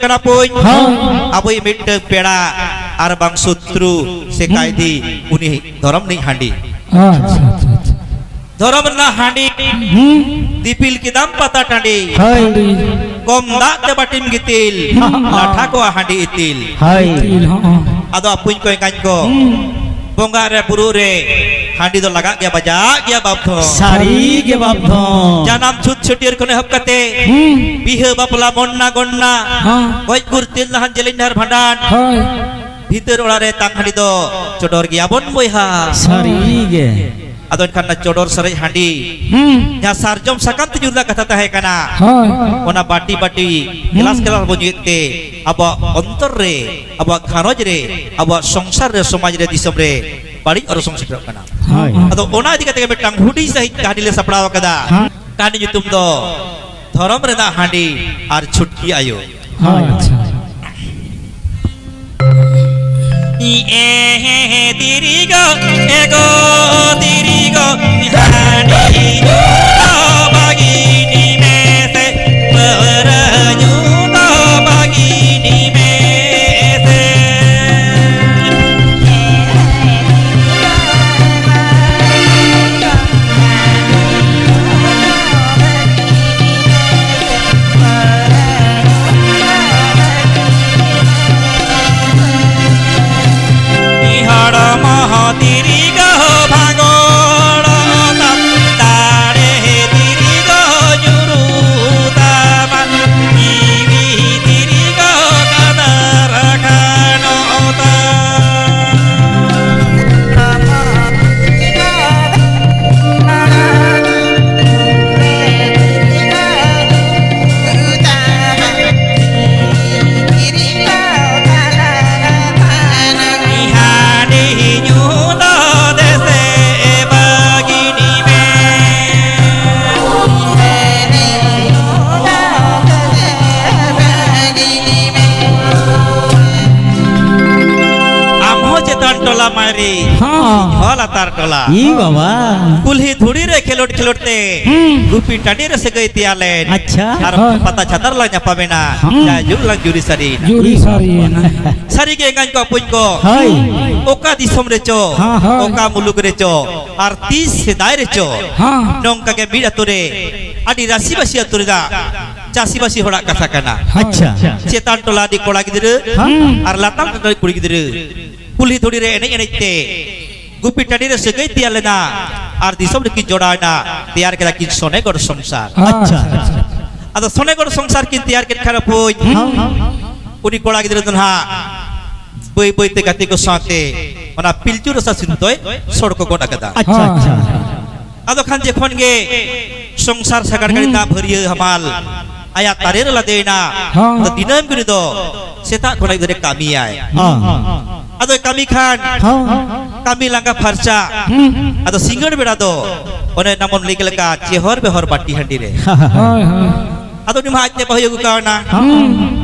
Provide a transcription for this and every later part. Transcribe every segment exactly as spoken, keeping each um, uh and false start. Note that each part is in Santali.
ᱚᱱᱟ ᱯᱩᱧ ᱦᱮᱸ᱾ ᱟᱵᱚᱭᱤᱡ ᱢᱤᱫᱴᱟᱝ ᱯᱮᱲᱟ ᱟᱨ ᱵᱟᱝ ᱥᱚᱛᱨᱩ ᱥᱮ ᱦᱩᱸ᱾ ᱠᱟᱭᱫᱤ, ᱩᱱᱤ ᱫᱷᱚᱨᱚᱢ ᱨᱤᱱᱤᱡ ᱦᱟᱺᱰᱤ᱾ ᱟᱪᱪᱷᱟ, ᱟᱪᱪᱷᱟ, ᱟᱪᱪᱷᱟ᱾ ᱫᱷᱚᱨᱚᱢ ᱨᱮᱱᱟᱜ ᱦᱟᱺᱰᱤ ᱦᱩᱸ᱾ ᱫᱤᱯᱤᱞ ᱠᱮᱫᱟᱢ ᱯᱟᱛᱟ ᱴᱟᱺᱰᱤ᱾ ᱦᱳᱭ᱾ ᱠᱚᱢ ᱫᱟᱜ ᱛᱮ ᱵᱟᱹᱴᱤᱢ ᱜᱤᱛᱤᱞ, ᱦᱩᱸ᱾ ᱞᱟᱴᱷᱟ ᱠᱚᱣᱟ ᱦᱟᱺᱰᱤ ᱤᱛᱤᱞ᱾ ᱦᱳᱭ᱾ ᱤᱛᱤᱞ, ᱦᱚᱸ᱾ ᱟᱫᱚ ᱟᱯᱩᱧ ᱠᱚ ᱮᱸᱜᱟᱧ ᱠᱚ, ᱦᱩᱸ᱾ ᱵᱚᱸᱜᱟ ᱨᱮ ᱵᱩᱨᱩ ᱨᱮ ᱦᱟᱺᱰᱤ ᱫᱚ ᱞᱟᱜᱟᱜ ᱜᱮᱭᱟ, ᱵᱟᱡᱟᱜ ᱜᱮᱭᱟ ᱵᱟᱯ ᱫᱷᱚᱱ᱾ ᱥᱟᱹᱨᱤ ᱜᱮ ᱵᱟᱯ ᱫᱷᱚᱱ᱾ ᱡᱟᱱᱟᱢ ᱪᱷᱩᱛ ᱪᱷᱟᱹᱴᱭᱟᱹᱨ ᱠᱷᱚᱱ ᱮᱦᱚᱵ ᱠᱟᱛᱮ ᱦᱩᱸ᱾ ᱵᱤᱦᱟᱹ ᱵᱟᱯᱞᱟ ᱢᱚᱱᱱᱟ ᱜᱚᱱᱱᱟ ᱦᱚᱸ᱾ ᱜᱚᱡ ᱜᱩᱨ ᱛᱮᱞ ᱱᱟᱦᱟᱱ ᱡᱮᱞᱮᱧ ᱰᱟᱦᱟᱨ ᱵᱷᱟᱸᱰᱟᱱ᱾ ᱦᱳᱭ᱾ ᱵᱷᱤᱛᱟᱹᱨ ᱚᱲᱟᱜ ᱨᱮ ᱛᱟᱝ ᱦᱟᱺᱰᱤ ᱫᱚ ᱪᱚᱰᱚᱨ ᱜᱮᱭᱟᱵᱚᱱ ᱵᱚᱭᱦᱟ᱾ ᱥᱟᱹᱨᱤ ᱜᱮ᱾ ᱟᱫᱚ ᱮᱱᱠᱷᱟᱱ ᱚᱱᱟ ᱪᱚᱰᱚᱨ ᱥᱟᱨᱮᱡ ᱦᱟᱺᱰᱤ ᱦᱩᱸ᱾ ᱡᱟᱦᱟᱸ ᱥᱟᱨᱡᱚᱢ ᱥᱟᱠᱟᱢ ᱛᱮ ᱧᱩᱨ ᱨᱮᱱᱟᱜ ᱠᱟᱛᱷᱟ ᱛᱟᱦᱮᱸ ᱠᱟᱱᱟ, ᱦᱳᱭ᱾ ᱚᱱᱟ ᱵᱟᱹᱴᱤ ᱵᱟᱹᱴᱤ, ᱦᱩᱸ᱾ ᱜᱮᱞᱟᱥ ᱜᱮᱞᱟᱥ ᱵᱚᱱ ᱧᱩᱭᱮᱫ ᱛᱮ ᱟᱵᱚᱣᱟᱜ ᱚᱱᱛᱚᱨ ᱨᱮ, ᱟᱵᱚᱣᱟᱜ ᱜᱷᱟᱨᱚᱸᱡᱽ ᱨᱮ, ᱟᱵᱚᱣᱟᱜ ᱥᱚᱝᱥᱟᱨ ᱨᱮ, ᱥᱚᱢᱟᱡᱽ ᱨᱮ, ᱫᱤᱥᱚᱢ ᱨᱮ ᱵᱟᱹᱲᱤᱡ ᱚᱨᱥᱚᱝ ᱥᱮᱴᱮᱨᱚᱜ ᱠᱟᱱᱟ᱾ ᱦᱳᱭ᱾ ᱟᱫᱚ ᱚᱱᱟ ᱤᱫᱤ ᱠᱟᱛᱮ ᱜᱮ ᱢᱤᱫᱴᱟᱝ ᱦᱩᱰᱤᱧ ᱥᱟᱺᱦᱤᱡ ᱠᱟᱹᱦᱱᱤ ᱞᱮ ᱥᱟᱯᱲᱟᱣ ᱟᱠᱟᱫᱟ᱾ ᱦᱮᱸ᱾ ᱠᱟᱹᱦᱱᱤ ᱧᱩᱛᱩᱢ ᱫᱚ ᱫᱷᱚᱨᱚᱢ ᱨᱮᱱᱟᱜ ᱦᱟᱺᱰᱤ ᱟᱨ ᱪᱷᱩᱴᱠᱤ ᱟᱭᱳ᱾ ᱦᱳᱭ, ᱟᱪᱪᱷᱟ᱾ ᱮ ᱛᱤᱨᱤ ᱜᱚ, ᱮ ᱜᱚ ᱛᱤᱨᱤ ᱜᱚ, ᱦᱟᱺᱰᱤ ᱫᱚ ᱵᱟᱹᱜᱤ ᱢᱮᱥᱮ, ᱯᱟᱹᱣᱨᱟᱹ ᱧᱩ ᱫᱚ ᱵᱟᱹᱜᱤ ᱢᱮᱥᱮ᱾ ᱦᱚᱲᱢᱚ ᱛᱤᱨᱤ ᱜᱚ ᱵᱷᱟᱜᱚᱲ ᱛᱟᱢ, ᱫᱟᱲᱮ ᱛᱤᱨᱤ ᱜᱚ ᱧᱩᱨᱩ ᱛᱟᱢᱟ, ᱡᱤᱣᱤ ᱛᱤᱨᱤ ᱜᱚ ᱠᱟᱫᱟᱨ ᱠᱷᱟᱱᱚᱜ ᱛᱟᱢ᱾ ᱦᱟᱺᱰᱤ ᱧᱩ ᱫᱚ ᱫᱮᱥᱮ ᱵᱟᱹᱜᱤᱱᱤ ᱢᱮ᱾ ᱟᱢ ᱦᱚᱸ ᱪᱮᱛᱟᱱ ᱴᱚᱞᱟ ᱢᱟᱭᱨᱤ, ᱦᱚᱸ᱾ ᱤᱧ ᱦᱚᱸ ᱞᱟᱛᱟᱨ ᱴᱚᱞᱟ᱾ ᱤ ᱵᱟᱵᱟ᱾ ᱠᱩᱞᱦᱤ ᱫᱷᱩᱲᱤ ᱨᱮ ᱠᱷᱮᱞᱳᱰ ᱠᱷᱮᱞᱳᱰ ᱛᱮ ᱦᱩᱸ᱾ ᱜᱩᱯᱤ ᱴᱟᱺᱰᱤ ᱨᱮ ᱥᱟᱹᱜᱟᱹᱭ ᱛᱮᱭᱟᱨ ᱞᱮᱱ᱾ ᱟᱪᱪᱷᱟ᱾ ᱟᱨ ᱦᱳᱭ᱾ ᱯᱟᱛᱟ ᱪᱷᱟᱛᱟ ᱨᱮᱞᱟᱝ ᱧᱟᱯᱟᱢᱮᱱᱟ᱾ ᱦᱩᱸ᱾ ᱡᱟᱭᱡᱩᱜᱽ ᱞᱟᱝ ᱡᱩᱨᱤ ᱥᱟᱹᱨᱤᱭᱮᱱᱟ᱾ ᱡᱩᱨᱤ ᱥᱟᱹᱨᱤᱭᱮᱱᱟ᱾ ᱥᱟᱹᱨᱤ ᱜᱮ ᱮᱸᱜᱟᱧ ᱠᱚ ᱟᱹᱯᱩᱧ ᱠᱚ᱾ ᱦᱳᱭ᱾ ᱚᱠᱟ ᱫᱤᱥᱚᱢ ᱨᱮᱪᱚ, ᱦᱳᱭ᱾ ᱚᱠᱟ ᱢᱩᱞᱩᱠ ᱨᱮᱪᱚ, ᱟᱨ ᱛᱤᱥ ᱥᱮᱫᱟᱭ ᱨᱮᱪᱚ, ᱦᱳᱭ᱾ ᱱᱚᱝᱠᱟ ᱜᱮ ᱢᱤᱫ ᱟᱛᱳ ᱨᱮ ᱟᱹᱰᱤ ᱨᱟᱥᱤᱵᱟᱥᱤ ᱟᱛᱳ ᱨᱮᱱᱟᱜ ᱪᱟᱥᱤᱵᱟᱥᱤ ᱦᱚᱲᱟᱜ ᱠᱟᱛᱷᱟ ᱠᱟᱱᱟ᱾ ᱟᱪᱪᱷᱟ᱾ ᱪᱮᱛᱟᱱ ᱴᱚᱞᱟ ᱨᱤᱱᱤᱡ ᱠᱚᱲᱟ ᱜᱤᱫᱽᱨᱟᱹ ᱦᱩᱸ᱾ ᱟᱨ ᱞᱟᱛᱟᱨ ᱴᱚᱞᱟ ᱨᱤᱱᱤᱡ ᱠᱩᱲᱤ ᱜᱤᱫᱽᱨᱟᱹ ᱠᱩᱞᱦᱤ ᱫᱷᱩᱲᱤ ᱨᱮ ᱮᱱᱮᱡ ᱮᱱᱮᱡ ᱛᱮ ᱜᱩᱯᱤ ᱴᱟᱺᱰᱤ ᱨᱮ ᱥᱟᱹᱜᱟᱹᱭ ᱛᱮᱭᱟᱨ ᱞᱮᱱᱟ ᱟᱨ ᱫᱤᱥᱚᱢ ᱨᱮᱠᱤᱱ ᱡᱚᱲᱟᱣ ᱮᱱᱟ, ᱛᱮᱭᱟᱨ ᱠᱮᱫᱟ ᱠᱤᱱ ᱥᱚᱱᱮᱜᱚᱲ ᱥᱚᱝᱥᱟᱨ᱾ ᱟᱪᱪᱷᱟ᱾ ᱟᱫᱚ ᱥᱚᱱᱮᱜᱚᱲ ᱥᱚᱝᱥᱟᱨ ᱠᱤᱱ ᱛᱮᱭᱟᱨ ᱠᱮᱫ ᱠᱷᱟᱱ ᱵᱚᱭᱦᱟ, ᱦᱩᱸ᱾ ᱩᱱᱤ ᱠᱚᱲᱟ ᱜᱤᱫᱽᱨᱟᱹ ᱫᱚ ᱱᱟᱦᱟᱜ ᱵᱟᱹᱭ ᱵᱟᱹᱭ ᱛᱮ ᱜᱟᱛᱮ ᱠᱚ ᱥᱟᱶᱛᱮ ᱚᱱᱟ ᱯᱤᱞᱪᱩ ᱨᱟᱥᱟ ᱥᱤᱸᱫᱩᱨ ᱫᱚᱭ ᱥᱚᱲᱠᱚ ᱜᱚᱫ ᱟᱠᱟᱫᱟ᱾ ᱟᱪᱪᱷᱟ, ᱦᱮᱸ᱾ ᱟᱪᱪᱷᱟ᱾ ᱟᱫᱚ ᱠᱷᱟᱱ ᱡᱚᱠᱷᱚᱱ ᱜᱮ ᱥᱚᱝᱥᱟᱨ ᱥᱟᱜᱟᱲ ᱜᱟᱹᱰᱤ ᱦᱩᱸ᱾ ᱨᱮᱱᱟᱜ ᱵᱷᱟᱹᱨᱭᱟᱹ ᱦᱟᱢᱟᱞ ᱟᱭᱟᱜ ᱛᱟᱨᱮ ᱨᱮ ᱞᱟᱫᱮᱭᱮᱱᱟ᱾ ᱦᱚᱸ᱾ ᱟᱫᱚ ᱫᱤᱱᱟᱹᱢ ᱜᱮ ᱩᱱᱤ ᱫᱚ ᱥᱮᱛᱟᱜ ᱠᱷᱚᱱᱟᱜ ᱜᱤᱫᱽᱨᱟᱹ ᱠᱟᱹᱢᱤᱭᱟᱭ᱾ ᱦᱚᱸ᱾ ᱟᱫᱚᱭ ᱠᱟᱹᱢᱤ ᱠᱷᱟᱱ ᱦᱚᱸ᱾ ᱠᱟᱹᱢᱤ ᱞᱟᱸᱜᱟ ᱯᱷᱟᱨᱪᱟ᱾ ᱦᱩᱸ᱾ ᱟᱫᱚ ᱥᱤᱸᱜᱟᱹᱲ ᱵᱮᱲᱟ ᱫᱚ ᱚᱱᱮ ᱱᱟᱢᱚᱱ ᱞᱟᱹᱭ ᱠᱮᱫ ᱞᱮᱠᱟ ᱪᱮᱦᱚᱨ ᱵᱮᱦᱚᱨ ᱵᱟᱹᱴᱤ ᱦᱟᱺᱰᱤ ᱨᱮ᱾ ᱦᱳᱭ, ᱦᱳᱭ᱾ ᱟᱫᱚ ᱩᱱᱤ ᱢᱟ ᱟᱡ ᱛᱮ ᱵᱟᱹᱦᱩᱭ ᱟᱹᱜᱩ ᱠᱟᱣᱱᱟ᱾ ᱦᱩᱸ᱾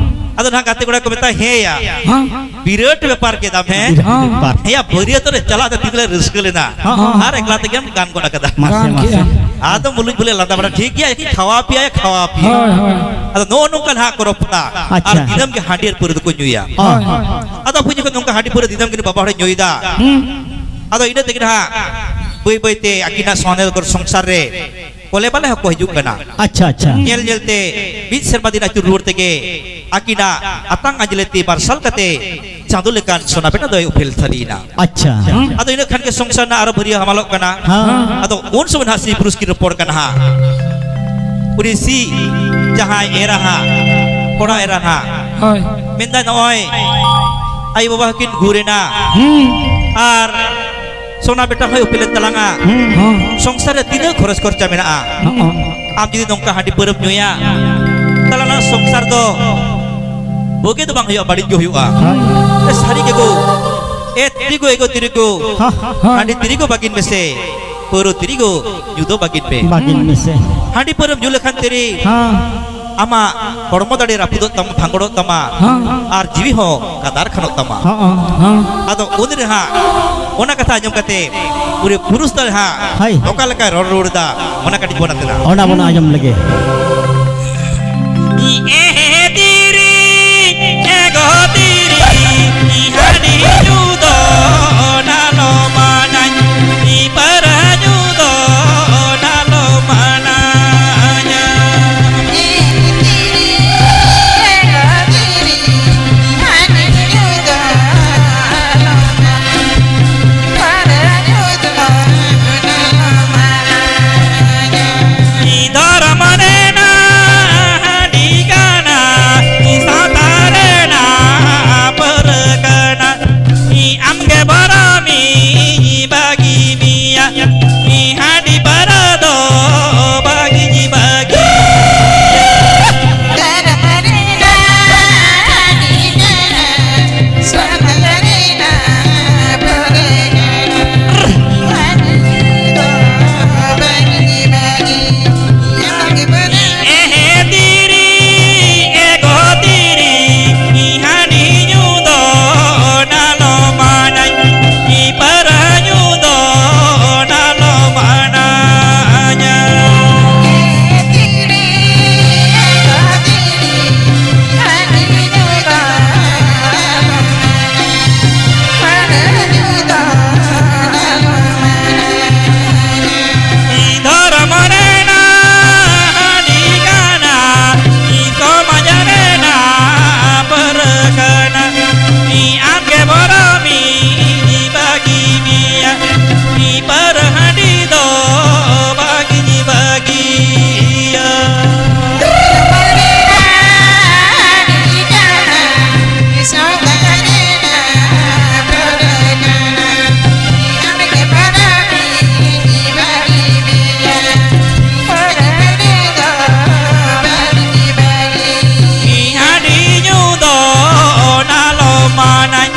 ᱟᱫᱚ ᱱᱟᱦᱟᱜ ᱜᱟᱛᱮ ᱠᱚᱲᱟ ᱠᱚ ᱢᱮᱛᱟᱭ, "ᱦᱮᱸᱭᱟ, ᱦᱮᱸ᱾ ᱵᱤᱨᱟᱹᱴ ᱵᱮᱯᱟᱨ ᱠᱮᱫᱟᱢ, ᱦᱮᱸ? ᱵᱤᱨᱟᱹᱴ ᱵᱮᱯᱟᱨ᱾ ᱦᱮᱸᱭᱟ, ᱵᱟᱹᱨᱭᱟᱹᱛ ᱨᱮ ᱪᱟᱞᱟᱜ ᱛᱮ ᱛᱤᱱᱟᱹᱜ ᱞᱮ ᱨᱟᱹᱥᱠᱟᱹ ᱞᱮᱱᱟ᱾ ᱦᱮᱸ, ᱦᱮᱸ᱾ ᱟᱨ ᱮᱠᱞᱟ ᱛᱮᱜᱮᱢ ᱜᱟᱱ ᱜᱚᱫ ᱟᱠᱟᱫᱟ᱾" ᱢᱟᱥᱮ, ᱜᱟᱱ ᱢᱟᱥᱮ᱾ ᱠᱮᱜᱼᱟ᱾ ᱟᱫᱚ ᱢᱩᱞᱩᱡ ᱵᱚᱞᱮ ᱞᱟᱸᱫᱟ ᱵᱟᱲᱟ, "ᱴᱷᱤᱠ ᱜᱮᱭᱟ, ᱤᱧ ᱠᱷᱟᱣᱟ ᱯᱮᱭᱟ, ᱠᱷᱟᱣᱟ ᱯᱮᱭᱟ᱾" ᱦᱳᱭ, ᱦᱳᱭ᱾ ᱟᱫᱚ ᱱᱚᱜᱼᱚ ᱱᱚᱝᱠᱟ ᱱᱟᱦᱟᱜ ᱠᱚ ᱨᱚᱯᱚᱲᱟ᱾ ᱟᱪᱪᱷᱟ᱾ ᱟᱨ ᱫᱤᱱᱟᱹᱢ ᱜᱮ ᱦᱟᱺᱰᱤ ᱟᱨ ᱯᱟᱹᱣᱨᱟᱹ ᱫᱚᱠᱚ ᱧᱩᱭᱟ᱾ ᱦᱳᱭ, ᱦᱳᱭ᱾ ᱟᱫᱚ ᱟᱵᱚ ᱡᱚᱠᱷᱚᱱ ᱱᱚᱝᱠᱟ ᱦᱟᱺᱰᱤ ᱯᱟᱹᱣᱨᱟᱹ ᱫᱤᱱᱟᱹᱢ ᱜᱮ ᱵᱟᱵᱟ ᱦᱚᱲᱮ ᱧᱩᱭᱮᱫᱟ, ᱦᱩᱸ᱾ ᱟᱫᱚ ᱤᱱᱟᱹ ᱛᱮᱜᱮ ᱱᱟᱦᱟᱜ ᱵᱟᱹᱭ ᱵᱟᱹᱭ ᱛᱮ ᱟᱹᱠᱤᱱᱟᱜ ᱥᱚᱱᱮᱜᱚᱲ ᱥᱚᱝᱥᱟᱨ ᱨᱮ ᱠᱚᱞᱮ ᱵᱟᱞᱮ ᱦᱚᱸᱠᱚ ᱦᱤᱡᱩᱜ ᱠᱟᱱᱟ᱾ ᱟᱪᱪᱷᱟ, ᱟᱪᱪᱷᱟ᱾ ᱧᱮᱞ ᱧᱮᱞ ᱛᱮ ᱢᱤᱫ ᱥᱮᱨᱢᱟ ᱫᱤᱱ ᱟᱹᱪᱩᱨ ᱨᱩᱣᱟᱹᱲ ᱛᱮᱜᱮ ᱟᱹᱠᱤᱱᱟᱜ ᱟᱛᱟᱝ ᱟᱸᱡᱽᱞᱮ ᱛᱤ ᱢᱟᱨᱥᱟᱞ ᱠᱟᱛᱮ ᱪᱟᱸᱫᱚ ᱞᱮᱠᱟᱱ ᱥᱚᱱᱟ ᱵᱮᱴᱟ ᱫᱚᱭ ᱩᱯᱮᱞ ᱥᱟᱹᱨᱤᱭᱮᱱᱟ᱾ ᱟᱪᱪᱷᱟ᱾ ᱟᱫᱚ ᱤᱱᱟᱹ ᱠᱷᱟᱱ ᱜᱮ ᱥᱚᱝᱥᱟᱨ ᱨᱮᱱᱟᱜ ᱟᱨᱚ ᱵᱷᱟᱹᱨᱭᱟᱹ ᱦᱟᱢᱟᱞᱚᱜ ᱠᱟᱱᱟ᱾ ᱦᱮᱸ᱾ ᱟᱫᱚ ᱩᱱ ᱥᱚᱢᱚᱭ ᱱᱟᱦᱟᱜ ᱥᱤ ᱯᱩᱨᱩᱥ ᱠᱤᱱ ᱨᱚᱯᱚᱲ ᱠᱟᱱᱟ ᱦᱟᱸᱜ᱾ ᱩᱱᱤ ᱥᱤ ᱡᱟᱦᱟᱸᱭ ᱮᱨᱟ ᱦᱟᱸᱜ, ᱠᱚᱲᱟ ᱮᱨᱟ ᱦᱟᱸᱜ᱾ ᱦᱳᱭ᱾ ᱢᱮᱱᱫᱟᱭ, "ᱱᱚᱜᱼᱚᱭ ᱟᱭᱳ ᱵᱟᱵᱟ ᱦᱚᱸᱠᱤᱱ ᱜᱩᱨ ᱮᱱᱟ᱾ ᱦᱩᱸ᱾ ᱟᱨ ᱥᱚᱱᱟ ᱵᱮᱴᱟ ᱦᱚᱸᱭ ᱩᱯᱮᱞᱮᱱ ᱛᱟᱞᱟᱝᱟ᱾ ᱦᱩᱸ᱾ ᱦᱚᱸ᱾ ᱥᱚᱝᱥᱟᱨ ᱨᱮ ᱛᱤᱱᱟᱹᱜ ᱠᱷᱚᱨᱚᱪ ᱠᱷᱚᱨᱪᱟ ᱢᱮᱱᱟᱜᱼᱟ? ᱦᱚᱸ᱾ ᱟᱢ ᱡᱩᱫᱤ ᱱᱚᱝᱠᱟ ᱦᱟᱺᱰᱤ ᱯᱟᱹᱣᱨᱟᱹᱢ ᱧᱩᱭᱟ, ᱛᱟᱦᱞᱮ ᱚᱱᱟ ᱥᱚᱝᱥᱟᱨ ᱫᱚ ᱵᱩᱜᱤ ᱫᱚ ᱵᱟᱝ ᱦᱩᱭᱩᱜᱼᱟ, ᱵᱟᱹᱲᱤᱡ ᱜᱮ ᱦᱩᱭᱩᱜᱼᱟ᱾" ᱦᱚᱸ᱾ ᱮ ᱥᱟᱹᱨᱤ ᱜᱮ ᱜᱳ, ᱮ ᱛᱤᱨᱤ ᱜᱳ, ᱮ ᱜᱳ ᱛᱤᱨᱤ ᱜᱳ, ᱦᱚᱸ᱾ ᱦᱟᱺᱰᱤ ᱛᱤᱨᱤ ᱜᱳ ᱵᱟᱹᱜᱤᱱ ᱢᱮᱥᱮ, ᱯᱟᱹᱣᱨᱟᱹ ᱛᱤᱨᱤ ᱜᱳ ᱧᱩ ᱫᱚ ᱵᱟᱹᱜᱤᱱ ᱢᱮ᱾ ᱵᱟᱹᱜᱤᱱ ᱢᱮᱥᱮ᱾ ᱦᱟᱺᱰᱤ ᱯᱟᱹᱣᱨᱟᱹᱢ ᱧᱩ ᱞᱮᱠᱷᱟᱱ ᱛᱤᱨᱤ ᱦᱚᱸ᱾ ᱟᱢᱟᱜ ᱦᱚᱲᱢᱚ ᱫᱟᱲᱮ ᱨᱟᱹᱯᱩᱫᱚᱜ ᱛᱟᱢᱟ, ᱵᱷᱟᱸᱜᱚᱲᱚᱜ ᱛᱟᱢᱟ, ᱦᱚᱸ᱾ ᱟᱨ ᱡᱤᱣᱤ ᱦᱚᱸ ᱠᱟᱫᱟᱨ ᱠᱷᱟᱱᱚᱜ ᱛᱟᱢᱟ᱾ ᱦᱚᱸ, ᱦᱚᱸ᱾ ᱟᱫᱚ ᱩᱱ ᱨᱮ ᱦᱟᱸᱜ ᱚᱱᱟ ᱠᱟᱛᱷᱟ ᱟᱸᱡᱚᱢ ᱠᱟᱛᱮ ᱩᱱᱤ ᱯᱩᱨᱩᱥ ᱫᱚ ᱦᱟᱸᱜ ᱦᱳᱭ᱾ ᱚᱠᱟ ᱞᱮᱠᱟᱭ ᱨᱚᱲ ᱨᱩᱣᱟᱹᱲ ᱮᱫᱟ, ᱚᱱᱟ ᱠᱟᱹᱴᱤᱡ ᱵᱚᱱ ᱟᱛᱮᱱᱟ᱾ ᱚᱱᱟ ᱵᱚᱱ ᱟᱸᱡᱚᱢ ᱞᱮᱜᱮ᱾ ᱮ ᱛᱤᱨᱤ, ᱮ ᱜᱚ ᱛᱤᱨᱤ, ᱦᱟᱺᱰᱤ ᱧᱩ ᱫᱚ ᱱᱟᱞᱚ ᱢᱟᱱᱟᱧ, ᱯᱟᱹᱨᱟᱹ ᱧᱩ ᱫᱚ ᱱᱟᱞᱚ ᱢᱟᱱᱟᱧᱟ᱾ ᱫᱷᱚᱨᱚᱢ ᱨᱮᱱᱟᱜ ᱦᱟᱺᱰᱤ ᱠᱟᱱᱟ, ᱥᱟᱶᱛᱟ ᱨᱮᱱᱟᱜ ᱯᱟᱹᱨᱟᱹ ᱠᱟᱱᱟ᱾ ᱟᱢᱜᱮ ᱵᱚᱨᱚᱢᱤᱧ ᱵᱟᱹᱜᱤ ᱢᱮᱭᱟ, ᱦᱟᱺᱰᱤ ᱯᱟᱹᱨᱟᱹ ᱫᱚ ᱵᱟᱹᱜᱤᱧ ᱵᱟᱹᱜᱤᱭᱟ᱾ ᱮᱦᱮ ᱛᱤᱨᱤ, ᱮ ᱜᱚ ᱛᱤᱨᱤ, ᱦᱟᱺᱰᱤ ᱧᱩ ᱫᱚ ᱱᱟᱞᱚ ᱢᱟᱱᱟᱧ, ᱯᱟᱹᱨᱟᱹ ᱧᱩ ᱫᱚ ᱱᱟᱞᱚ ᱢᱟᱱᱟᱧᱟ᱾ ᱫᱷᱚᱨᱚᱢ ᱨᱮᱱᱟᱜ ᱦᱟᱺᱰᱤ ᱠᱟᱱᱟ, ᱥᱚᱢᱟᱡᱽ ᱨᱮᱱᱟᱜ ᱯᱟᱹᱨᱟᱹ ᱠᱟᱱᱟ᱾ ᱟᱢᱜᱮ ᱵᱚᱨᱚᱢᱤᱧ ᱵᱟᱹᱜᱤ ᱢᱮᱭᱟ, ᱯᱟᱹᱨᱟᱹ ᱦᱟᱺᱰᱤ ᱫᱚ ᱵᱟᱹᱜᱤᱧ ᱵᱟᱹᱜᱤᱭᱟ᱾ ᱦᱟᱺᱰᱤ ᱧᱩ ᱫᱚ ᱱᱟᱞᱚ ᱢᱟᱱᱟᱧ᱾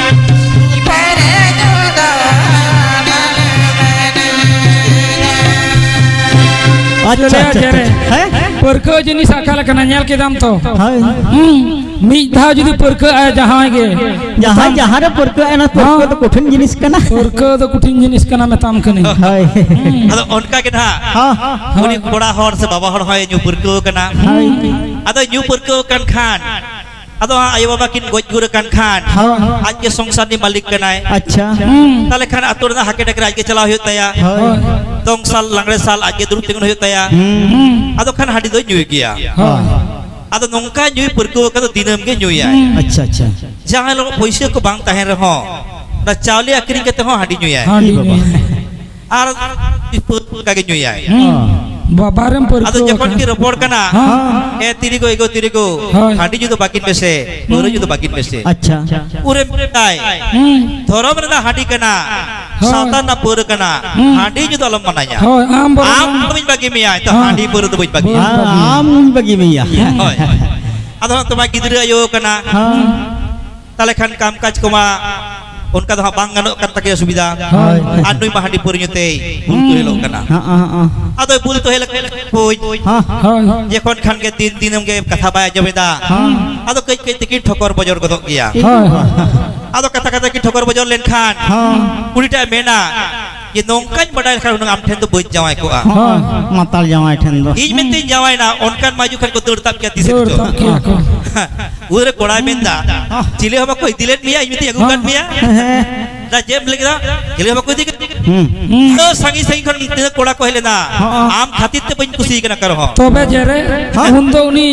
ᱟᱪᱪᱷᱟ, ᱟᱪᱪᱷᱟ, ᱟᱪᱪᱷᱟ᱾ ᱦᱮᱸ? ᱯᱟᱹᱨᱠᱟᱹᱣ ᱡᱤᱱᱤᱥ ᱟᱠᱟ ᱞᱮᱠᱟᱱᱟ, ᱧᱮᱞ ᱠᱮᱫᱟᱢ ᱛᱚ᱾ ᱦᱳᱭ᱾ ᱦᱩᱸ, ᱢᱤᱫ ᱫᱷᱟᱣ ᱡᱩᱫᱤ ᱯᱟᱹᱨᱠᱟᱹᱜ ᱟᱭ ᱡᱟᱦᱟᱸᱭ ᱜᱮ, ᱡᱟᱦᱟᱸᱭ ᱡᱟᱦᱟᱸ ᱨᱮ ᱯᱟᱹᱨᱠᱟᱹᱜ ᱟᱭ, ᱚᱱᱟ ᱯᱟᱹᱨᱠᱟᱹᱣ ᱦᱚᱸ᱾ ᱫᱚ ᱠᱚᱴᱷᱤᱱ ᱡᱤᱱᱤᱥ ᱠᱟᱱᱟ᱾ ᱯᱟᱹᱨᱠᱟᱹᱣ ᱫᱚ ᱠᱚᱴᱷᱤᱱ ᱡᱤᱱᱤᱥ ᱠᱟᱱᱟ, ᱢᱮᱛᱟᱢ ᱠᱟᱹᱱᱟᱹᱧ᱾ ᱦᱳᱭ᱾ ᱦᱩᱸ᱾ ᱟᱫᱚ ᱚᱱᱠᱟ ᱜᱮ ᱱᱟᱦᱟᱜ, ᱦᱚᱸ᱾ ᱩᱱᱤ ᱠᱚᱲᱟ ᱦᱚᱲ ᱥᱮ ᱵᱟᱵᱟ ᱦᱚᱲ ᱦᱚᱸᱭ ᱧᱩ ᱯᱟᱹᱨᱠᱟᱹᱣ ᱠᱟᱱᱟ᱾ ᱦᱳᱭ᱾ ᱟᱫᱚ ᱧᱩ ᱯᱟᱹᱨᱠᱟᱹᱣ ᱠᱟᱱ ᱠᱷᱟᱱ, ᱟᱫᱚ ᱦᱟᱸᱜ ᱟᱭᱳ ᱵᱟᱵᱟ ᱠᱤᱱ ᱜᱚᱡ ᱜᱩᱨ ᱟᱠᱟᱱ ᱠᱷᱟᱱ, ᱦᱚᱸ᱾ ᱟᱡ ᱜᱮ ᱥᱚᱝᱥᱟᱨ ᱨᱤᱱᱤᱡ ᱢᱟᱹᱞᱤᱠ ᱠᱟᱱᱟᱭ᱾ ᱟᱪᱪᱷᱟ᱾ ᱦᱩᱸ᱾ ᱛᱟᱦᱞᱮ ᱠᱷᱟᱱ ᱟᱛᱳ ᱨᱮᱱᱟᱜ ᱦᱟᱠᱮ ᱰᱟᱠᱮ ᱨᱮ ᱟᱡ ᱜᱮ ᱪᱟᱞᱟᱣ ᱦᱩᱭᱩᱜ ᱛᱟᱭᱟ᱾ ᱦᱳᱭ᱾ ᱫᱚᱝ ᱥᱟᱞ, ᱞᱟᱜᱽᱲᱮ ᱥᱟᱞ ᱟᱡ ᱜᱮ ᱫᱩᱲᱩᱵ ᱛᱤᱸᱜᱩᱱ ᱦᱩᱭᱩᱜ ᱛᱟᱭᱟ᱾ ᱦᱩᱸ᱾ ᱟᱫᱚ ᱠᱷᱟᱱ ᱦᱟᱺᱰᱤ ᱫᱚᱭ ᱧᱩᱭ ᱜᱮᱭᱟ᱾ ᱦᱳᱭ᱾ ᱟᱫᱚ ᱱᱚᱝᱠᱟ ᱧᱩᱭ ᱯᱟᱹᱨᱠᱟᱹᱣ ᱟᱠᱟᱫ ᱫᱚ ᱫᱤᱱᱟᱹᱢ ᱜᱮ ᱧᱩᱭᱟᱭ᱾ ᱦᱩᱸ᱾ ᱟᱪᱪᱷᱟ, ᱟᱪᱪᱷᱟ᱾ ᱡᱟᱦᱟᱸ ᱦᱤᱞᱳᱜ ᱯᱩᱭᱥᱟᱹ ᱠᱚ ᱵᱟᱝ ᱛᱟᱦᱮᱱ ᱨᱮᱦᱚᱸ, ᱚᱱᱟ ᱪᱟᱣᱞᱮ ᱟᱹᱠᱷᱨᱤᱧ ᱠᱟᱛᱮ ᱦᱚᱸ ᱦᱟᱺᱰᱤ ᱧᱩᱭᱟᱭ᱾ ᱦᱟᱺᱰᱤ ᱮ ᱵᱟᱵᱟ᱾ ᱧᱩᱭᱟᱭ᱾ ᱟᱨ ᱯᱟᱹᱣᱨᱟᱹ ᱚᱱᱠᱟ ᱜᱮ ᱧᱩᱭᱟᱭ᱾ ᱦᱩᱸ᱾ ᱦᱚᱸ᱾ ᱵᱟᱵᱟ ᱨᱮᱢ ᱯᱟᱹᱨᱠᱟᱹᱣ ᱟᱫᱚ ᱡᱚᱠᱷᱚᱱ ᱟᱠᱟᱱᱟ᱾ ᱠᱤᱱ ᱨᱚᱯᱚᱲ ᱠᱟᱱᱟ, ᱦᱚᱸ᱾ "ᱮ ᱛᱤᱨᱤ ᱜᱚ, ᱮ ᱜᱚ ᱛᱤᱨᱤ ᱜᱚ, ᱦᱳᱭ᱾ ᱦᱟᱺᱰᱤ ᱧᱩ ᱫᱚ ᱵᱟᱹᱠᱤᱱ ᱢᱮᱥᱮ, ᱯᱟᱹᱣᱨᱟᱹ ᱧᱩ ᱫᱚ ᱵᱟᱹᱠᱤᱱ ᱢᱮᱥᱮ᱾" ᱟᱪᱪᱷᱟ᱾ ᱩᱱᱨᱮ ᱢᱮᱛᱟᱭ, ᱦᱩᱸ᱾ "ᱫᱷᱚᱨᱚᱢ ᱨᱮᱱᱟᱜ ᱦᱟᱺᱰᱤ ᱠᱟᱱᱟ, ᱦᱳᱭ᱾ ᱥᱟᱶᱛᱟ ᱨᱮᱱᱟᱜ ᱯᱟᱹᱣᱨᱟᱹ ᱠᱟᱱᱟ, ᱦᱩᱸ᱾ ᱦᱟᱺᱰᱤ ᱧᱩ ᱫᱚ ᱟᱞᱚᱢ ᱢᱟᱱᱟᱧᱟ᱾ ᱦᱳᱭ, ᱟᱢ ᱵᱚᱨᱚᱝ ᱟᱢ ᱫᱚ ᱵᱟᱹᱧ ᱵᱟᱹᱜᱤ ᱢᱮᱭᱟ, ᱛᱚ ᱦᱮᱸ᱾ ᱦᱟᱺᱰᱤ ᱯᱟᱹᱣᱨᱟᱹ ᱫᱚ ᱵᱟᱹᱧ ᱵᱟᱹᱜᱤᱭᱟ᱾" ᱵᱟᱹᱧ ᱵᱟᱹᱜᱤᱭᱟ᱾ ᱟᱢ ᱵᱟᱹᱜᱤ ᱢᱮᱭᱟ᱾ ᱦᱳᱭ᱾ ᱟᱫᱚ ᱦᱟᱸᱜ ᱛᱚᱢᱟ ᱜᱤᱫᱽᱨᱟᱹ ᱟᱭᱳ ᱠᱟᱱᱟ᱾ ᱦᱮᱸ᱾ ᱛᱟᱦᱞᱮ ᱠᱷᱟᱱ ᱠᱟᱢ ᱠᱟᱡᱽ ᱠᱚᱢᱟ ᱚᱱᱠᱟ ᱫᱚ ᱦᱟᱸᱜ ᱵᱟᱝ ᱜᱟᱱᱚᱜ ᱠᱟᱱ ᱛᱟᱠᱚᱣᱟ ᱥᱩᱵᱤᱫᱷᱟ᱾ ᱦᱳᱭ᱾ ᱟᱨ ᱱᱩᱭ ᱢᱟ ᱦᱟᱺᱰᱤ ᱯᱟᱹᱣᱨᱟᱹ ᱧᱩ ᱛᱮᱭ ᱵᱩᱞ ᱛᱚᱦᱮᱞᱚᱜ ᱠᱟᱱᱟ᱾ ᱦᱮᱸ, ᱦᱮᱸ, ᱦᱮᱸ᱾ ᱟᱫᱚᱭ ᱵᱩᱞ ᱛᱚᱦᱮᱞ ᱠᱟᱱᱟ, ᱦᱳᱭ᱾ ᱦᱮᱸ᱾ ᱡᱚᱠᱷᱚᱱ ᱠᱷᱟᱱ ᱜᱮ ᱫᱤᱱ ᱫᱤᱱᱟᱹᱢ ᱜᱮ ᱠᱟᱛᱷᱟ ᱵᱟᱭ ᱟᱸᱡᱚᱢ ᱮᱫᱟ᱾ ᱦᱮᱸ᱾ ᱟᱫᱚ ᱠᱟᱹᱡ ᱠᱟᱹᱡ ᱛᱮᱠᱤᱱ ᱴᱷᱚᱠᱚᱨ ᱵᱚᱡᱚᱨ ᱜᱚᱫᱚᱜ ᱜᱮᱭᱟ᱾ ᱦᱳᱭ᱾ ᱟᱫᱚ ᱠᱟᱛᱷᱟ ᱠᱟᱛᱷᱟ ᱠᱤᱱ ᱴᱷᱚᱠᱚᱨ ᱵᱚᱡᱚᱨ ᱞᱮᱱᱠᱷᱟᱱ ᱦᱮᱸ᱾ ᱠᱩᱲᱤᱴᱟᱜ ᱮ ᱢᱮᱱᱟ, ᱡᱮ ᱱᱚᱝᱠᱟᱧ ᱵᱟᱰᱟᱭ ᱞᱮᱠᱷᱟᱱ ᱦᱩᱱᱟᱹᱝ ᱟᱢ ᱴᱷᱮᱱ ᱫᱚ ᱵᱟᱹᱧ ᱡᱟᱶᱟᱭ ᱠᱚᱜᱼᱟ᱾ ᱦᱳᱭ, ᱢᱟᱛᱟᱞ ᱡᱟᱶᱟᱭ ᱴᱷᱮᱱ ᱫᱚ᱾ ᱤᱧ ᱢᱮᱱᱛᱮᱧ ᱡᱟᱶᱟᱭᱱᱟ, ᱚᱱᱠᱟᱱ ᱢᱟ ᱦᱤᱡᱩᱜ ᱠᱷᱟᱱ ᱠᱚ ᱫᱟᱹᱲ ᱛᱟᱵ ᱠᱮᱭᱟ ᱛᱤᱥ ᱫᱟᱹᱲ ᱨᱮᱪᱚ᱾ ᱛᱟᱵ ᱠᱮᱭᱟ ᱠᱚ᱾ ᱩᱱᱨᱮ ᱠᱚᱲᱟᱭ ᱢᱮᱱᱫᱟ, ᱦᱮᱸ᱾ "ᱪᱤᱞᱤ ᱦᱚᱸ ᱵᱟᱠᱚ ᱤᱫᱤ ᱞᱮᱫ ᱢᱮᱭᱟ, ᱤᱧ ᱢᱮᱱᱛᱮᱧ ᱟᱹᱜᱩ ᱠᱟᱫ ᱦᱮᱸ᱾ ᱢᱮᱭᱟ?" ᱦᱮᱸ᱾ ᱫᱟ ᱪᱮᱫ ᱮᱢ ᱞᱟᱹᱭ ᱠᱮᱫᱟ? ᱪᱤᱞᱤ ᱦᱚᱸ ᱵᱟᱠᱚ ᱤᱫᱤ ᱠᱟᱫ ᱢᱮᱭᱟ? ᱦᱩᱸ᱾ ᱛᱚ ᱥᱟᱺᱜᱤᱧ ᱥᱟᱺᱜᱤᱧ ᱠᱷᱚᱱ ᱛᱤᱱᱟᱹᱜ ᱠᱚᱲᱟ ᱠᱚ ᱦᱮᱡ ᱞᱮᱱᱟ, ᱦᱚᱸ᱾ ᱟᱢ ᱠᱷᱟᱹᱛᱤᱨ ᱛᱮ ᱵᱟᱹᱧ ᱠᱩᱥᱤ ᱠᱟᱱᱟ ᱚᱠᱟ ᱨᱮᱦᱚᱸ᱾ ᱛᱚᱵᱮ ᱡᱮᱨᱮ, ᱦᱮᱸ᱾ ᱩᱱᱫᱚ ᱩᱱᱤ,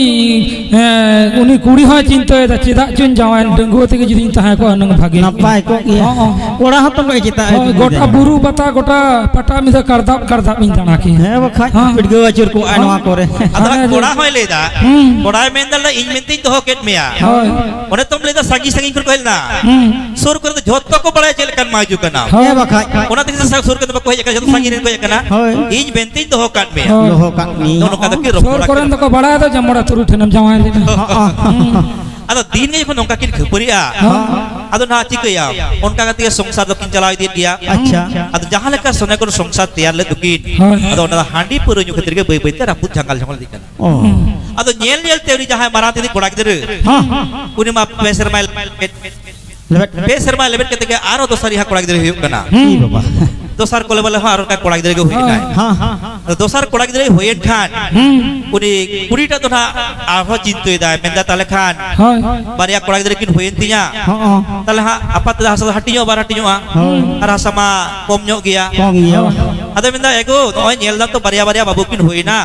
ᱮᱸ, ᱩᱱᱤ ᱠᱩᱲᱤ ᱦᱚᱸᱭ ᱪᱤᱱᱛᱟᱹᱭᱮᱫᱟ, ᱪᱮᱫᱟᱜ ᱪᱚᱧ ᱡᱟᱶᱟᱭ, ᱰᱟᱺᱜᱩᱣᱟᱹ ᱛᱮᱜᱮ ᱡᱩᱫᱤᱧ ᱛᱟᱦᱮᱸ ᱠᱚᱜᱼᱟ, ᱦᱩᱱᱟᱹᱝ ᱵᱷᱟᱜᱮ ᱠᱚᱜᱼᱟ᱾ ᱱᱟᱯᱟᱭ ᱠᱚᱜ ᱜᱮᱭᱟ᱾ ᱦᱚᱸ, ᱦᱚᱸ᱾ ᱠᱚᱲᱟ ᱦᱚᱸ ᱛᱚ ᱪᱮᱫᱟᱜ ᱦᱳᱭ, ᱜᱚᱴᱟ ᱵᱩᱨᱩ ᱯᱟᱛᱟ, ᱜᱚᱴᱟ ᱯᱟᱴᱟ ᱢᱤᱫ ᱫᱷᱟᱣ ᱠᱟᱲᱫᱟᱵ ᱠᱟᱲᱫᱟᱵ ᱤᱧ ᱫᱟᱬᱟ ᱠᱮᱭᱟ᱾ ᱦᱮᱸ, ᱵᱟᱠᱷᱟᱡ ᱦᱮᱸ᱾ ᱯᱤᱰᱜᱟᱹᱣ ᱟᱹᱪᱩᱨ ᱠᱚᱜᱼᱟᱭ ᱦᱮᱸ᱾ ᱱᱚᱣᱟ ᱠᱚᱨᱮ᱾ ᱟᱫᱚ ᱫᱟᱬᱟ ᱠᱚᱲᱟ ᱦᱚᱸᱭ ᱞᱟᱹᱭᱫᱟ, ᱦᱩᱸ᱾ ᱠᱚᱲᱟᱭ ᱢᱮᱱᱫᱟ, "ᱤᱧ ᱢᱮᱱᱛᱮᱧ ᱫᱚᱦᱚ ᱠᱮᱫ ᱢᱮᱭᱟ᱾ ᱦᱳᱭ᱾ ᱚᱱᱮ ᱛᱚᱢ ᱞᱟᱹᱭᱫᱟ ᱥᱟᱺᱜᱤᱧ ᱥᱟᱺᱜᱤᱧ ᱠᱷᱚᱱ ᱠᱚ ᱦᱮᱡ ᱞᱮᱱᱟ᱾ ᱦᱩᱸ᱾ ᱥᱩᱨ ᱠᱚᱨᱮ ᱫᱚ ᱡᱷᱚᱛᱚ ᱠᱚ ᱵᱟᱲᱟᱭᱟ ᱪᱮᱫ ᱞᱮᱠᱟᱱ ᱢᱟᱹᱭ ᱡᱩ ᱠᱟᱱᱟᱢ᱾ ᱦᱮᱸ, ᱵᱟᱠᱷᱟᱡ᱾ ᱚᱱᱟ ᱛᱮᱜᱮ ᱥᱮ ᱥᱩᱨ ᱠᱚᱨᱮ ᱫᱚ ᱵᱟᱠᱚ ᱦᱮᱡ ᱟᱠᱟᱱᱟ, ᱡᱷᱚᱛᱚ ᱥᱟᱺᱜᱤᱧ ᱨᱮᱱ ᱠᱚ ᱦᱮᱡ ᱟᱠᱟᱱᱟ᱾ ᱦᱳᱭ᱾ ᱤᱧ ᱢᱮᱱᱛᱮᱧ ᱫᱚᱦᱚ ᱠᱟᱫ ᱢᱮᱭᱟ᱾" ᱦᱳᱭ᱾ ᱫᱚᱦᱚ ᱠᱟᱫ ᱢᱮᱭᱟ᱾ ᱱᱚᱜᱼᱚ ᱱᱚᱝᱠᱟ ᱫᱚ ᱠᱤᱱ ᱥᱩᱨ ᱨᱚᱯᱚᱲ ᱠᱚᱨᱮᱱ ᱟᱠᱟᱱᱟ᱾ ᱫᱚᱠᱚ ᱵᱟᱲᱟᱭᱟ ᱛᱚ ᱡᱮ ᱢᱚᱲᱟ ᱛᱩᱨᱩᱭ ᱴᱷᱮᱱᱮᱢ ᱡᱟᱶᱟᱭ ᱞᱮᱱᱟ᱾ ᱦᱚᱸ, ᱦᱚᱸ᱾ ᱦᱩᱸ᱾ ᱟᱫᱚ ᱫᱤᱱ ᱜᱮ ᱡᱚᱠᱷᱚᱱ ᱱᱚᱝᱠᱟ ᱠᱤᱱ ᱠᱷᱟᱹᱯᱟᱹᱨᱤᱜᱼᱟ, ᱦᱚᱸ᱾ ᱟᱫᱚ ᱱᱟᱦᱟᱜ ᱪᱤᱠᱟᱹᱭᱟᱢ, ᱚᱱᱠᱟ ᱠᱟᱛᱮ ᱜᱮ ᱥᱚᱝᱥᱟᱨ ᱫᱚᱠᱤᱱ ᱪᱟᱞᱟᱣ ᱤᱫᱤᱭᱮᱫ ᱜᱮᱭᱟ᱾ ᱟᱪᱪᱷᱟ᱾ ᱟᱫᱚ ᱡᱟᱦᱟᱸ ᱞᱮᱠᱟ ᱥᱚᱱᱮ ᱠᱚ ᱥᱚᱝᱥᱟᱨ ᱛᱮᱭᱟᱨ ᱞᱮᱫ ᱫᱚᱠᱤᱱ, ᱦᱳᱭ᱾ ᱟᱫᱚ ᱚᱱᱟ ᱫᱚ ᱦᱟᱺᱰᱤ ᱯᱟᱹᱣᱨᱟᱹ ᱧᱩ ᱠᱷᱟᱹᱛᱤᱨ ᱜᱮ ᱵᱟᱹᱭ ᱵᱟᱹᱭ ᱛᱮ ᱨᱟᱹᱯᱩᱫ ᱡᱷᱟᱸᱜᱟᱞ ᱡᱷᱟᱸᱜᱟᱞ ᱤᱫᱤᱜ ᱠᱟᱱᱟ᱾ ᱚ᱾ ᱟᱫᱚ ᱧᱮᱞ ᱧᱮᱞ ᱛᱮ ᱩᱱᱤ ᱡᱟᱦᱟᱸᱭ ᱢᱟᱨᱟᱝ ᱛᱤᱱᱤᱡ ᱠᱚᱲᱟ ᱜᱤᱫᱽᱨᱟᱹ, ᱦᱮᱸ᱾ ᱩᱱᱤ ᱢᱟ ᱯᱮ ᱥᱮᱨᱢᱟᱭ ᱞᱮᱵᱮᱫ, ᱞᱮᱵᱮᱫ᱾ ᱯᱮ ᱥᱮᱨᱢᱟᱭ ᱞᱮᱵᱮᱫ ᱠᱟᱛᱮ ᱜᱮ ᱟᱨᱦᱚᱸ ᱫᱚᱥᱟᱨ ᱦᱟᱸᱜ ᱠᱚᱲᱟ ᱜᱤᱫᱽᱨᱟᱹ ᱦᱩᱭᱩᱜ ᱠᱟᱱᱟ᱾ ᱦᱩᱸ᱾ ᱮ ᱵᱟᱵᱟ᱾ ᱫᱚᱥᱟᱨ ᱠᱚᱞᱮ ᱵᱚᱞᱮ ᱦᱚᱸ ᱟᱨ ᱚᱱᱠᱟ ᱠᱚᱲᱟ ᱜᱤᱫᱽᱨᱟᱹ ᱜᱮ ᱦᱩᱭ ᱮᱱᱟᱭ᱾ ᱦᱮᱸ, ᱦᱮᱸ᱾ ᱟᱫᱚ ᱫᱚᱥᱟᱨ ᱠᱚᱲᱟ ᱜᱤᱫᱽᱨᱟᱹᱭ ᱦᱩᱭᱮᱱ ᱠᱷᱟᱱ, ᱦᱩᱸ᱾ ᱩᱱᱤ ᱠᱩᱲᱤᱴᱟᱜ ᱫᱚ ᱱᱟᱦᱟᱜ ᱟᱨᱦᱚᱸ ᱪᱤᱱᱛᱟᱹᱭᱮᱫᱟᱭ, ᱢᱮᱱᱫᱟ, "ᱛᱟᱦᱞᱮ ᱠᱷᱟᱱ ᱦᱳᱭ᱾ ᱵᱟᱨᱭᱟ ᱠᱚᱲᱟ ᱜᱤᱫᱽᱨᱟᱹ ᱠᱤᱱ ᱦᱩᱭᱮᱱ ᱛᱤᱧᱟ, ᱦᱚᱸ᱾ ᱛᱟᱦᱞᱮ ᱦᱟᱸᱜ ᱟᱯᱟᱛ ᱫᱚ ᱦᱟᱥᱟ ᱫᱚ ᱦᱟᱹᱴᱤᱧᱚᱜᱼᱟ, ᱵᱟᱨ ᱦᱟᱹᱴᱤᱧᱚᱜᱼᱟ, ᱦᱳᱭ᱾ ᱟᱨ ᱦᱟᱥᱟ ᱢᱟ ᱠᱚᱢ ᱧᱚᱜ ᱜᱮᱭᱟ᱾" ᱠᱚᱢ ᱜᱮᱭᱟ᱾ ᱟᱫᱚ ᱢᱮᱱᱫᱟ, "ᱮᱜᱳ, ᱱᱚᱜᱼᱚᱭ ᱧᱮᱞ ᱫᱟᱢ ᱛᱚ ᱵᱟᱨᱭᱟ ᱵᱟᱨᱭᱟ ᱵᱟᱹᱵᱩ ᱠᱤᱱ ᱦᱩᱭᱮᱱᱟ,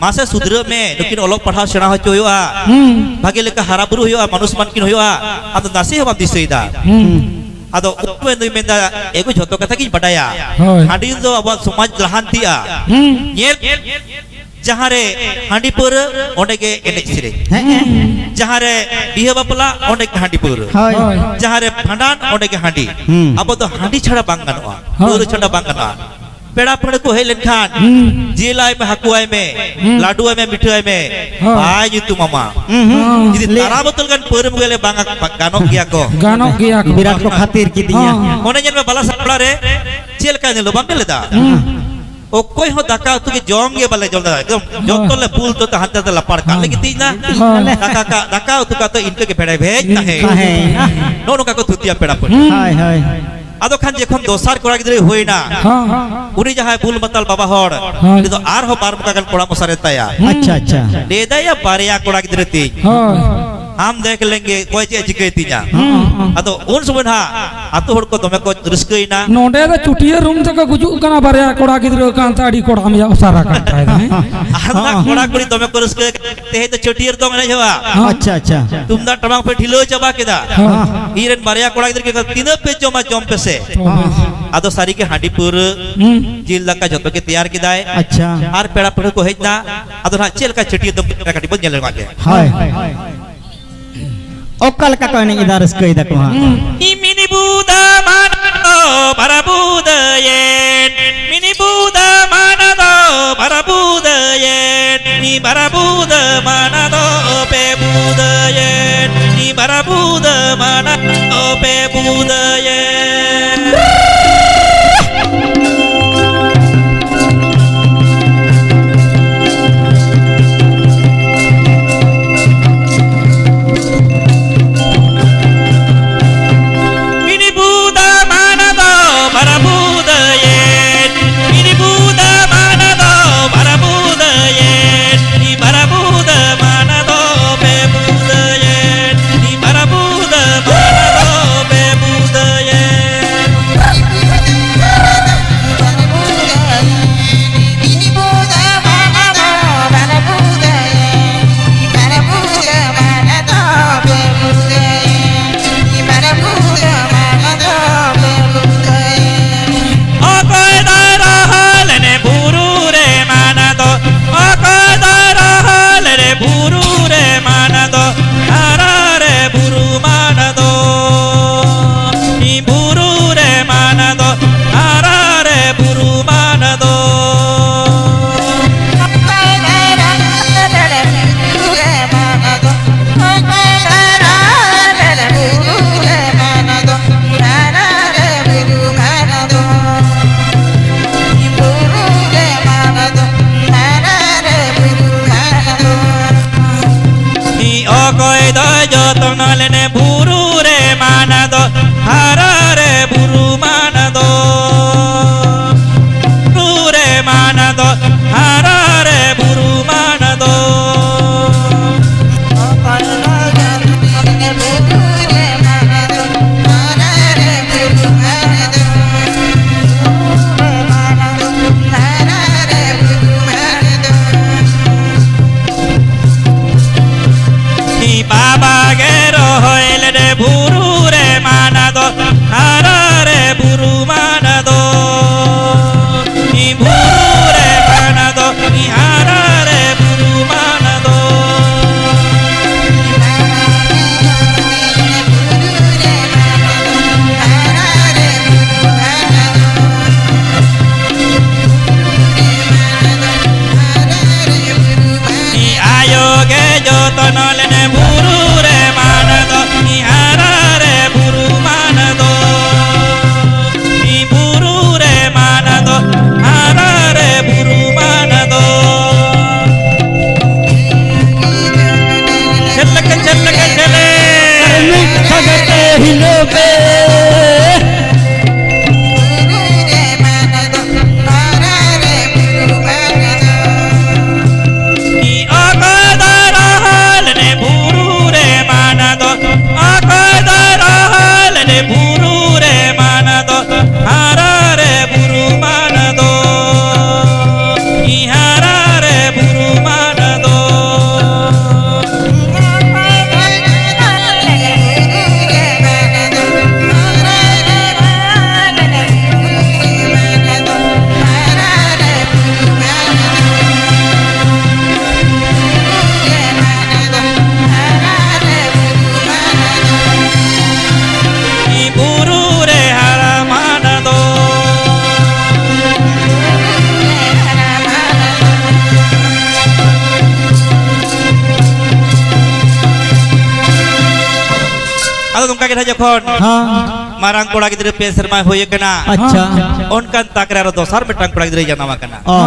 ᱢᱟᱥᱮ ᱥᱩᱫᱷᱨᱟᱹᱜ ᱢᱮ, ᱱᱩᱠᱤᱱ ᱚᱞᱚᱜ ᱯᱟᱲᱦᱟᱣ ᱥᱮᱬᱟ ᱦᱚᱪᱚ ᱦᱩᱭᱩᱜᱼᱟ, ᱦᱩᱸ᱾ ᱵᱷᱟᱜᱮ ᱞᱮᱠᱟ ᱦᱟᱨᱟ ᱵᱩᱨᱩ ᱦᱩᱭᱩᱜᱼᱟ, ᱢᱟᱱᱩᱥ ᱢᱟᱱ ᱠᱤᱱ ᱦᱩᱭᱩᱜᱼᱟ, ᱟᱢ ᱫᱚ ᱱᱟᱥᱮ ᱦᱚᱸ ᱵᱟᱢ ᱫᱤᱥᱟᱹᱭᱮᱫᱟ?" ᱦᱩᱸ᱾ ᱟᱫᱚ ᱩᱱ ᱥᱚᱢᱚᱭ ᱫᱚᱧ ᱢᱮᱱᱫᱟ, "ᱮᱜᱳ, ᱡᱷᱚᱛᱚ ᱠᱟᱛᱷᱟ ᱜᱤᱧ ᱵᱟᱰᱟᱭᱟ, ᱦᱳᱭ᱾ ᱦᱟᱺᱰᱤ ᱫᱚ ᱟᱵᱚᱣᱟᱜ ᱥᱚᱢᱟᱡᱽ ᱞᱟᱦᱟᱱᱛᱤᱜᱼᱟ᱾ ᱦᱩᱸ᱾ ᱧᱮᱞ, ᱡᱟᱦᱟᱸ ᱨᱮ ᱦᱟᱺᱰᱤ ᱯᱟᱹᱣᱨᱟᱹ, ᱚᱸᱰᱮ ᱜᱮ ᱮᱱᱮᱡ ᱥᱮᱨᱮᱧ᱾ ᱦᱮᱸ, ᱦᱮᱸ᱾ ᱡᱟᱦᱟᱸ ᱨᱮ ᱵᱤᱦᱟᱹ ᱵᱟᱯᱞᱟ, ᱚᱸᱰᱮ ᱜᱮ ᱦᱟᱺᱰᱤ ᱯᱟᱹᱣᱨᱟᱹ᱾ ᱦᱳᱭ᱾ ᱦᱳᱭ᱾ ᱡᱟᱦᱟᱸ ᱨᱮ ᱵᱷᱟᱸᱰᱟᱱ, ᱚᱸᱰᱮ ᱜᱮ ᱦᱟᱺᱰᱤ᱾ ᱦᱩᱸ᱾ ᱟᱵᱚ ᱫᱚ ᱦᱟᱺᱰᱤ ᱪᱷᱟᱲᱟ ᱵᱟᱝ ᱜᱟᱱᱚᱜᱼᱟ, ᱦᱳᱭ᱾ ᱯᱟᱹᱣᱨᱟᱹ ᱪᱷᱟᱰᱟ ᱵᱟᱝ ᱜᱟᱱᱚᱜᱼᱟ᱾ ᱯᱮᱲᱟ ᱯᱟᱹᱲᱦᱟᱹ ᱠᱚ ᱦᱮᱡ ᱞᱮᱱᱠᱷᱟᱱ, ᱦᱩᱸ᱾ ᱡᱤᱞ ᱟᱭ ᱢᱮ, ᱦᱟᱹᱠᱩ ᱟᱭ ᱢᱮ, ᱦᱩᱸ᱾ ᱞᱟᱹᱰᱩ ᱟᱭ ᱢᱮ, ᱢᱤᱴᱷᱟᱹ ᱟᱭ ᱢᱮ, ᱦᱳᱭ᱾ ᱵᱟᱭ ᱧᱩᱛᱩᱢ ᱟᱢᱟ᱾ ᱦᱩᱸ, ᱦᱩᱸ᱾ ᱦᱩᱸ᱾ ᱡᱩᱫᱤ ᱞᱟᱹᱭ ᱛᱟᱨᱟ ᱵᱳᱛᱚᱞ ᱜᱟᱱ ᱯᱟᱹᱣᱨᱟᱹᱢ ᱟᱹᱜᱩᱭᱟ, ᱞᱮ ᱵᱟᱝᱟ, ᱜᱟᱱᱚᱜ ᱜᱮᱭᱟ ᱠᱚ᱾ ᱜᱟᱱᱚᱜ ᱜᱮᱭᱟ ᱠᱚ᱾ ᱵᱤᱨᱟᱴ ᱠᱚ ᱠᱷᱟᱹᱛᱤᱨ ᱠᱤᱫᱤᱧᱟ᱾ ᱦᱚᱸ᱾ ᱚᱱᱮ ᱧᱮᱞ ᱢᱮ, ᱵᱟᱞᱟ ᱥᱟᱯᱲᱟ ᱨᱮ ᱪᱮᱫ ᱞᱮᱠᱟ ᱧᱮᱞᱚᱜ, ᱵᱟᱢ ᱧᱮᱞ ᱞᱮᱫᱟ? ᱦᱩᱸ᱾ ᱚᱠᱚᱭ ᱦᱚᱸ ᱫᱟᱠᱟ ᱩᱛᱩ ᱜᱮ ᱡᱚᱢ ᱜᱮ ᱵᱟᱞᱮ ᱡᱚᱢ ᱫᱟᱲᱮᱭᱟᱜᱼᱟ᱾ ᱮᱠᱫᱚᱢ ᱡᱚᱛᱚ ᱦᱚᱸ᱾ ᱞᱮ ᱵᱩᱞ ᱛᱚ ᱦᱟᱱᱛᱮ ᱱᱟᱛᱮ ᱞᱟᱯᱟᱲ ᱠᱟᱜ ᱞᱮ ᱦᱚᱸ᱾ ᱜᱤᱛᱤᱡ ᱮᱱᱟ᱾ ᱦᱚᱸ᱾ ᱫᱟᱠᱟ ᱠᱟᱜ, ᱫᱟᱠᱟ ᱩᱛᱩ ᱠᱟᱜ ᱫᱚ ᱤᱱᱠᱟᱹ ᱜᱮ ᱵᱷᱮᱲᱮ ᱵᱷᱮᱡ ᱛᱟᱦᱮᱸ᱾ ᱛᱟᱦᱮᱸᱭᱮᱱᱟ᱾ ᱱᱚᱜᱼᱚ ᱱᱚᱝᱠᱟ ᱠᱚ ᱛᱷᱩᱛᱤᱭᱟ ᱯᱮᱲᱟ ᱯᱟᱹᱲᱦᱟᱹ᱾ ᱦᱩᱸ᱾ ᱦᱳᱭ, ᱦᱳᱭ᱾ ᱟᱫᱚ ᱠᱷᱟᱱ ᱡᱚᱠᱷᱚᱱ ᱫᱚᱥᱟᱨ ᱠᱚᱲᱟ ᱜᱤᱫᱽᱨᱟᱹᱭ ᱦᱩᱭᱱᱟ, ᱦᱚᱸ᱾ ᱩᱱᱤ ᱡᱟᱦᱟᱸᱭ ᱵᱩᱞ ᱢᱟᱛᱟᱞ ᱵᱟᱵᱟ ᱦᱚᱲ, ᱦᱚᱸ᱾ ᱩᱱᱤ ᱫᱚ ᱟᱨᱦᱚᱸ ᱵᱟᱨ ᱢᱚᱠᱟ ᱜᱟᱱ ᱠᱚᱲᱟ ᱢᱚᱥᱟᱨᱮ ᱛᱟᱭᱟ᱾ ᱦᱩᱸ᱾ ᱟᱪᱪᱷᱟ, ᱟᱪᱪᱷᱟ᱾ ᱞᱟᱹᱭ ᱫᱟᱭ, "ᱭᱟ, ᱵᱟᱨᱭᱟ ᱠᱚᱲᱟ ᱜᱤᱫᱽᱨᱟᱹ ᱛᱤᱧ᱾ ᱦᱳᱭ᱾ ᱟᱢ ᱫᱮᱠᱷ ᱞᱮᱝᱜᱮ, ᱚᱠᱚᱭ ᱪᱮᱫ ᱮ ᱪᱤᱠᱟᱹᱭ ᱛᱤᱧᱟ?" ᱦᱩᱸ᱾ ᱟᱫᱚ ᱩᱱ ᱥᱚᱢᱚᱭ ᱱᱟᱦᱟᱜ ᱟᱛᱳ ᱦᱚᱲ ᱠᱚ ᱫᱚᱢᱮ ᱠᱚ ᱨᱟᱹᱥᱠᱟᱹᱭᱮᱱᱟ᱾ ᱱᱚᱰᱮ ᱫᱚ ᱪᱩᱴᱭᱟᱹ ᱨᱩᱢ ᱛᱮᱠᱚ ᱜᱩᱡᱩᱜ ᱠᱟᱱᱟ, ᱵᱟᱨᱭᱟ ᱠᱚᱲᱟ ᱜᱤᱫᱽᱨᱟᱹ ᱠᱟᱱᱛᱮ ᱟᱹᱰᱤ ᱠᱚᱲᱟᱢ ᱭᱟ ᱚᱥᱟᱨᱟ ᱠᱟᱱ ᱛᱟᱭ ᱫᱚ, ᱦᱮᱸ? ᱟᱨ ᱱᱟᱜ ᱦᱚᱸ᱾ ᱠᱚᱲᱟ ᱠᱩᱲᱤ ᱫᱚᱢᱮ ᱠᱚ ᱨᱟᱹᱥᱠᱟᱹ ᱠᱟᱱᱟ, ᱛᱮᱦᱮᱧ ᱫᱚ ᱪᱷᱟᱹᱴᱭᱟᱹᱨ ᱫᱚᱝ ᱮᱱᱮᱡ ᱦᱩᱭᱩᱜᱼᱟ᱾ ᱦᱚᱸ᱾ ᱟᱪᱪᱷᱟ, ᱟᱪᱪᱷᱟ᱾ ᱛᱩᱢᱫᱟᱜ ᱴᱟᱢᱟᱠ ᱯᱮ ᱰᱷᱤᱞᱟᱹᱣ ᱪᱟᱵᱟ ᱠᱮᱫᱟ᱾ ᱦᱚᱸ᱾ ᱤᱧ ᱨᱮᱱ ᱵᱟᱨᱭᱟ ᱠᱚᱲᱟ ᱜᱤᱫᱽᱨᱟᱹ ᱠᱚ, "ᱛᱤᱱᱟᱹᱜ ᱯᱮ ᱡᱚᱢᱟ, ᱡᱚᱢ ᱯᱮᱥᱮ?" ᱦᱚᱸ᱾ ᱟᱫᱚ ᱥᱟᱹᱨᱤ ᱜᱮ ᱦᱟᱺᱰᱤ ᱯᱟᱹᱣᱨᱟᱹ, ᱦᱩᱸ᱾ ᱡᱤᱞ ᱫᱟᱠᱟ ᱡᱚᱛᱚ ᱜᱮ ᱛᱮᱭᱟᱨ ᱠᱮᱫᱟᱭ᱾ ᱟᱪᱪᱷᱟ᱾ ᱟᱨ ᱯᱮᱲᱟ ᱯᱟᱹᱲᱦᱟᱹ ᱠᱚ ᱦᱮᱡ ᱮᱱᱟ᱾ ᱟᱫᱚ ᱱᱟᱦᱟᱜ ᱪᱮᱫ ᱞᱮᱠᱟ ᱪᱷᱟᱹᱴᱭᱟᱹᱨ ᱫᱚᱝ ᱠᱟᱹᱴᱤᱡ ᱵᱚᱱ ᱧᱮᱞ ᱧᱚᱜ ᱜᱮ᱾ ᱦᱳᱭ᱾ ᱚᱠᱟ ᱞᱮᱠᱟ ᱠᱚ ᱮᱱᱮᱡ ᱮᱫᱟ, ᱨᱟᱹᱥᱠᱟᱹᱭ ᱫᱟᱠᱚ ᱦᱟᱸᱜ᱾ ᱦᱩᱸ᱾ ᱢᱤᱱᱤ ᱵᱩᱫᱟᱹ ᱢᱟᱱᱟ ᱫᱚ ᱵᱟᱨᱟ ᱵᱩᱫᱟᱹᱭᱮᱱ, ᱢᱤᱱᱤ ᱵᱩᱫᱟᱹ ᱢᱟᱱᱟ ᱫᱚ ᱵᱟᱨᱟ ᱵᱩᱫᱟᱹᱭᱮᱱ, ᱢᱤ ᱵᱟᱨᱟ ᱵᱩᱫᱟᱹ ᱢᱟᱱᱟ ᱫᱚ ᱯᱮ ᱵᱩᱫᱟᱹᱭᱮᱱ, ᱢᱤ ᱵᱟᱨᱟ ᱵᱩᱫᱟᱹ ᱢᱟᱱᱟ ᱫᱚ ᱱᱮ ᱵᱩᱨᱩ ᱨᱮ ᱢᱟᱱᱟ ᱫᱚ, ᱦᱟᱨᱟ ᱨᱮ ᱵᱩᱨᱩ ᱢᱟᱱᱟ ᱫᱚ᱾ ᱵᱩᱨᱩ ᱨᱮ ᱢᱟᱱᱟ ᱫᱚ, ᱦᱟᱨᱟ ᱨᱮ ᱵᱩᱨᱩ ᱢᱟᱱᱟ ᱫᱚ᱾ ᱵᱟᱵᱟ ᱜᱮ ᱨᱚᱦᱚᱭ ᱞᱮᱫᱮ ᱵᱩᱨᱩ ᱨᱮ ᱢᱟᱱᱟ ᱫᱚ, ᱦᱟᱨᱟ ᱨᱮ ᱵᱩᱨᱩ ᱢᱟᱱᱟ ᱫᱚ᱾ ᱵᱩᱨᱩ ᱨᱮ ᱢᱟᱱᱟ ᱫᱚ, ᱦᱟᱨᱟ ᱨᱮ ᱵᱩᱨᱩ ᱢᱟᱱᱟ ᱫᱚ᱾ ᱟᱭᱳ ᱜᱮ ᱡᱚᱛᱱᱚ ᱞᱮᱱᱮ ᱵᱩᱨᱩ ᱨᱮ ᱢᱟᱱᱟ ᱫᱚ, ᱦᱟᱨᱟ ᱨᱮ ᱵᱩᱨᱩ ᱢᱟᱱᱟ ᱫᱚ᱾ ᱵᱩᱨᱩ ᱨᱮ ᱢᱟᱱᱟ ᱫᱚ, ᱦᱟᱨᱟ ᱨᱮ ᱵᱩᱨᱩ ᱢᱟᱱᱟ ᱫᱚ᱾ ᱪᱮᱫ ᱞᱮᱠᱟ, ᱪᱮᱫ ᱞᱮᱠᱟ, ᱪᱮᱫ ᱞᱮᱠᱟ? ᱟᱨ ᱢᱤᱫ ᱥᱟᱸᱜᱮ ᱛᱮ ᱦᱤᱞᱟᱹᱣ ᱯᱮ᱾ ᱚᱠᱚᱭ ᱫᱚ ᱨᱚᱦᱚᱭ ᱞᱮᱱᱮ ᱵᱩᱨᱩ ᱨᱮ ᱢᱟᱱᱟ ᱫᱚ, ᱚᱠᱚᱭ ᱫᱚ ᱨᱚᱦᱚᱭ ᱞᱮᱱᱮ ᱵᱩᱨᱩ ᱨᱮ ᱢᱟᱱᱟ ᱫᱚ, ᱦᱟᱨᱟ ᱨᱮ ᱵᱩᱨᱩ ᱢᱟᱱᱟ ᱫᱚ, ᱦᱟᱨᱟ ᱨᱮ ᱵᱩᱨᱩ ᱢᱟᱱᱟ ᱫᱚ᱾ ᱵᱩᱨᱩ ᱨᱮ ᱦᱟᱨᱟ ᱢᱟᱱᱟ ᱫᱚ᱾ ᱟᱫᱚ ᱱᱚᱝᱠᱟ ᱜᱮ ᱱᱟᱦᱟᱜ ᱡᱚᱠᱷᱚᱱ ᱦᱮᱸ᱾ ᱢᱟᱨᱟᱝ ᱠᱚᱲᱟ ᱜᱤᱫᱽᱨᱟᱹ ᱯᱮ ᱥᱮᱨᱢᱟᱭ ᱦᱩᱭ ᱟᱠᱟᱱᱟ᱾ ᱟᱪᱪᱷᱟ᱾ ᱚᱱᱠᱟᱱ ᱛᱟᱠ ᱨᱮ ᱟᱨᱚ ᱫᱚᱥᱟᱨ ᱢᱤᱫᱴᱟᱝ ᱠᱚᱲᱟ ᱜᱤᱫᱽᱨᱟᱹᱭ ᱡᱟᱱᱟᱢ ᱟᱠᱟᱱᱟ᱾ ᱚ᱾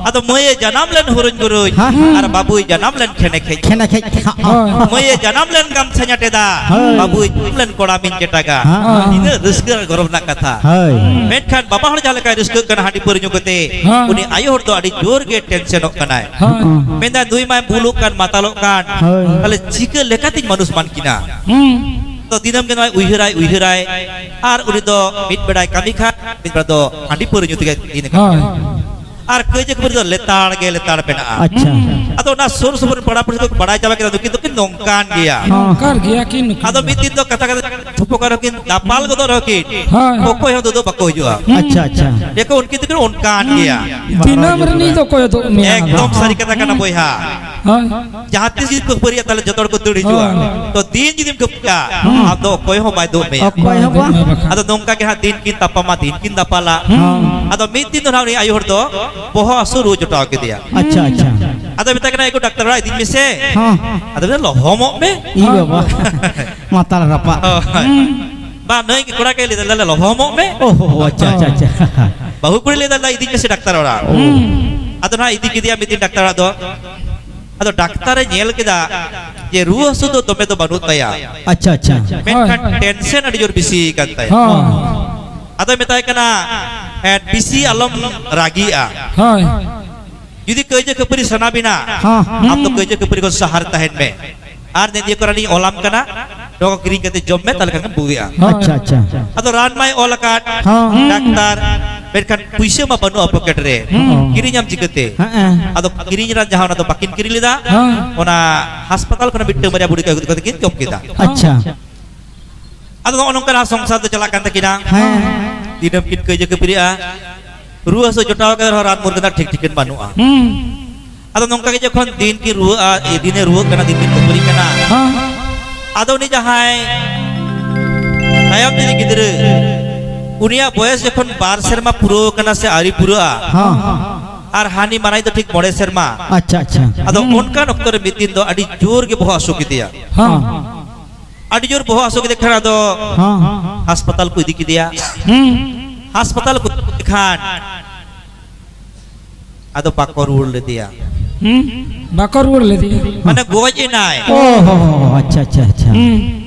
ᱟᱫᱚ ᱢᱟᱹᱭᱮ ᱡᱟᱱᱟᱢ ᱞᱮᱱ ᱦᱩᱨᱩᱧ ᱜᱩᱨᱩᱧ, ᱦᱮᱸ᱾ ᱟᱨ ᱵᱟᱹᱵᱩᱭ ᱡᱟᱱᱟᱢ ᱞᱮᱱ ᱠᱷᱮᱱᱮ ᱠᱷᱮᱡ᱾ ᱠᱷᱮᱱᱮ ᱠᱷᱮᱡ᱾ ᱦᱳᱭ᱾ ᱢᱟᱹᱭᱮ ᱡᱟᱱᱟᱢ ᱞᱮᱱ ᱜᱟᱢᱪᱷᱟ ᱧᱟᱴᱮᱫᱟ, ᱦᱳᱭ᱾ ᱵᱟᱹᱵᱩᱭ ᱡᱟᱱᱟᱢ ᱞᱮᱱ ᱠᱚᱲᱟ ᱢᱤᱧ ᱪᱮᱴᱟᱜᱟ᱾ ᱦᱮᱸ᱾ ᱛᱤᱱᱟᱹᱜ ᱨᱟᱹᱥᱠᱟᱹ ᱟᱨ ᱜᱚᱨᱚᱵᱽ ᱨᱮᱱᱟᱜ ᱠᱟᱛᱷᱟ᱾ ᱦᱳᱭ᱾ ᱢᱮᱱᱠᱷᱟᱱ ᱵᱟᱵᱟ ᱦᱚᱲ ᱡᱟᱦᱟᱸ ᱞᱮᱠᱟᱭ ᱨᱟᱹᱥᱠᱟᱹᱜ ᱠᱟᱱᱟ ᱦᱟᱺᱰᱤ ᱯᱟᱹᱣᱨᱟᱹ ᱧᱩ ᱠᱟᱛᱮ, ᱦᱮᱸ᱾ ᱩᱱᱤ ᱟᱭᱳ ᱦᱚᱲ ᱫᱚ ᱟᱹᱰᱤ ᱡᱳᱨ ᱜᱮ ᱴᱮᱱᱥᱮᱱᱚᱜ ᱠᱟᱱᱟᱭ᱾ ᱦᱮᱸ᱾ ᱢᱮᱱᱫᱟᱭ, "ᱱᱩᱭ ᱢᱟᱭ ᱵᱩᱞᱩᱜ ᱠᱟᱱ, ᱢᱟᱛᱟᱞᱚᱜ ᱠᱟᱱ, ᱦᱳᱭ᱾ ᱛᱟᱦᱞᱮ ᱪᱤᱠᱟᱹ ᱞᱮᱠᱟᱛᱤᱧ ᱢᱟᱱᱩᱥ ᱢᱟᱱ ᱠᱤᱱᱟ?" ᱦᱩᱸ᱾ ᱛᱚ ᱫᱤᱱᱟᱹᱢ ᱜᱮ ᱱᱚᱣᱟᱭ ᱩᱭᱦᱟᱹᱨᱟᱭ, ᱩᱭᱦᱟᱹᱨᱟᱭ, ᱟᱨ ᱩᱱᱤ ᱫᱚ ᱢᱤᱫ ᱵᱮᱲᱟᱭ ᱠᱟᱹᱢᱤ ᱠᱷᱟᱱ, ᱢᱤᱫ ᱵᱮᱲᱟ ᱫᱚ ᱦᱟᱺᱰᱤ ᱯᱟᱹᱣᱨᱟᱹ ᱧᱩ ᱛᱮᱜᱮ ᱫᱤᱱ ᱟᱠᱟᱫ ᱦᱳᱭ᱾ ᱛᱟᱭᱟ᱾ ᱟᱨ ᱠᱟᱹᱭᱡᱟᱹ ᱠᱷᱟᱹᱯᱟᱹᱨᱤ ᱫᱚ ᱞᱮᱛᱟᱲ ᱜᱮ ᱞᱮᱛᱟᱲ ᱢᱮᱱᱟᱜᱼᱟ᱾ ᱟᱪᱪᱷᱟ᱾ ᱦᱩᱸ᱾ ᱟᱫᱚ ᱚᱱᱟ ᱥᱩᱨ ᱥᱩᱯᱩᱨ ᱯᱟᱲᱟ ᱯᱩᱲᱥᱤ ᱫᱚᱠᱚ ᱵᱟᱲᱟᱭ ᱪᱟᱵᱟ ᱠᱮᱫᱟ, ᱱᱩᱠᱤᱱ ᱫᱚᱠᱤᱱ ᱱᱚᱝᱠᱟᱱ ᱜᱮᱭᱟ᱾ ᱦᱚᱸ᱾ ᱱᱚᱝᱠᱟᱱ ᱜᱮᱭᱟ ᱠᱤᱱ ᱱᱩᱠᱤᱱ ᱟᱫᱚ ᱫᱚ᱾ ᱢᱤᱫ ᱫᱤᱱ ᱫᱚ ᱠᱟᱛᱷᱟ ᱠᱟᱛᱷᱟ ᱛᱷᱩᱯᱩ ᱠᱟᱱ ᱨᱮᱦᱚᱸ ᱠᱤᱱ ᱫᱟᱯᱟᱞ ᱜᱚᱫᱚᱜ ᱨᱮᱦᱚᱸ ᱠᱤᱱ, ᱦᱳᱭ᱾ ᱚᱠᱚᱭ ᱦᱚᱸ ᱫᱩᱫᱩ ᱵᱟᱠᱚ ᱦᱤᱡᱩᱜᱼᱟ᱾ ᱦᱩᱸ᱾ ᱟᱪᱪᱷᱟ, ᱟᱪᱪᱷᱟ᱾ ᱞᱟᱹᱭ ᱟᱠᱚ ᱩᱱᱠᱤᱱ ᱫᱚᱠᱤᱱ ᱚᱱᱠᱟᱱ ᱜᱮᱭᱟ᱾ ᱫᱤᱱᱟᱹᱢ ᱨᱤᱱᱤᱡ ᱫᱚ ᱚᱠᱚᱭ ᱫᱚ ᱢᱮᱭᱟ? ᱮᱠᱫᱚᱢ ᱥᱟᱹᱨᱤ ᱠᱟᱛᱷᱟ ᱠᱟᱱᱟ ᱵᱚᱭᱦᱟ᱾ ᱦᱳᱭ᱾ ᱡᱟᱦᱟᱸ ᱛᱤᱥ ᱡᱩᱫᱤ ᱠᱷᱟᱹᱯᱟᱹᱨᱤᱭᱟ, ᱛᱟᱦᱞᱮ ᱡᱚᱛᱚ ᱦᱚᱲ ᱠᱚ ᱫᱟᱹᱲ ᱦᱤᱡᱩᱜᱼᱟ᱾ ᱦᱳᱭ᱾ ᱛᱚ ᱫᱤᱱ ᱡᱩᱫᱤᱢ ᱠᱷᱟᱹᱯᱟᱹᱨᱤᱭᱟ, ᱦᱩᱸ᱾ ᱟᱢ ᱫᱚ ᱚᱠᱚᱭ ᱦᱚᱸ ᱵᱟᱭ ᱫᱩᱜ ᱢᱮᱭᱟ᱾ ᱚᱠᱚᱭ ᱦᱚᱸ ᱵᱟᱝ᱾ ᱟᱫᱚ ᱱᱚᱝᱠᱟ ᱜᱮ ᱦᱟᱸᱜ ᱫᱤᱱ ᱠᱤᱱ ᱛᱟᱯᱟᱢᱟ, ᱫᱤᱱ ᱠᱤᱱ ᱫᱟᱯᱟᱞᱟ᱾ ᱦᱩᱸ᱾ ᱟᱫᱚ ᱢᱤᱫ ᱫᱤᱱ ᱫᱚ ᱱᱟᱦᱟᱜ ᱩᱱᱤ ᱟᱭᱳ ᱦᱚᱲ ᱫᱚ ᱵᱚᱦᱚᱜ ᱦᱟᱹᱥᱩ ᱨᱩᱣᱟᱹ ᱡᱚᱴᱟᱣ ᱠᱮᱫᱮᱭᱟ᱾ ᱟᱪᱪᱷᱟ, ᱟᱪᱪᱷᱟ᱾ ᱟᱫᱚ ᱢᱮᱛᱟᱭ ᱠᱟᱱᱟ, "ᱮᱜᱳ ᱰᱟᱠᱛᱟᱨ ᱚᱲᱟᱜ ᱤᱫᱤᱧ ᱢᱮᱥᱮ᱾" ᱦᱚᱸ᱾ ᱟᱫᱚ ᱢᱮᱱᱫᱟ, "ᱞᱚᱦᱚᱢᱚᱜ ᱢᱮ᱾" ᱤ ᱵᱟᱵᱟ᱾ ᱢᱟᱛᱟᱞ ᱨᱟᱯᱟᱜ᱾ ᱦᱳᱭ᱾ ᱦᱩᱸ᱾ ᱵᱟ, ᱱᱩᱭ ᱠᱚᱲᱟ ᱜᱮ ᱞᱟᱹᱭ ᱫᱟ, "ᱞᱚᱦᱚᱢᱚᱜ ᱢᱮ᱾" ᱳ ᱦᱳ, ᱟᱪᱪᱷᱟ, ᱟᱪᱪᱷᱟ, ᱟᱪᱪᱷᱟ᱾ ᱵᱟᱹᱦᱩ ᱠᱩᱲᱤ ᱞᱟᱹᱭ ᱫᱟ, "ᱤᱫᱤᱧ ᱢᱮᱥᱮ ᱰᱟᱠᱛᱟᱨ ᱚᱲᱟᱜ᱾" ᱳ᱾ ᱦᱩᱸ᱾ ᱟᱫᱚ ᱱᱟᱦᱟᱜ ᱤᱫᱤ ᱠᱮᱫᱮᱭᱟ ᱢᱤᱫ ᱫᱤᱱ ᱰᱟᱠᱛᱟᱨ ᱚᱲᱟᱜ ᱫᱚ᱾ ᱟᱫᱚ ᱰᱟᱠᱛᱟᱨᱮ ᱧᱮᱞ ᱠᱮᱫᱟ ᱡᱮ ᱨᱩᱣᱟᱹ ᱦᱟᱹᱥᱩ ᱫᱚ ᱫᱚᱢᱮ ᱫᱚ ᱵᱟᱹᱱᱩᱜ ᱛᱟᱭᱟ᱾ ᱟᱪᱪᱷᱟ, ᱟᱪᱪᱷᱟ᱾ ᱢᱮᱱᱠᱷᱟᱱ ᱦᱳᱭ᱾ ᱴᱮᱱᱥᱮᱱ ᱟᱹᱰᱤ ᱡᱳᱨ ᱵᱮᱥᱤ ᱠᱟᱱ ᱛᱟᱭᱟ᱾ ᱦᱳᱭ᱾ ᱟᱫᱚᱭ ᱢᱮᱛᱟᱭ ᱠᱟᱱᱟ, "ᱮ, ᱵᱮᱥᱤ ᱟᱞᱚᱢ ᱨᱟᱹᱜᱤᱜᱼᱟ᱾ ᱦᱳᱭ᱾ ᱡᱩᱫᱤ ᱠᱟᱹᱭᱡᱟᱹ ᱠᱷᱟᱹᱯᱟᱹᱨᱤ ᱥᱟᱱᱟ ᱵᱤᱱᱟ, ᱦᱚᱸ᱾ ᱟᱢ ᱫᱚ ᱠᱟᱹᱭᱡᱟᱹ ᱠᱷᱟᱹᱯᱟᱹᱨᱤ ᱠᱷᱚᱱ ᱥᱟᱦᱟ ᱨᱮ ᱛᱟᱦᱮᱱ ᱢᱮ᱾ ᱟᱨ ᱱᱤᱭᱟᱹ ᱠᱚᱨᱮ ᱞᱤᱧ ᱚᱞᱟᱢ ᱠᱟᱱᱟ, ᱱᱚᱣᱟ ᱠᱚ ᱠᱤᱨᱤᱧ ᱠᱟᱛᱮ ᱡᱚᱢ ᱢᱮ, ᱛᱟᱦᱞᱮ ᱠᱷᱟᱱ ᱜᱮᱢ ᱵᱩᱜᱤᱜᱼᱟ᱾" ᱦᱳᱭ᱾ ᱟᱪᱪᱷᱟ, ᱟᱪᱪᱷᱟ᱾ ᱟᱫᱚ ᱨᱟᱱ ᱢᱟᱭ ᱚᱞ ᱟᱠᱟᱫ, ᱦᱚᱸ᱾ ᱰᱟᱠᱛᱟᱨ, ᱢᱮᱱᱠᱷᱟᱱ ᱯᱩᱭᱥᱟᱹ ᱢᱟ ᱵᱟᱹᱱᱩᱜᱼᱟ ᱯᱚᱠᱮᱴ ᱨᱮ᱾ ᱦᱩᱸ᱾ ᱠᱤᱨᱤᱧᱟᱢ ᱪᱤᱠᱟᱹᱛᱮ? ᱦᱮᱸ᱾ ᱟᱫᱚ ᱠᱤᱨᱤᱧ ᱨᱟᱱ ᱡᱟᱦᱟᱸ, ᱚᱱᱟ ᱫᱚ ᱵᱟᱹᱠᱤᱱ ᱠᱤᱨᱤᱧ ᱞᱮᱫᱟ᱾ ᱦᱮᱸ᱾ ᱚᱱᱟ ᱦᱟᱥᱯᱟᱛᱟᱞ ᱠᱷᱚᱱ ᱢᱤᱫᱴᱟᱝ ᱵᱟᱨᱭᱟ ᱵᱩᱲᱤ ᱠᱚ ᱟᱹᱜᱩ ᱠᱟᱛᱮ ᱠᱤᱱ ᱡᱚᱢ ᱠᱮᱫᱟ᱾ ᱟᱪᱪᱷᱟ᱾ ᱟᱫᱚ ᱱᱚᱜᱼᱚ ᱱᱚᱝᱠᱟᱱᱟᱜ ᱥᱚᱝᱥᱟᱨ ᱫᱚ ᱪᱟᱞᱟᱜ ᱠᱟᱱ ᱛᱟᱹᱠᱤᱱᱟ᱾ ᱦᱮᱸ᱾ ᱫᱤᱱᱟᱹᱢ ᱠᱤᱱ ᱠᱟᱹᱭᱡᱟᱹ ᱠᱷᱟᱹᱯᱟᱹᱨᱤᱜᱼᱟ᱾ ᱨᱩᱣᱟᱹ ᱦᱟᱹᱥᱩ ᱡᱚᱴᱟᱣ ᱠᱟᱱ ᱨᱮᱦᱚᱸ ᱨᱟᱱ ᱢᱩᱨᱜᱟᱹᱱ ᱨᱮᱱᱟᱜ ᱴᱷᱤᱠ ᱴᱷᱤᱠᱟᱹᱱ ᱵᱟᱹᱱᱩᱜᱼᱟ᱾ ᱦᱩᱸ᱾ ᱟᱫᱚ ᱱᱚᱝᱠᱟ ᱜᱮ ᱡᱚᱠᱷᱚᱱ ᱫᱤᱱ ᱠᱤᱱ ᱨᱩᱣᱟᱹᱜᱼᱟ, ᱮ, ᱫᱤᱱᱮ ᱨᱩᱣᱟᱹᱜ ᱠᱟᱱᱟ, ᱫᱤᱱ ᱠᱤᱱ ᱠᱷᱟᱹᱯᱟᱹᱨᱤᱜ ᱠᱟᱱᱟ᱾ ᱦᱮᱸ᱾ ᱟᱫᱚ ᱩᱱᱤ ᱡᱟᱦᱟᱸᱭ ᱛᱟᱭᱚᱢ ᱛᱤᱱᱤᱡ ᱜᱤᱫᱽᱨᱟᱹ, ᱩᱱᱤᱭᱟᱜ ᱵᱚᱭᱮᱥ ᱡᱚᱠᱷᱚᱱ ᱵᱟᱨ ᱥᱮᱨᱢᱟ ᱯᱩᱨᱟᱹᱣ ᱠᱟᱱᱟ ᱥᱮ ᱟᱹᱣᱨᱤ ᱯᱩᱨᱟᱹᱜᱼᱟ, ᱦᱮᱸ᱾ ᱟᱨ ᱦᱟᱹᱱᱤ ᱢᱟᱨᱟᱝᱤᱡ ᱫᱚ ᱴᱷᱤᱠ ᱢᱚᱬᱮ ᱥᱮᱨᱢᱟ᱾ ᱟᱪᱪᱷᱟ, ᱟᱪᱪᱷᱟ᱾ ᱟᱫᱚ ᱦᱩᱸ᱾ ᱚᱱᱠᱟᱱ ᱚᱠᱛᱚ ᱨᱮ ᱢᱤᱫ ᱫᱤᱱ ᱫᱚ ᱟᱹᱰᱤ ᱡᱳᱨ ᱜᱮ ᱵᱚᱦᱚᱜ ᱦᱟᱹᱥᱩ ᱠᱮᱫᱮᱭᱟ᱾ ᱦᱮᱸ᱾ ᱟᱹᱰᱤ ᱡᱳᱨ ᱵᱚᱦᱚᱜ ᱦᱟᱹᱥᱩ ᱠᱮᱫᱮ ᱠᱷᱟᱱ ᱟᱫᱚ ᱦᱮᱸ᱾ ᱦᱟᱥᱯᱟᱛᱟᱞ ᱠᱚ ᱤᱫᱤ ᱠᱮᱫᱮᱭᱟ᱾ ᱦᱩᱸ᱾ ᱦᱟᱥᱯᱟᱛᱟᱞ ᱠᱚ ᱤᱫᱤ ᱠᱷᱟᱱ ᱟᱫᱚ ᱵᱟᱠᱚ ᱨᱩᱣᱟᱹᱲ ᱞᱮᱫᱮᱭᱟ᱾ ᱦᱩᱸ᱾ ᱵᱟᱠᱚ ᱨᱩᱣᱟᱹᱲ ᱞᱮᱫᱮᱭᱟ᱾ ᱢᱟᱱᱮ ᱜᱚᱡ ᱮᱱᱟᱭ᱾ ᱚ ᱦᱚ, ᱟᱪᱪᱷᱟ, ᱟᱪᱪᱷᱟ, ᱟᱪᱪᱷᱟ᱾ ᱦᱩᱸ᱾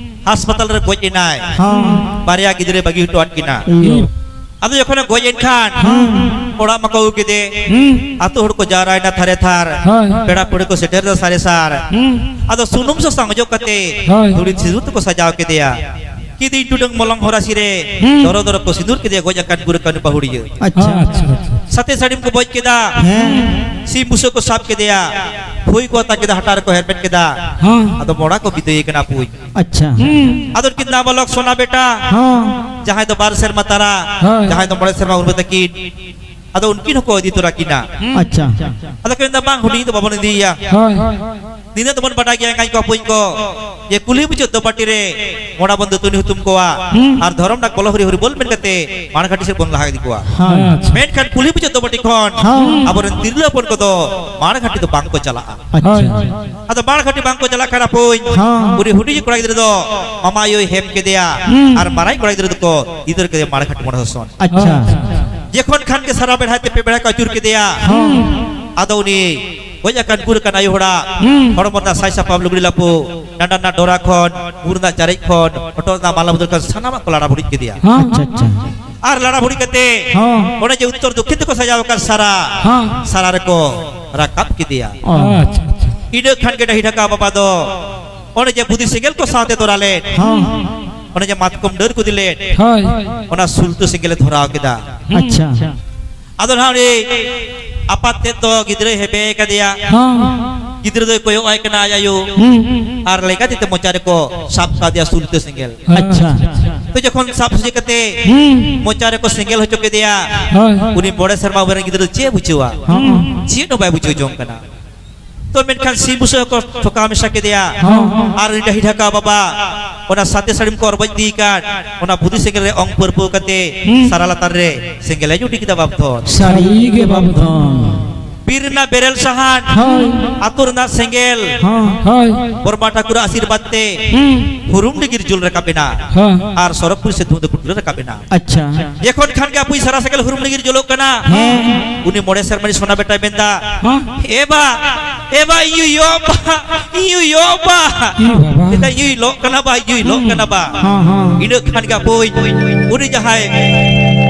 ᱦᱟᱥᱯᱟᱛᱟᱞ ᱨᱮ ᱜᱚᱡ ᱮᱱᱟᱭ᱾ ᱦᱚᱸ᱾ ᱵᱟᱨᱭᱟ ᱜᱤᱫᱽᱨᱟᱹ ᱵᱟᱹᱜᱤ ᱦᱚᱴᱚ ᱟᱫ ᱠᱤᱱᱟ᱾ ᱤᱭᱟᱹ᱾ ᱟᱫᱚ ᱡᱚᱠᱷᱚᱱᱮ ᱜᱚᱡ ᱮᱱ ᱠᱷᱟᱱ, ᱦᱩᱸ᱾ ᱚᱲᱟᱜ ᱢᱟᱠᱚ ᱟᱹᱜᱩ ᱠᱮᱫᱮ᱾ ᱦᱩᱸ᱾ ᱟᱛᱳ ᱦᱚᱲ ᱠᱚ ᱡᱟᱣᱨᱟᱭᱮᱱᱟ ᱛᱷᱟᱨᱮ ᱛᱷᱟᱨ᱾ ᱦᱳᱭ᱾ ᱯᱮᱲᱟ ᱯᱟᱹᱲᱦᱟᱹ ᱠᱚ ᱥᱮᱴᱮᱨ ᱮᱱᱟ ᱥᱟᱨᱮ ᱥᱟᱨ᱾ ᱦᱩᱸ᱾ ᱟᱫᱚ ᱥᱩᱱᱩᱢ ᱥᱟᱥᱟᱝ ᱚᱡᱚᱜ ᱠᱟᱛᱮ, ᱦᱳᱭ᱾ ᱫᱷᱩᱲᱤ ᱥᱤᱸᱫᱩᱨ ᱛᱮᱠᱚ ᱥᱟᱡᱟᱣ ᱠᱮᱫᱮᱭᱟ᱾ ᱠᱤᱫᱤᱧ ᱴᱩᱰᱟᱹᱝ ᱢᱚᱞᱚᱝ ᱦᱚᱨᱟᱥᱤ ᱨᱮ, ᱦᱩᱸ᱾ ᱫᱚᱨᱚ ᱫᱚᱨᱚ ᱠᱚ ᱥᱤᱸᱫᱩᱨ ᱠᱮᱫᱮᱭᱟ, ᱜᱚᱡ ᱟᱠᱟᱱ ᱜᱩᱨ ᱟᱠᱟᱱ ᱵᱟᱹᱦᱩᱲᱤᱭᱟᱹ᱾ ᱟᱪᱪᱷᱟ᱾ ᱟᱪᱪᱷᱟ, ᱟᱪᱪᱷᱟ᱾ ᱥᱟᱛᱮ ᱥᱟᱹᱲᱤᱢ ᱠᱚ ᱵᱚᱡ ᱠᱮᱫᱟ᱾ ᱦᱮᱸ᱾ ᱥᱤᱢ ᱵᱩᱥᱟᱹᱜ ᱠᱚ ᱥᱟᱵ ᱠᱮᱫᱮᱭᱟ᱾ ᱯᱷᱩᱭ ᱠᱚ ᱟᱛᱟ ᱠᱮᱫᱟ, ᱦᱟᱴᱟᱜ ᱨᱮᱠᱚ ᱦᱮᱨᱢᱮᱫ ᱠᱮᱫᱟ᱾ ᱦᱮᱸ᱾ ᱟᱫᱚ ᱢᱚᱲᱟ ᱠᱚ ᱵᱤᱫᱟᱹᱭᱮ ᱠᱟᱱᱟ ᱯᱩᱡ᱾ ᱟᱪᱪᱷᱟ᱾ ᱦᱩᱸ᱾ ᱟᱫᱚ ᱩᱱᱠᱤᱱ ᱱᱟᱵᱟᱞᱚᱠ ᱥᱳᱱᱟ ᱵᱮᱴᱟ, ᱦᱮᱸ᱾ ᱡᱟᱦᱟᱸᱭ ᱫᱚ ᱵᱟᱨ ᱥᱮᱨᱢᱟ ᱛᱟᱨᱟ, ᱦᱮᱸ᱾ ᱡᱟᱦᱟᱸᱭ ᱫᱚ ᱢᱚᱬᱮ ᱥᱮᱨᱢᱟ ᱩᱢᱮᱨ ᱛᱟᱹᱠᱤᱱ, ᱟᱫᱚ ᱩᱱᱠᱤᱱ ᱦᱚᱸᱠᱚ ᱤᱫᱤ ᱛᱚᱨᱟ ᱠᱤᱱᱟ᱾ ᱟᱪᱪᱷᱟ᱾ ᱟᱫᱚ ᱠᱤᱱ ᱢᱮᱱᱫᱟ, "ᱵᱟᱝ, ᱦᱩᱰᱤᱧ ᱫᱚ ᱵᱟᱵᱚᱱ ᱤᱫᱤᱭᱮᱭᱟ᱾ ᱦᱳᱭ᱾ ᱱᱤᱱᱟᱹᱜ ᱫᱚᱵᱚᱱ ᱵᱟᱰᱟᱭ ᱜᱮᱭᱟ, ᱮᱸᱜᱟᱧ ᱠᱚ ᱟᱹᱯᱩᱧ ᱠᱚ, ᱡᱮ ᱠᱩᱞᱦᱤ ᱢᱩᱪᱟᱹᱫ ᱫᱚ ᱵᱟᱹᱴᱤ ᱨᱮ ᱢᱚᱲᱟ ᱵᱚᱱ ᱫᱟᱹᱛᱟᱹᱱᱤ ᱦᱩᱛᱩᱢ ᱠᱚᱣᱟ, ᱦᱩᱸ᱾ ᱟᱨ ᱫᱷᱚᱨᱚᱢ ᱰᱟᱠ ᱵᱚᱞᱚ ᱦᱚᱨᱤ ᱦᱚᱨᱤ ᱵᱚᱞ ᱢᱮᱱ ᱠᱟᱛᱮ ᱢᱟᱲ ᱜᱷᱟᱴᱤ ᱥᱮᱫ ᱵᱚᱱ ᱞᱟᱦᱟ ᱤᱫᱤ ᱠᱚᱣᱟ᱾ ᱦᱮᱸ᱾ ᱟᱪᱪᱷᱟ᱾ ᱢᱮᱱᱠᱷᱟᱱ ᱠᱩᱞᱦᱤ ᱢᱩᱪᱟᱹᱫ ᱫᱚ ᱵᱟᱹᱴᱤ ᱠᱷᱚᱱ ᱦᱮᱸ᱾ ᱟᱵᱚᱨᱮᱱ ᱛᱤᱨᱞᱟᱹ ᱦᱚᱯᱚᱱ ᱠᱚᱫᱚ ᱢᱟᱲ ᱜᱷᱟᱴᱤ ᱫᱚ ᱵᱟᱝ ᱠᱚ ᱪᱟᱞᱟᱜᱼᱟ᱾ ᱟᱪᱪᱷᱟ᱾ ᱦᱳᱭ᱾ ᱟᱫᱚ ᱢᱟᱲ ᱜᱷᱟᱴᱤ ᱵᱟᱝ ᱠᱚ ᱪᱟᱞᱟᱜ ᱠᱟᱱᱟ ᱯᱩᱧ, ᱦᱮᱸ᱾ ᱩᱱᱤ ᱦᱩᱰᱤᱧ ᱠᱚᱲᱟ ᱜᱤᱫᱽᱨᱟᱹ ᱫᱚ ᱢᱟᱢᱟ ᱟᱭᱳᱭ ᱦᱮᱢ ᱠᱮᱫᱮᱭᱟ, ᱦᱩᱸ᱾ ᱟᱨ ᱢᱟᱨᱟᱝ ᱠᱚᱲᱟ ᱜᱤᱫᱽᱨᱟᱹ ᱫᱚᱠᱚ ᱤᱫᱤ ᱛᱚᱨᱟ ᱠᱮᱫᱮᱭᱟ ᱢᱟᱲ ᱜᱷᱟᱴᱤ ᱢᱚᱲᱟ ᱥᱟᱥᱚᱱ᱾ ᱟᱪᱪᱷᱟ᱾ ᱟᱪᱪᱷᱟ᱾ ᱡᱚᱠᱷᱚᱱ ᱠᱷᱟᱱ ᱜᱮ ᱥᱟᱨᱟ ᱵᱮᱲᱦᱟᱭ ᱛᱮ ᱯᱮ ᱵᱮᱲᱦᱟ ᱠᱚ ᱟᱹᱪᱩᱨ ᱠᱮᱫᱮᱭᱟ᱾ ᱦᱮᱸ᱾ ᱟᱫᱚ ᱩᱱᱤ ᱜᱚᱡ ᱟᱠᱟᱱ ᱜᱩᱨ ᱟᱠᱟᱱ ᱟᱭᱳ ᱦᱚᱲᱟᱜ ᱦᱩᱸ᱾ ᱦᱚᱲᱢᱚ ᱨᱮᱱᱟᱜ ᱥᱟᱭ ᱥᱟᱯᱟᱵ, ᱞᱩᱜᱽᱲᱤ ᱞᱟᱯᱚ, ᱰᱟᱸᱰᱟ ᱨᱮᱱᱟᱜ ᱰᱚᱨᱟ ᱠᱷᱚᱱ, ᱢᱩ ᱨᱮᱱᱟᱜ ᱪᱟᱨᱮᱡ ᱠᱷᱚᱱ, ᱦᱚᱴᱚᱜ ᱨᱮᱱᱟᱜ ᱢᱟᱞᱟ ᱵᱚᱫᱚᱞ ᱠᱷᱚᱱ ᱥᱟᱱᱟᱢᱟᱜ ᱠᱚ ᱞᱟᱲᱟ ᱵᱷᱩᱲᱤ ᱠᱮᱫᱮᱭᱟ᱾ ᱦᱮᱸ᱾ ᱟᱪᱪᱷᱟ, ᱟᱪᱪᱷᱟ᱾ ᱟᱨ ᱞᱟᱲᱟ ᱵᱷᱩᱲᱤ ᱠᱟᱛᱮ ᱦᱮᱸ᱾ ᱚᱱᱮ ᱡᱮ ᱩᱛᱛᱚᱨ ᱫᱚᱠᱠᱷᱤᱱ ᱛᱮᱠᱚ ᱥᱟᱡᱟᱣ ᱟᱠᱟᱫ ᱥᱟᱨᱟ, ᱦᱮᱸ᱾ ᱥᱟᱨᱟ ᱨᱮᱠᱚ ᱨᱟᱠᱟᱵ ᱠᱮᱫᱮᱭᱟ᱾ ᱚ᱾ ᱟᱪᱪᱷᱟ, ᱟᱪᱪᱷᱟ᱾ ᱤᱱᱟᱹ ᱠᱷᱟᱱ ᱜᱮ ᱰᱟᱹᱦᱤ ᱰᱷᱟᱠᱟ ᱵᱟᱵᱟ ᱫᱚ ᱚᱱᱮ ᱡᱮ ᱵᱩᱫᱤ ᱥᱮᱸᱜᱮᱞ ᱠᱚ ᱥᱟᱶᱛᱮ ᱫᱷᱚᱨᱟ ᱞᱮᱫ, ᱦᱮᱸ᱾ ᱚᱱᱮ ᱡᱮ ᱢᱟᱛᱠᱚᱢ ᱰᱟᱹᱨ ᱠᱚ ᱤᱫᱤ ᱞᱮᱫ, ᱦᱳᱭ᱾ ᱚᱱᱟ ᱥᱩᱞᱛᱟᱹ ᱥᱮᱸᱜᱮᱞᱮ ᱫᱷᱚᱨᱟᱣ ᱠᱮᱫᱟ᱾ ᱟᱪᱪᱷᱟ᱾ ᱟᱫᱚ ᱱᱟᱦᱟᱜ ᱩᱱᱤ ᱟᱯᱟᱛ ᱛᱮᱫ ᱫᱚ ᱜᱤᱫᱽᱨᱟᱹᱭ ᱦᱮᱵᱮ ᱠᱟᱫᱮᱭᱟ᱾ ᱦᱚᱸ᱾ ᱜᱤᱫᱽᱨᱟᱹ ᱫᱚᱭ ᱠᱚᱭᱚᱜ ᱟᱭ ᱠᱟᱱᱟ ᱟᱡ ᱟᱭᱳ᱾ ᱦᱩᱸ᱾ ᱟᱨ ᱞᱮᱸᱜᱟ ᱛᱤ ᱛᱮ ᱢᱚᱪᱟ ᱨᱮᱠᱚ ᱥᱟᱵ ᱠᱟᱫᱮᱭᱟ ᱥᱩᱞᱛᱟᱹ ᱥᱮᱸᱜᱮᱞ᱾ ᱟᱪᱪᱷᱟ᱾ ᱛᱚ ᱡᱚᱠᱷᱚᱱ ᱥᱟᱵ ᱥᱚᱡᱷᱮ ᱠᱟᱛᱮ ᱦᱩᱸ᱾ ᱢᱚᱪᱟ ᱨᱮᱠᱚ ᱥᱮᱸᱜᱮᱞ ᱦᱚᱪᱚ ᱠᱮᱫᱮᱭᱟ, ᱦᱳᱭ᱾ ᱩᱱᱤ ᱢᱚᱬᱮ ᱥᱮᱨᱢᱟ ᱩᱢᱮᱨ ᱨᱮᱱ ᱜᱤᱫᱽᱨᱟᱹ ᱫᱚ ᱪᱮᱫ ᱮ ᱵᱩᱡᱷᱟᱹᱣᱟ? ᱦᱚᱸ᱾ ᱪᱮᱫ ᱦᱚᱸ ᱵᱟᱭ ᱵᱩᱡᱷᱟᱹᱣ ᱡᱚᱝ ᱠᱟᱱᱟ᱾ ᱛᱚ ᱢᱮᱱᱠᱷᱟᱱ ᱥᱤᱢ ᱵᱩᱥᱟᱹᱜ ᱦᱚᱸᱠᱚ ᱴᱷᱚᱠᱟᱣ ᱢᱮᱥᱟ ᱠᱮᱫᱮᱭᱟ᱾ ᱦᱚᱸ᱾ ᱟᱨ ᱩᱱᱤ ᱰᱟᱹᱦᱤ ᱰᱷᱟᱠᱟ ᱵᱟᱵᱟ ᱚᱱᱟ ᱥᱟᱛᱮ ᱥᱟᱹᱲᱤᱢ ᱠᱚ ᱚᱨᱵᱚᱡ ᱤᱫᱤ ᱠᱟᱫ, ᱚᱱᱟ ᱵᱩᱫᱤ ᱥᱮᱸᱜᱮᱞ ᱨᱮ ᱚᱝ ᱯᱟᱹᱨᱯᱟᱹᱣ ᱠᱟᱛᱮ ᱦᱩᱸ᱾ ᱥᱟᱨᱟ ᱞᱟᱛᱟᱨ ᱨᱮ ᱥᱮᱸᱜᱮᱞ ᱮ ᱡᱩᱴᱤ ᱠᱮᱫᱟ ᱵᱟᱯ ᱫᱷᱚᱱ᱾ ᱥᱟᱹᱨᱤ ᱜᱮ ᱵᱟᱯ ᱫᱷᱚᱱ᱾ ᱵᱤᱨ ᱨᱮᱱᱟᱜ ᱵᱮᱨᱮᱞ ᱥᱟᱦᱟᱱ, ᱦᱳᱭ᱾ ᱟᱛᱳ ᱨᱮᱱᱟᱜ ᱥᱮᱸᱜᱮᱞ, ᱦᱳᱭ᱾ ᱵᱚᱨᱢᱟ ᱴᱷᱟᱹᱠᱩᱨᱟᱜ ᱟᱥᱤᱨᱵᱟᱫᱽ ᱛᱮ ᱦᱩᱸ᱾ ᱦᱩᱨᱩᱢ ᱰᱤᱜᱤᱨ ᱡᱩᱞ ᱨᱟᱠᱟᱵ ᱮᱱᱟ᱾ ᱦᱳᱭ᱾ ᱟᱨ ᱥᱚᱨᱚᱜᱽᱯᱩᱨᱤ ᱥᱮ ᱫᱷᱩᱸᱫ ᱯᱩᱴᱩᱨ ᱨᱟᱠᱟᱵ ᱮᱱᱟ᱾ ᱟᱪᱪᱷᱟ᱾ ᱡᱚᱠᱷᱚᱱ ᱠᱷᱟᱱ ᱜᱮ ᱟᱯᱩᱭ ᱥᱟᱨᱟ ᱥᱮᱸᱜᱮᱞ ᱦᱩᱨᱩᱢ ᱰᱤᱜᱤᱨ ᱡᱩᱞᱩᱜ ᱠᱟᱱᱟ, ᱦᱮᱸ᱾ ᱩᱱᱤ ᱢᱚᱬᱮ ᱥᱮᱨᱢᱟ ᱨᱤᱱᱤᱡ ᱥᱚᱱᱟ ᱵᱮᱴᱟᱭ ᱢᱮᱱᱫᱟ, ᱦᱮᱸ᱾ "ᱮ ᱵᱟ, ᱮ ᱵᱟ, ᱤᱧ ᱭᱳ ᱵᱟ, ᱤᱧ ᱭᱳ ᱵᱟ, ᱤᱧ ᱵᱟᱵᱟ᱾ ᱢᱮᱱᱫᱟ, ᱤᱧ ᱞᱚᱜ ᱠᱟᱱᱟ ᱵᱟ, ᱤᱧ ᱞᱚᱜ ᱠᱟᱱᱟ ᱵᱟ᱾" ᱦᱮᱸ, ᱦᱮᱸ᱾ ᱤᱱᱟᱹᱜ ᱠᱷᱟᱱ ᱜᱮ ᱟᱯᱩᱭ, ᱩᱱᱤ ᱡᱟᱦᱟᱸᱭ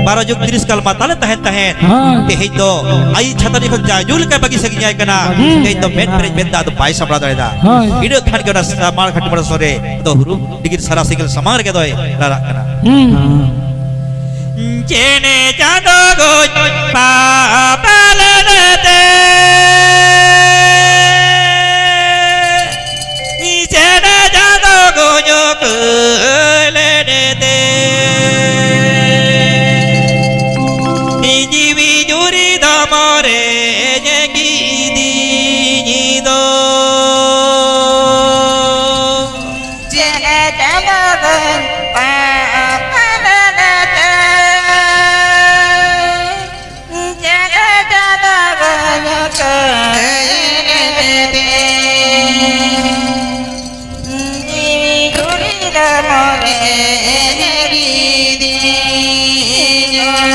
ᱵᱟᱨᱚ ᱡᱩᱜᱽ ᱛᱤᱨᱤᱥ ᱠᱟᱞ ᱢᱟᱛᱟᱞᱮ ᱛᱟᱦᱮᱱ ᱛᱟᱦᱮᱸᱫ, ᱦᱮᱸ᱾ ᱛᱮᱦᱮᱧ ᱫᱚ ᱟᱭᱤᱡ ᱪᱷᱟᱛᱟ ᱡᱚᱠᱷᱚᱱ ᱡᱟᱭᱡᱩ ᱞᱮᱠᱟ ᱵᱟᱹᱜᱤ ᱥᱟᱺᱜᱤᱧ ᱟᱭ ᱠᱟᱱᱟ, ᱦᱩᱸ᱾ ᱛᱮᱦᱮᱧ ᱫᱚ ᱢᱮᱫ ᱯᱮᱨᱮᱡ ᱢᱮᱫ ᱫᱟᱜ ᱫᱚ ᱵᱟᱭ ᱥᱟᱢᱵᱲᱟᱣ ᱫᱟᱲᱮᱭᱟᱫᱟ᱾ ᱦᱳᱭ᱾ ᱤᱱᱟᱹᱜ ᱠᱷᱟᱱ ᱜᱮ ᱚᱱᱟ ᱥᱟᱢᱟᱲ ᱠᱷᱟᱹᱴᱤ ᱢᱚᱬᱮ ᱥᱚᱨᱮ ᱫᱚ ᱦᱩᱨᱩᱢ ᱰᱤᱜᱤᱨ ᱥᱟᱨᱟ ᱥᱮᱸᱜᱮᱞ ᱥᱟᱢᱟᱝ ᱨᱮᱜᱮ ᱫᱚᱭ ᱨᱟᱨᱟᱜ ᱠᱟᱱᱟ᱾ ᱦᱩᱸ᱾ ᱪᱮᱬᱮ ᱪᱟᱸᱫᱚ ᱜᱚᱡ ᱯᱟᱯᱟ ᱞᱮᱫᱮᱛᱮ, ᱪᱮᱬᱮ ᱪᱟᱸᱫᱚ ᱜᱚᱡ ᱞᱮᱫᱮᱛᱮ, ᱡᱤᱣᱤ ᱡᱩᱨᱤ ᱫᱚ ᱢᱚᱨᱮ ᱧᱮᱜᱤᱫᱤᱧ ᱫᱚ᱾ ᱪᱮᱬᱮ ᱪᱟᱸᱫᱚ ᱜᱚᱡ ᱯᱟᱯᱟ ᱞᱮᱫᱮᱛᱮ, ᱪᱮᱬᱮ ᱪᱟᱸᱫᱚ ᱜᱚᱡ ᱞᱮᱫᱮᱛᱮ, ᱡᱤᱣᱤ ᱡᱩᱨᱤ ᱫᱚ ᱢᱚᱨᱮ ᱧᱮᱜᱤᱫᱤᱧ ᱫᱚ᱾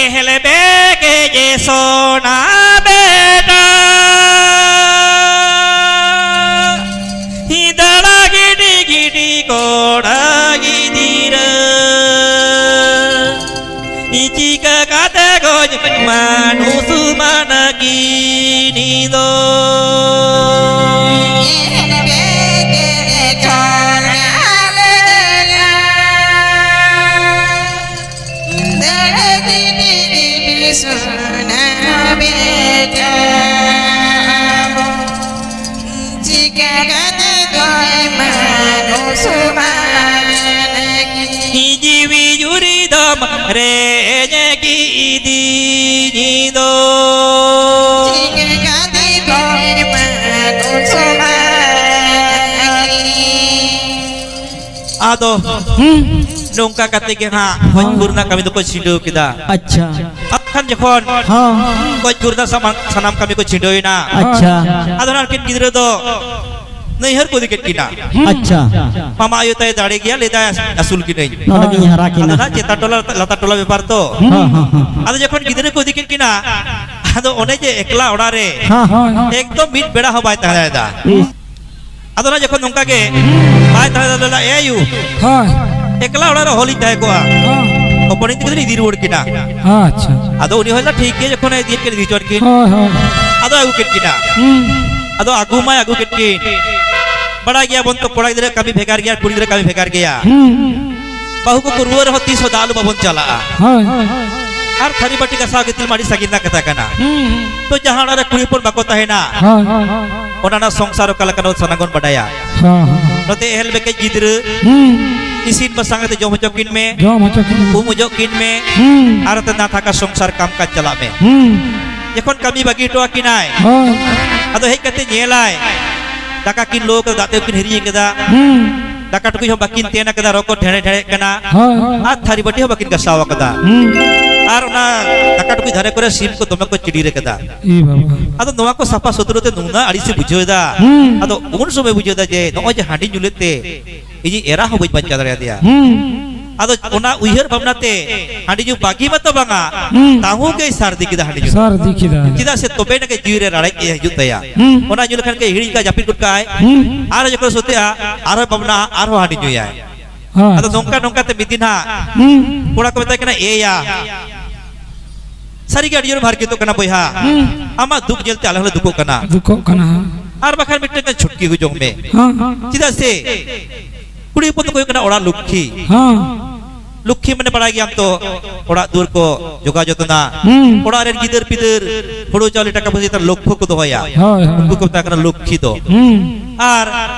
ᱮᱦᱮᱞ ᱵᱮᱜᱮᱡ ᱥᱚᱱᱟ ᱵᱮᱴᱟ, ᱫᱟᱬᱟ ᱜᱤᱰᱤ ᱜᱤᱰᱤ ᱠᱚᱲᱟ ᱜᱤᱫᱽᱨᱟᱹ, ᱪᱤᱠᱟ ᱠᱟᱛᱮ ᱜᱚᱡ ᱢᱟᱱᱩᱥ ᱢᱟᱱᱟ ᱠᱤᱱᱤ ᱫᱚ᱾ ᱫᱟᱬᱟ ᱜᱤᱰᱤ ᱜᱤᱰᱤ ᱥᱚᱱᱟ ᱵᱮᱴᱟ, ᱪᱤᱠᱟ ᱠᱟᱛᱮ ᱜᱚᱡ ᱢᱟᱱᱩᱥ ᱢᱟᱱᱟ ᱠᱤᱱᱤ᱾ ᱡᱤᱣᱤ ᱡᱩᱨᱤ ᱫᱚ ᱢᱟᱨᱮ ᱧᱮᱜᱤᱫᱤᱧ ᱫᱚ᱾ ᱪᱤᱠᱟ ᱠᱟᱛᱮ ᱜᱚᱡ ᱢᱟᱱᱩᱥ ᱢᱟᱱᱟ ᱠᱤᱱᱤ᱾ ᱟᱫᱚ ᱦᱩᱸ᱾ ᱱᱚᱝᱠᱟ ᱠᱟᱛᱮ ᱜᱮ ᱦᱟᱸᱜ ᱦᱚᱸ᱾ ᱦᱚᱡᱽᱯᱩᱨ ᱨᱮᱱᱟᱜ ᱠᱟᱹᱢᱤ ᱫᱚᱠᱚ ᱪᱷᱤᱰᱟᱹᱣ ᱠᱮᱫᱟ᱾ ᱟᱪᱪᱷᱟ᱾ ᱟᱨ ᱠᱷᱟᱱ ᱡᱚᱠᱷᱚᱱ ᱦᱚᱸ᱾ ᱜᱚᱡ ᱜᱩᱨ ᱮᱱᱟ, ᱥᱟᱢᱟᱱ, ᱥᱟᱱᱟᱢ ᱠᱟᱹᱢᱤ ᱠᱚ ᱪᱷᱤᱰᱟᱹᱣ ᱮᱱᱟ᱾ ᱟᱪᱪᱷᱟ᱾ ᱟᱫᱚ ᱱᱟᱦᱟᱜ ᱩᱱᱠᱤᱱ ᱜᱤᱫᱽᱨᱟᱹ ᱫᱚ ᱱᱟᱹᱭᱦᱟᱹᱨ ᱠᱚ ᱤᱫᱤ ᱠᱮᱫ ᱠᱤᱱᱟ᱾ ᱟᱪᱪᱷᱟ᱾ ᱢᱟᱢᱟ ᱟᱭᱳ ᱛᱟᱭ ᱫᱟᱲᱮ ᱜᱮᱭᱟ, ᱞᱟᱹᱭ ᱫᱟᱭ, "ᱟᱹᱥᱩᱞ ᱠᱤᱱᱟᱹᱧ᱾" ᱱᱚᱰᱮ ᱜᱤᱧ ᱦᱟᱨᱟ ᱠᱤᱱᱟ᱾ ᱟᱫᱚ ᱱᱟᱦᱟᱜ ᱪᱮᱛᱟᱱ ᱴᱚᱞᱟ, ᱞᱟᱛᱟᱨ ᱴᱚᱞᱟ ᱵᱮᱯᱟᱨ ᱛᱚ᱾ ᱦᱚᱸ, ᱦᱚᱸ, ᱦᱚᱸ᱾ ᱟᱫᱚ ᱡᱚᱠᱷᱚᱱ ᱜᱤᱫᱽᱨᱟᱹ ᱠᱚ ᱤᱫᱤ ᱠᱮᱫ ᱠᱤᱱᱟ, ᱟᱫᱚ ᱚᱱᱮ ᱡᱮ ᱮᱠᱞᱟ ᱚᱲᱟᱜ ᱨᱮ ᱦᱚᱸ, ᱦᱚᱸ, ᱦᱚᱸ᱾ ᱮᱠᱫᱚᱢ ᱢᱤᱫ ᱵᱮᱲᱟ ᱦᱚᱸ ᱵᱟᱭ ᱛᱟᱦᱮᱸ ᱫᱟᱲᱮᱭᱟᱫᱟ᱾ ᱤᱥ᱾ ᱟᱫᱚ ᱱᱟᱦᱟᱜ ᱡᱚᱠᱷᱚᱱ ᱱᱚᱝᱠᱟ ᱜᱮ ᱵᱟᱭ ᱛᱟᱦᱮᱸ ᱫᱟᱲᱮᱭᱟᱫᱟ, ᱞᱟᱹᱭᱫᱟ, "ᱮ ᱟᱭᱳ, ᱦᱳᱭ᱾ ᱮᱠᱞᱟ ᱚᱲᱟᱜ ᱨᱮ ᱦᱚᱦᱚ ᱞᱤᱧ ᱛᱟᱦᱮᱸ ᱠᱚᱜᱼᱟ, ᱦᱚᱸ᱾ ᱦᱚᱯᱚᱱᱤᱧ ᱛᱟᱹᱠᱤᱱ ᱫᱚᱞᱤᱧ ᱤᱫᱤ ᱨᱩᱣᱟᱹᱲ ᱠᱤᱱᱟ᱾" ᱟᱪᱪᱷᱟ᱾ ᱟᱫᱚ ᱩᱱᱤ ᱦᱚᱸ ᱞᱟᱹᱭᱫᱟ, "ᱴᱷᱤᱠ ᱜᱮᱭᱟ, ᱡᱚᱠᱷᱚᱱᱮ ᱤᱫᱤᱭᱮᱫ ᱠᱤᱱ, ᱤᱫᱤ ᱦᱚᱪᱚᱣᱟᱱ ᱠᱤᱱ᱾" ᱦᱳᱭ, ᱦᱳᱭ᱾ ᱟᱫᱚ ᱟᱹᱜᱩ ᱠᱮᱫ ᱠᱤᱱᱟ᱾ ᱦᱩᱸ᱾ ᱟᱫᱚ ᱟᱹᱜᱩ ᱢᱟᱭ ᱟᱹᱜᱩ ᱠᱮᱫ ᱠᱤᱱ᱾ ᱵᱟᱲᱟᱭ ᱜᱮᱭᱟ ᱵᱚᱱ ᱛᱚ, ᱠᱚᱲᱟ ᱜᱤᱫᱽᱨᱟᱹ ᱠᱟᱹᱢᱤ ᱵᱷᱮᱜᱟᱨ ᱜᱮᱭᱟ, ᱠᱩᱲᱤ ᱜᱤᱫᱽᱨᱟᱹ ᱠᱟᱹᱢᱤ ᱵᱷᱮᱜᱟᱨ ᱜᱮᱭᱟ᱾ ᱦᱩᱸ᱾ ᱵᱟᱹᱦᱩ ᱠᱚᱠᱚ ᱨᱩᱣᱟᱹᱲ ᱨᱮᱦᱚᱸ ᱛᱤᱥ ᱦᱚᱸ ᱫᱟᱜ ᱞᱩ ᱵᱟᱵᱚᱱ ᱪᱟᱞᱟᱜᱼᱟ᱾ ᱦᱳᱭ᱾ ᱟᱨ ᱛᱷᱟᱹᱨᱤ ᱵᱟᱹᱴᱤ ᱜᱟᱥᱟᱣ ᱜᱤᱛᱤᱞ ᱢᱟ ᱟᱹᱰᱤ ᱥᱟᱺᱜᱤᱧ ᱨᱮᱱᱟᱜ ᱠᱟᱛᱷᱟ ᱠᱟᱱᱟ᱾ ᱦᱩᱸ, ᱦᱩᱸ᱾ ᱛᱚ, ᱡᱟᱦᱟᱸ ᱚᱲᱟᱜ ᱨᱮ ᱠᱩᱲᱤ ᱦᱚᱯᱚᱱ ᱵᱟᱠᱚ ᱛᱟᱦᱮᱱᱟ, ᱦᱳᱭ, ᱦᱳᱭ, ᱦᱳᱭ᱾ ᱚᱱᱟ ᱨᱮᱱᱟᱜ ᱥᱚᱝᱥᱟᱨ ᱚᱠᱟ ᱞᱮᱠᱟᱱᱟ, ᱥᱟᱱᱟᱢ ᱵᱚᱱ ᱵᱟᱰᱟᱭᱟ᱾ ᱦᱳᱭ, ᱦᱳᱭ᱾ ᱱᱚᱛᱮ ᱮᱦᱮᱞ ᱵᱮᱠᱮᱡ ᱜᱤᱫᱽᱨᱟᱹ, ᱦᱩᱸ᱾ ᱤᱥᱤᱱ ᱵᱟᱥᱟᱝ ᱠᱟᱛᱮ ᱡᱚᱢ ᱦᱚᱪᱚ ᱠᱤᱱ ᱢᱮ, ᱡᱚᱢ ᱦᱚᱪᱚ ᱠᱤᱱ ᱢᱮ᱾ ᱩᱢ ᱚᱡᱚᱜ ᱠᱤᱱ ᱢᱮ, ᱦᱩᱸ᱾ ᱟᱨ ᱱᱚᱛᱮ ᱱᱟᱛᱷᱟᱠᱟ ᱥᱚᱝᱥᱟᱨ ᱠᱟᱢ ᱠᱟᱡᱽ ᱪᱟᱞᱟᱜ ᱢᱮ᱾ ᱦᱩᱸ᱾ ᱡᱚᱠᱷᱚᱱ ᱠᱟᱹᱢᱤ ᱵᱟᱹᱜᱤ ᱦᱚᱴᱚ ᱟᱹᱠᱤᱱᱟᱭ, ᱦᱳᱭ᱾ ᱟᱫᱚ ᱦᱮᱡ ᱠᱟᱛᱮ ᱧᱮᱞᱟᱭ, ᱫᱟᱠᱟ ᱠᱤᱱ ᱞᱚ ᱠᱟᱫᱟ, ᱫᱟᱜ ᱛᱮ ᱠᱤᱱ ᱦᱤᱨᱤᱡ ᱠᱟᱫᱟ᱾ ᱦᱩᱸ᱾ ᱫᱟᱠᱟ ᱴᱩᱠᱩᱡ ᱦᱚᱸ ᱵᱟᱹᱠᱤᱱ ᱛᱮᱱ ᱠᱟᱫᱟ, ᱨᱚ ᱠᱚ ᱰᱷᱮᱲᱮ ᱰᱷᱮᱲᱮᱜ ᱠᱟᱱᱟ᱾ ᱦᱳᱭ, ᱦᱳᱭ᱾ ᱟᱨ ᱛᱷᱟᱹᱨᱤ ᱵᱟᱹᱴᱤ ᱦᱚᱸ ᱵᱟᱹᱠᱤᱱ ᱜᱟᱥᱟᱣ ᱠᱟᱫᱟ᱾ ᱦᱩᱸ᱾ ᱟᱨ ᱚᱱᱟ ᱫᱟᱠᱟ ᱴᱩᱠᱩᱡ ᱫᱷᱟᱨᱮ ᱠᱚᱨᱮ ᱥᱤᱢ ᱠᱚ ᱫᱚᱢᱮ ᱠᱚ ᱪᱤᱰᱤᱨ ᱠᱟᱫᱟ᱾ ᱮ ᱵᱟᱵᱟ᱾ ᱟᱫᱚ ᱱᱚᱣᱟ ᱠᱚ ᱥᱟᱯᱷᱟ ᱥᱩᱛᱨᱟᱹ ᱛᱮ ᱱᱩᱱᱟᱹᱜ ᱟᱹᱲᱤᱥᱮ ᱵᱩᱡᱷᱟᱹᱣ ᱮᱫᱟ᱾ ᱦᱩᱸ᱾ ᱟᱫᱚ ᱩᱱ ᱥᱚᱢᱚᱭ ᱵᱩᱡᱷᱟᱹᱣ ᱮᱫᱟ ᱡᱮ ᱱᱚᱜᱼᱚᱭ ᱡᱮ ᱦᱟᱺᱰᱤ ᱧᱩ ᱞᱮᱫ ᱛᱮ ᱤᱧᱤᱡ ᱮᱨᱟ ᱦᱚᱸ ᱵᱟᱹᱧ ᱵᱟᱧᱪᱟᱣ ᱫᱟᱲᱮᱭᱟᱫᱮᱭᱟ᱾ ᱦᱩᱸ᱾ ᱟᱫᱚ ᱚᱱᱟ ᱩᱭᱦᱟᱹᱨ ᱵᱷᱟᱵᱽᱱᱟ ᱛᱮ ᱦᱟᱺᱰᱤ ᱧᱩ ᱵᱟᱹᱜᱤ ᱢᱟᱛᱚ ᱵᱟᱝᱟ, ᱦᱩᱸ᱾ ᱛᱟᱹᱦᱩ ᱜᱮᱭ ᱥᱟᱹᱨᱫᱤ ᱠᱮᱫᱟ ᱦᱟᱺᱰᱤ ᱧᱩ᱾ ᱥᱟᱹᱨᱫᱤ ᱠᱮᱫᱟ᱾ ᱪᱮᱫᱟᱜ ᱥᱮ ᱛᱚᱵᱮ ᱮᱱᱟᱜ ᱜᱮ ᱡᱤᱣᱤ ᱨᱮ ᱨᱟᱲᱮᱡ ᱦᱤᱡᱩᱜ ᱛᱟᱭᱟ᱾ ᱦᱩᱸ᱾ ᱚᱱᱟ ᱧᱩ ᱞᱮᱠᱷᱟᱱ ᱜᱮ ᱦᱤᱲᱤᱧ ᱠᱟᱜᱼᱟᱭ, ᱡᱟᱹᱯᱤᱫ ᱜᱚᱫ ᱠᱟᱜᱼᱟᱭ᱾ ᱦᱩᱸ᱾ ᱟᱨᱦᱚᱸ ᱡᱚᱠᱷᱚᱱ ᱥᱚᱛᱮᱜᱼᱟ, ᱟᱨᱦᱚᱸ ᱵᱷᱟᱵᱽᱱᱟ, ᱟᱨᱦᱚᱸ ᱦᱟᱺᱰᱤ ᱧᱩᱭᱟᱭ᱾ ᱦᱳᱭ᱾ ᱟᱫᱚ ᱱᱚᱝᱠᱟ ᱱᱚᱝᱠᱟ ᱛᱮ ᱢᱤᱫ ᱫᱤᱱ ᱦᱟᱸᱜ ᱦᱩᱸ᱾ ᱠᱚᱲᱟ ᱠᱚ ᱢᱮᱛᱟᱭ ᱠᱟᱱᱟ, "ᱮᱭᱟ, ᱥᱟᱹᱨᱤ ᱜᱮ ᱟᱹᱰᱤ ᱡᱳᱨ ᱦᱟᱨᱠᱮᱛᱚᱜ ᱠᱟᱱᱟ ᱵᱚᱭᱦᱟ᱾ ᱦᱩᱸ᱾ ᱟᱢᱟᱜ ᱫᱩᱠ ᱧᱮᱞᱛᱮ ᱟᱞᱮ ᱦᱚᱸᱞᱮ ᱫᱩᱠᱚᱜ ᱠᱟᱱᱟ᱾ ᱫᱩᱠᱚᱜ ᱠᱟᱱᱟ, ᱦᱮᱸ᱾ ᱟᱨ ᱵᱟᱠᱷᱟᱱ ᱢᱤᱫᱴᱮᱱ ᱜᱟᱱ ᱪᱷᱩᱴᱠᱤ ᱦᱚᱪᱚᱝ ᱢᱮ᱾ ᱦᱮᱸ᱾ ᱪᱮᱫᱟᱜ ᱥᱮ ᱠᱩᱲᱤ ᱦᱚᱯᱚᱱ ᱫᱚᱠᱚ ᱦᱩᱭᱩᱜ ᱠᱟᱱᱟ ᱚᱲᱟᱜ ᱞᱚᱠᱠᱷᱤ᱾ ᱦᱮᱸ᱾ ᱞᱚᱠᱠᱷᱤ ᱢᱟᱱᱮ ᱵᱟᱲᱟᱭ ᱜᱮᱭᱟᱢ ᱛᱚ, ᱚᱲᱟᱜ ᱫᱩᱣᱟᱹᱨ ᱠᱚ ᱡᱚᱜᱟᱣ ᱡᱚᱛᱚᱱᱟ᱾ ᱦᱩᱸ᱾ ᱚᱲᱟᱜ ᱨᱮᱱ ᱜᱤᱫᱟᱹᱨ ᱯᱤᱫᱟᱹᱨ, ᱦᱩᱲᱩ ᱪᱟᱣᱞᱮ ᱴᱟᱠᱟ ᱯᱚᱭᱥᱟ ᱪᱮᱛᱟᱱ ᱞᱚᱠᱠᱷᱚ ᱠᱚ ᱫᱚᱦᱚᱭᱟ᱾ ᱦᱳᱭ, ᱦᱳᱭ᱾ ᱩᱱᱠᱩ ᱠᱚ ᱢᱮᱛᱟ ᱠᱟᱱᱟ ᱞᱚᱠᱠᱷᱤ ᱫᱚ᱾ ᱦᱩᱸ᱾ ᱟᱨ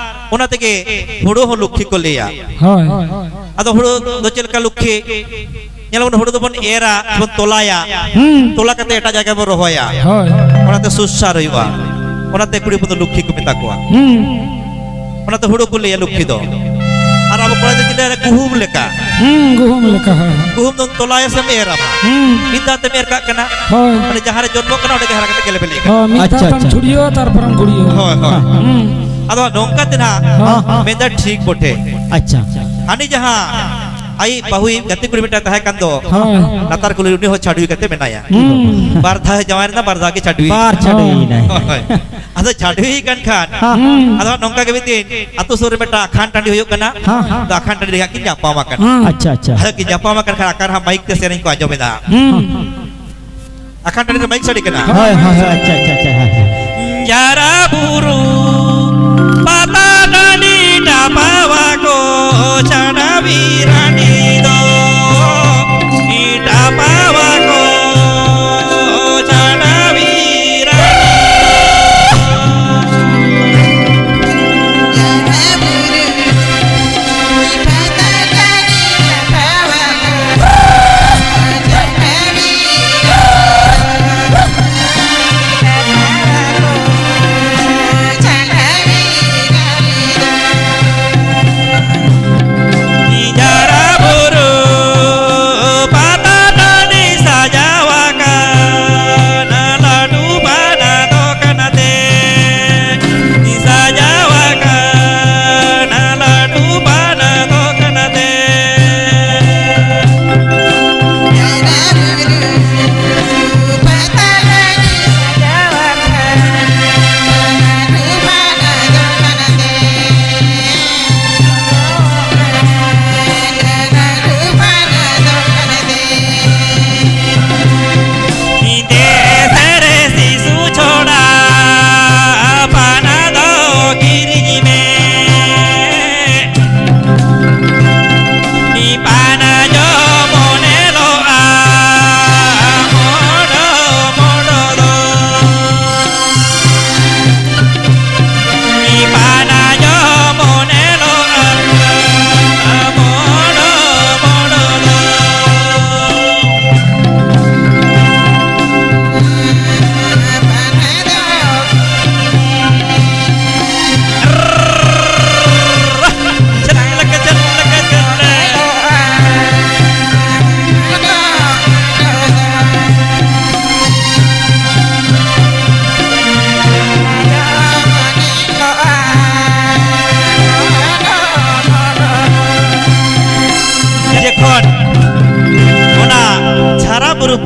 ᱚᱱᱟ ᱛᱮᱜᱮ ᱦᱩᱲᱩ ᱦᱚᱸ ᱞᱚᱠᱠᱷᱤ ᱠᱚ ᱞᱟᱹᱭᱟ᱾ ᱦᱳᱭ᱾ ᱟᱫᱚ ᱦᱩᱲᱩ ᱫᱚ ᱪᱮᱫ ᱞᱮᱠᱟ ᱞᱚᱠᱠᱷᱤ? ᱧᱮᱞ ᱵᱚᱱ, ᱦᱩᱲᱩ ᱫᱚᱵᱚᱱ ᱮᱨᱟ, ᱵᱚᱱ ᱛᱚᱞᱟᱭᱟ᱾ ᱦᱩᱸ᱾ ᱛᱚᱞᱟ ᱠᱟᱛᱮ ᱮᱴᱟᱜ ᱡᱟᱭᱜᱟ ᱵᱚᱱ ᱨᱚᱦᱚᱭᱟ᱾ ᱦᱳᱭ᱾ ᱚᱱᱟᱛᱮ ᱥᱩᱥᱟᱨ ᱦᱩᱭᱩᱜᱼᱟ᱾ ᱚᱱᱟᱛᱮ ᱠᱩᱲᱤ ᱦᱚᱯᱚᱱ ᱫᱚ ᱞᱚᱠᱠᱷᱤ ᱠᱚ ᱢᱮᱛᱟ ᱠᱚᱣᱟ᱾ ᱦᱩᱸ᱾ ᱚᱱᱟᱛᱮ ᱦᱩᱲᱩ ᱠᱚ ᱞᱟᱹᱭᱟ ᱞᱚᱠᱠᱷᱤ ᱫᱚ᱾ ᱟᱨ ᱟᱵᱚ ᱠᱚᱲᱟ ᱫᱚ ᱪᱮᱫ ᱞᱮᱠᱟ ᱜᱩᱦᱩᱢ ᱞᱮᱠᱟ᱾ ᱦᱩᱸ, ᱜᱩᱦᱩᱢ ᱞᱮᱠᱟ, ᱦᱳᱭ᱾ ᱜᱩᱦᱩᱢ ᱫᱚ ᱛᱚᱞᱟᱭᱟ ᱥᱮᱢ ᱮᱨᱟ᱾ ᱦᱩᱸ᱾ ᱢᱤᱫ ᱫᱷᱟᱣ ᱛᱮᱢ ᱮᱨ ᱠᱟᱜ ᱠᱟᱱᱟ᱾ ᱦᱳᱭ᱾ ᱢᱟᱱᱮ ᱡᱟᱦᱟᱸ ᱨᱮ ᱡᱚᱱᱢᱚᱜ ᱠᱟᱱᱟ, ᱚᱸᱰᱮ ᱜᱮ ᱦᱟᱨᱟ ᱠᱟᱛᱮ ᱜᱮᱞᱮ ᱵᱤᱞᱤᱜ ᱠᱟᱱᱟ᱾ ᱦᱳᱭ, ᱢᱤᱫ ᱟᱪᱪᱷᱟ, ᱫᱷᱟᱣ ᱛᱮᱢ ᱟᱪᱪᱷᱟ᱾ ᱪᱷᱩᱲᱭᱟᱹᱣᱟ, ᱛᱟᱨᱯᱚᱨᱮᱢ ᱜᱩᱲᱭᱟᱹᱣᱟ᱾ ᱦᱳᱭ, ᱦᱳᱭ᱾ ᱦᱩᱸ᱾ ᱟᱫᱚ ᱱᱚᱝᱠᱟ ᱛᱮ ᱱᱟᱦᱟᱜ ᱦᱚᱸ, ᱦᱚᱸ᱾ ᱢᱮᱱᱫᱟ ᱴᱷᱤᱠ ᱵᱚᱴᱷᱮ᱾ ᱟᱪᱪᱷᱟ᱾ ᱦᱟᱹᱱᱤ ᱡᱟᱦᱟᱸ ᱟᱡ ᱵᱟᱹᱦᱩᱭᱤᱡ ᱜᱟᱛᱮ ᱠᱩᱲᱤ ᱢᱤᱫᱴᱟᱝ ᱛᱟᱦᱮᱸ ᱠᱟᱱ ᱫᱚ, ᱦᱳᱭ᱾ ᱞᱟᱛᱟᱨ ᱠᱩᱞᱦᱤ ᱩᱱᱤ ᱦᱚᱸ ᱪᱷᱟᱰᱣᱤ ᱠᱟᱛᱮ ᱢᱮᱱᱟᱭᱟ᱾ ᱦᱩᱸ᱾ ᱵᱟᱨ ᱫᱷᱟᱣ ᱡᱟᱶᱟᱭ ᱨᱮᱱᱟ, ᱵᱟᱨ ᱫᱷᱟᱣ ᱜᱮ ᱪᱷᱟᱰᱣᱤ᱾ ᱵᱟᱨ ᱪᱷᱟᱰᱣᱤ ᱦᱳᱭ᱾ ᱮᱱᱟᱭ᱾ ᱦᱳᱭ, ᱦᱳᱭ᱾ ᱟᱫᱚ ᱪᱷᱟᱰᱣᱤ ᱠᱟᱱ ᱠᱷᱟᱱ, ᱦᱩᱸ᱾ ᱟᱫᱚ ᱱᱚᱝᱠᱟ ᱜᱮ ᱢᱤᱫ ᱫᱤᱱ ᱟᱛᱳ ᱥᱩᱨ ᱨᱮ ᱢᱤᱫᱴᱟᱝ ᱟᱠᱷᱟᱱ ᱴᱟᱺᱰᱤ ᱦᱩᱭᱩᱜ ᱠᱟᱱᱟ᱾ ᱦᱮᱸ, ᱦᱮᱸ᱾ ᱟᱫᱚ ᱟᱠᱷᱟᱱ ᱴᱟᱺᱰᱤ ᱨᱮ ᱠᱤᱱ ᱧᱟᱯᱟᱢ ᱟᱠᱟᱱᱟ᱾ ᱦᱮᱸ᱾ ᱟᱪᱪᱷᱟ, ᱟᱪᱪᱷᱟ᱾ ᱟᱫᱚ ᱠᱤᱱ ᱧᱟᱯᱟᱢ ᱟᱠᱟᱱ ᱠᱷᱟᱱ ᱟᱠᱷᱟᱱ ᱨᱮᱦᱟᱸᱜ ᱢᱟᱭᱤᱠ ᱛᱮ ᱥᱮᱨᱮᱧ ᱠᱚ ᱟᱸᱡᱚᱢ ᱮᱫᱟ᱾ ᱦᱩᱸ᱾ ᱟᱠᱷᱟᱱ ᱴᱟᱺᱰᱤ ᱨᱮ ᱢᱟᱭᱤᱠ ᱥᱟᱰᱮ ᱠᱟᱱᱟ᱾ ᱦᱳᱭ, ᱦᱳᱭ, ᱦᱳᱭ, ᱟᱪᱪᱷᱟ, ᱟᱪᱪᱷᱟ, ᱟᱪᱪᱷᱟ, ᱦᱮᱸ, ᱦᱮᱸ᱾ ᱡᱟᱨᱟ ᱵᱩᱨᱩ ᱯᱟᱛᱟ ᱴᱟᱺᱰᱤ ᱴᱟᱯᱟᱣᱟ ᱠᱚ ᱪᱷᱟᱰᱣᱤ ᱨᱟᱺᱰᱤ ᱫᱚ, ᱴᱟᱯᱟᱣᱟ ᱠᱚ ᱪᱷᱟᱰᱣᱤ ᱨᱟᱺᱰᱤ ᱫᱚ᱾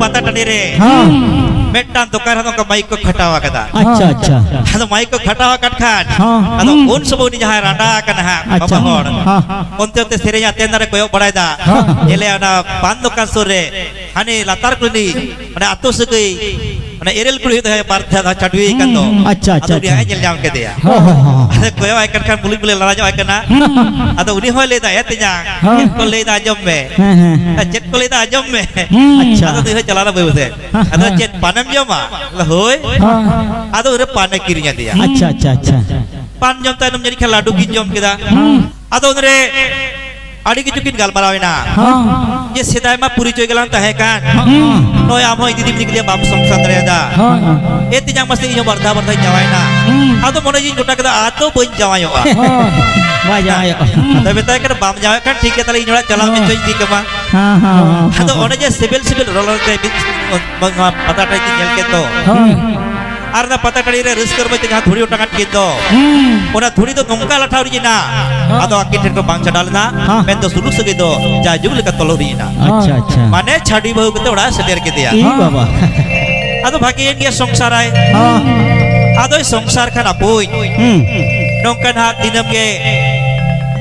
ᱯᱟᱛᱟ ᱴᱟᱺᱰᱤ ᱨᱮ ᱦᱮᱸ᱾ ᱢᱤᱫᱴᱟᱝ ᱫᱚᱠᱟᱱ ᱨᱮ ᱱᱚᱝᱠᱟ ᱢᱟᱭᱤᱠ ᱠᱚ ᱠᱷᱟᱴᱟᱣ ᱟᱠᱟᱫᱟ᱾ ᱟᱪᱪᱷᱟ, ᱟᱪᱪᱷᱟ᱾ ᱟᱫᱚ ᱢᱟᱭᱤᱠ ᱠᱚ ᱠᱷᱟᱴᱟᱣ ᱟᱠᱟᱫ ᱠᱷᱟᱱ, ᱦᱮᱸ᱾ ᱟᱫᱚ ᱦᱩᱸ᱾ ᱩᱱ ᱥᱚᱢᱚᱭ ᱩᱱᱤ ᱡᱟᱦᱟᱸᱭ ᱨᱟᱸᱰᱟ ᱟᱠᱟᱱᱟ ᱦᱟᱸᱜ, ᱟᱪᱪᱷᱟ᱾ ᱵᱟᱵᱟ ᱦᱚᱲ, ᱦᱮᱸ᱾ ᱚᱱᱛᱮ ᱚᱱᱛᱮ ᱥᱮᱨᱮᱧ ᱟᱛᱮᱱ ᱫᱟᱨᱮ ᱠᱚᱭᱚᱜ ᱵᱟᱲᱟᱭᱮᱫᱟ᱾ ᱦᱮᱸ᱾ ᱧᱮᱞᱮ ᱚᱱᱟ ᱯᱟᱱ ᱫᱚᱠᱟᱱ ᱥᱩᱨ ᱨᱮ ᱦᱟᱱᱮ ᱞᱟᱛᱟᱨ ᱠᱩᱞᱦᱤ, ᱢᱟᱱᱮ ᱟᱹᱛᱩ ᱥᱟᱹᱜᱟᱹᱭ, ᱢᱟᱱᱮ ᱮᱨᱮᱞ ᱠᱩᱲᱤ ᱦᱩᱭᱩᱜ ᱛᱟᱦᱮᱸᱫ, ᱵᱟᱨ ᱫᱷᱟᱣ ᱪᱷᱟᱰᱣᱤ ᱟᱠᱟᱱ ᱫᱚ᱾ ᱦᱩᱸ, ᱟᱪᱪᱷᱟ, ᱟᱪᱪᱷᱟ, ᱟᱫᱚ ᱩᱱᱤ ᱟᱪᱪᱷᱟ᱾ ᱦᱟᱸᱜ ᱮ ᱧᱮᱞ ᱧᱟᱢ ᱠᱮᱫᱮᱭᱟ᱾ ᱦᱚᱸ, ᱦᱚᱸ, ᱦᱚᱸ, ᱦᱚᱸ᱾ ᱟᱫᱚ ᱠᱚᱭᱚᱜ ᱟᱭ ᱠᱟᱱ ᱠᱷᱟᱱ ᱢᱩᱞᱩᱡ ᱢᱩᱞᱩᱡ ᱞᱟᱲᱟ ᱧᱚᱜ ᱟᱭ ᱠᱟᱱᱟ᱾ ᱦᱩᱸ᱾ ᱟᱫᱚ ᱩᱱᱤ ᱦᱚᱸᱭ ᱞᱟᱹᱭᱫᱟ, "ᱮ ᱛᱮᱧᱟᱝ, ᱦᱮᱸ, ᱦᱮᱸ, ᱦᱮᱸ᱾ ᱪᱮᱫ ᱠᱚ ᱞᱟᱹᱭᱫᱟ ᱟᱸᱡᱚᱢ ᱢᱮ?" ᱦᱩᱸ᱾ ᱟᱪᱪᱷᱟ᱾ ᱟᱫᱚ ᱱᱩᱭ ᱦᱚᱸᱭ ᱪᱟᱞᱟᱣ ᱮᱱᱟ ᱵᱟᱹᱭ ᱵᱟᱹᱭ ᱛᱮ᱾ ᱦᱮᱸ, ᱟᱫᱚ, ᱦᱮᱸ᱾ "ᱪᱮᱫ ᱯᱟᱱᱮᱢ ᱡᱚᱢᱟ?" ᱞᱟᱹᱭᱫᱟ, "ᱦᱳᱭ᱾" ᱦᱮᱸ᱾ ᱟᱫᱚ ᱩᱱᱨᱮ ᱯᱟᱱᱮ ᱠᱤᱨᱤᱧ ᱟᱫᱮᱭᱟ᱾ ᱟᱪᱪᱷᱟ, ᱟᱪᱪᱷᱟ, ᱟᱪᱪᱷᱟ᱾ ᱯᱟᱱ ᱡᱚᱢ ᱛᱟᱭᱱᱚᱢ ᱡᱟᱹᱱᱤᱡ ᱠᱷᱟᱱ ᱞᱟᱹᱰᱩ ᱠᱤᱱ ᱡᱚᱢ ᱠᱮᱫᱟ᱾ ᱦᱩᱸ᱾ ᱟᱫᱚ ᱩᱱᱨᱮ ᱟᱹᱰᱤ ᱠᱤᱪᱷᱩ ᱠᱤᱱ ᱜᱟᱞᱢᱟᱨᱟᱣ ᱮᱱᱟ᱾ ᱦᱚᱸ᱾ ᱡᱮ ᱥᱮᱫᱟᱭ ᱢᱟ ᱯᱚᱨᱤᱪᱚᱭ ᱜᱮᱞᱟᱝ ᱛᱟᱦᱮᱸ ᱠᱟᱱ᱾ ᱦᱩᱸ᱾ ᱱᱚᱜᱼᱚᱭ ᱟᱢ ᱦᱚᱸ ᱤᱫᱤ ᱤᱫᱤ ᱠᱮᱫᱮᱭᱟ, ᱵᱟᱢ ᱥᱚᱝᱥᱟᱨ ᱫᱟᱲᱮᱭᱟᱫᱟ᱾ ᱦᱚᱸ, ᱦᱚᱸ᱾ ᱮ ᱛᱮᱧᱟᱝ ᱢᱟᱥᱮ, ᱤᱧ ᱦᱚᱸ ᱵᱟᱨ ᱫᱷᱟᱣ ᱵᱟᱨ ᱫᱷᱟᱣ ᱡᱟᱶᱟᱭᱮᱱᱟ᱾ ᱦᱩᱸ᱾ ᱟᱫᱚ ᱢᱚᱱᱮ ᱡᱤᱣᱤᱧ ᱜᱚᱴᱟ ᱠᱮᱫᱟ, ᱟᱫᱚ ᱵᱟᱹᱧ ᱡᱟᱶᱟᱭᱚᱜᱼᱟ᱾ ᱦᱚᱸ᱾ ᱵᱟᱭ ᱡᱟᱶᱟᱭᱚᱜᱼᱟ᱾ ᱟᱫᱚ ᱢᱮᱛᱟᱭ ᱠᱟᱱᱟ, "ᱵᱟᱢ ᱡᱟᱶᱟᱭᱚᱜ ᱠᱷᱟᱱ ᱴᱷᱤᱠ ᱜᱮᱭᱟ, ᱛᱟᱦᱞᱮ ᱤᱧ ᱚᱲᱟᱜ ᱪᱟᱞᱟᱣ ᱦᱚᱸ᱾ ᱢᱮ, ᱪᱚᱧ ᱤᱫᱤ ᱠᱟᱢᱟ᱾" ᱦᱚᱸ, ᱦᱚᱸ, ᱦᱚᱸ, ᱟᱫᱚ ᱦᱚᱸ᱾ ᱚᱱᱮ ᱡᱮ ᱥᱤᱵᱤᱞ ᱥᱤᱵᱤᱞ ᱨᱚᱲ ᱛᱮ ᱢᱤᱫ, ᱱᱚᱣᱟ ᱯᱟᱛᱟ ᱴᱟᱺᱰᱤ ᱧᱮᱞ ᱠᱮᱫ ᱫᱚ᱾ ᱦᱚᱸ᱾ ᱟᱨ ᱚᱱᱟ ᱯᱟᱛᱟ ᱴᱟᱺᱰᱤ ᱨᱮ ᱨᱟᱹᱥᱠᱟᱹ ᱨᱚᱢᱚᱡᱽ ᱛᱮ ᱡᱟᱦᱟᱸ ᱫᱷᱩᱲᱤ ᱚᱴᱟᱝ ᱟᱫ ᱠᱤᱱ ᱫᱚ, ᱦᱩᱸ᱾ ᱚᱱᱟ ᱫᱷᱩᱲᱤ ᱫᱚ ᱱᱚᱝᱠᱟ ᱞᱟᱴᱷᱟ ᱩᱨᱤᱡ ᱮᱱᱟ, ᱦᱮᱸ᱾ ᱟᱫᱚ ᱟᱹᱠᱤᱱ ᱴᱷᱮᱱ ᱠᱷᱚᱱ ᱵᱟᱝ ᱪᱷᱟᱰᱟᱣ ᱞᱮᱱᱟ, ᱦᱮᱸ᱾ ᱢᱮᱱᱫᱚ ᱥᱩᱞᱩᱠ ᱥᱟᱹᱜᱟᱹᱭ ᱫᱚ ᱡᱟᱭᱡᱩᱜᱽ ᱞᱮᱠᱟ ᱛᱚᱞ ᱩᱨᱤᱡ ᱮᱱᱟ᱾ ᱟᱪᱪᱷᱟ, ᱟᱪᱪᱷᱟ᱾ ᱢᱟᱱᱮ ᱪᱷᱟᱹᱰᱣᱤ ᱵᱟᱹᱦᱩ ᱠᱟᱛᱮ ᱚᱲᱟᱜ ᱮ ᱥᱮᱴᱮᱨ ᱠᱮᱫᱮᱭᱟ᱾ ᱤ ᱦᱮᱸ᱾ ᱵᱟᱵᱟ᱾ ᱟᱫᱚ ᱵᱷᱟᱜᱮᱭᱮᱱ ᱜᱮᱭᱟ, ᱥᱚᱝᱥᱟᱨᱟᱭ᱾ ᱦᱮᱸ᱾ ᱟᱫᱚᱭ ᱥᱚᱝᱥᱟᱨ ᱠᱷᱟᱱ ᱟᱯᱳᱭ᱾ ᱦᱩᱸ᱾ ᱱᱚᱝᱠᱟ ᱱᱟᱦᱟᱜ ᱫᱤᱱᱟᱹᱢ ᱜᱮ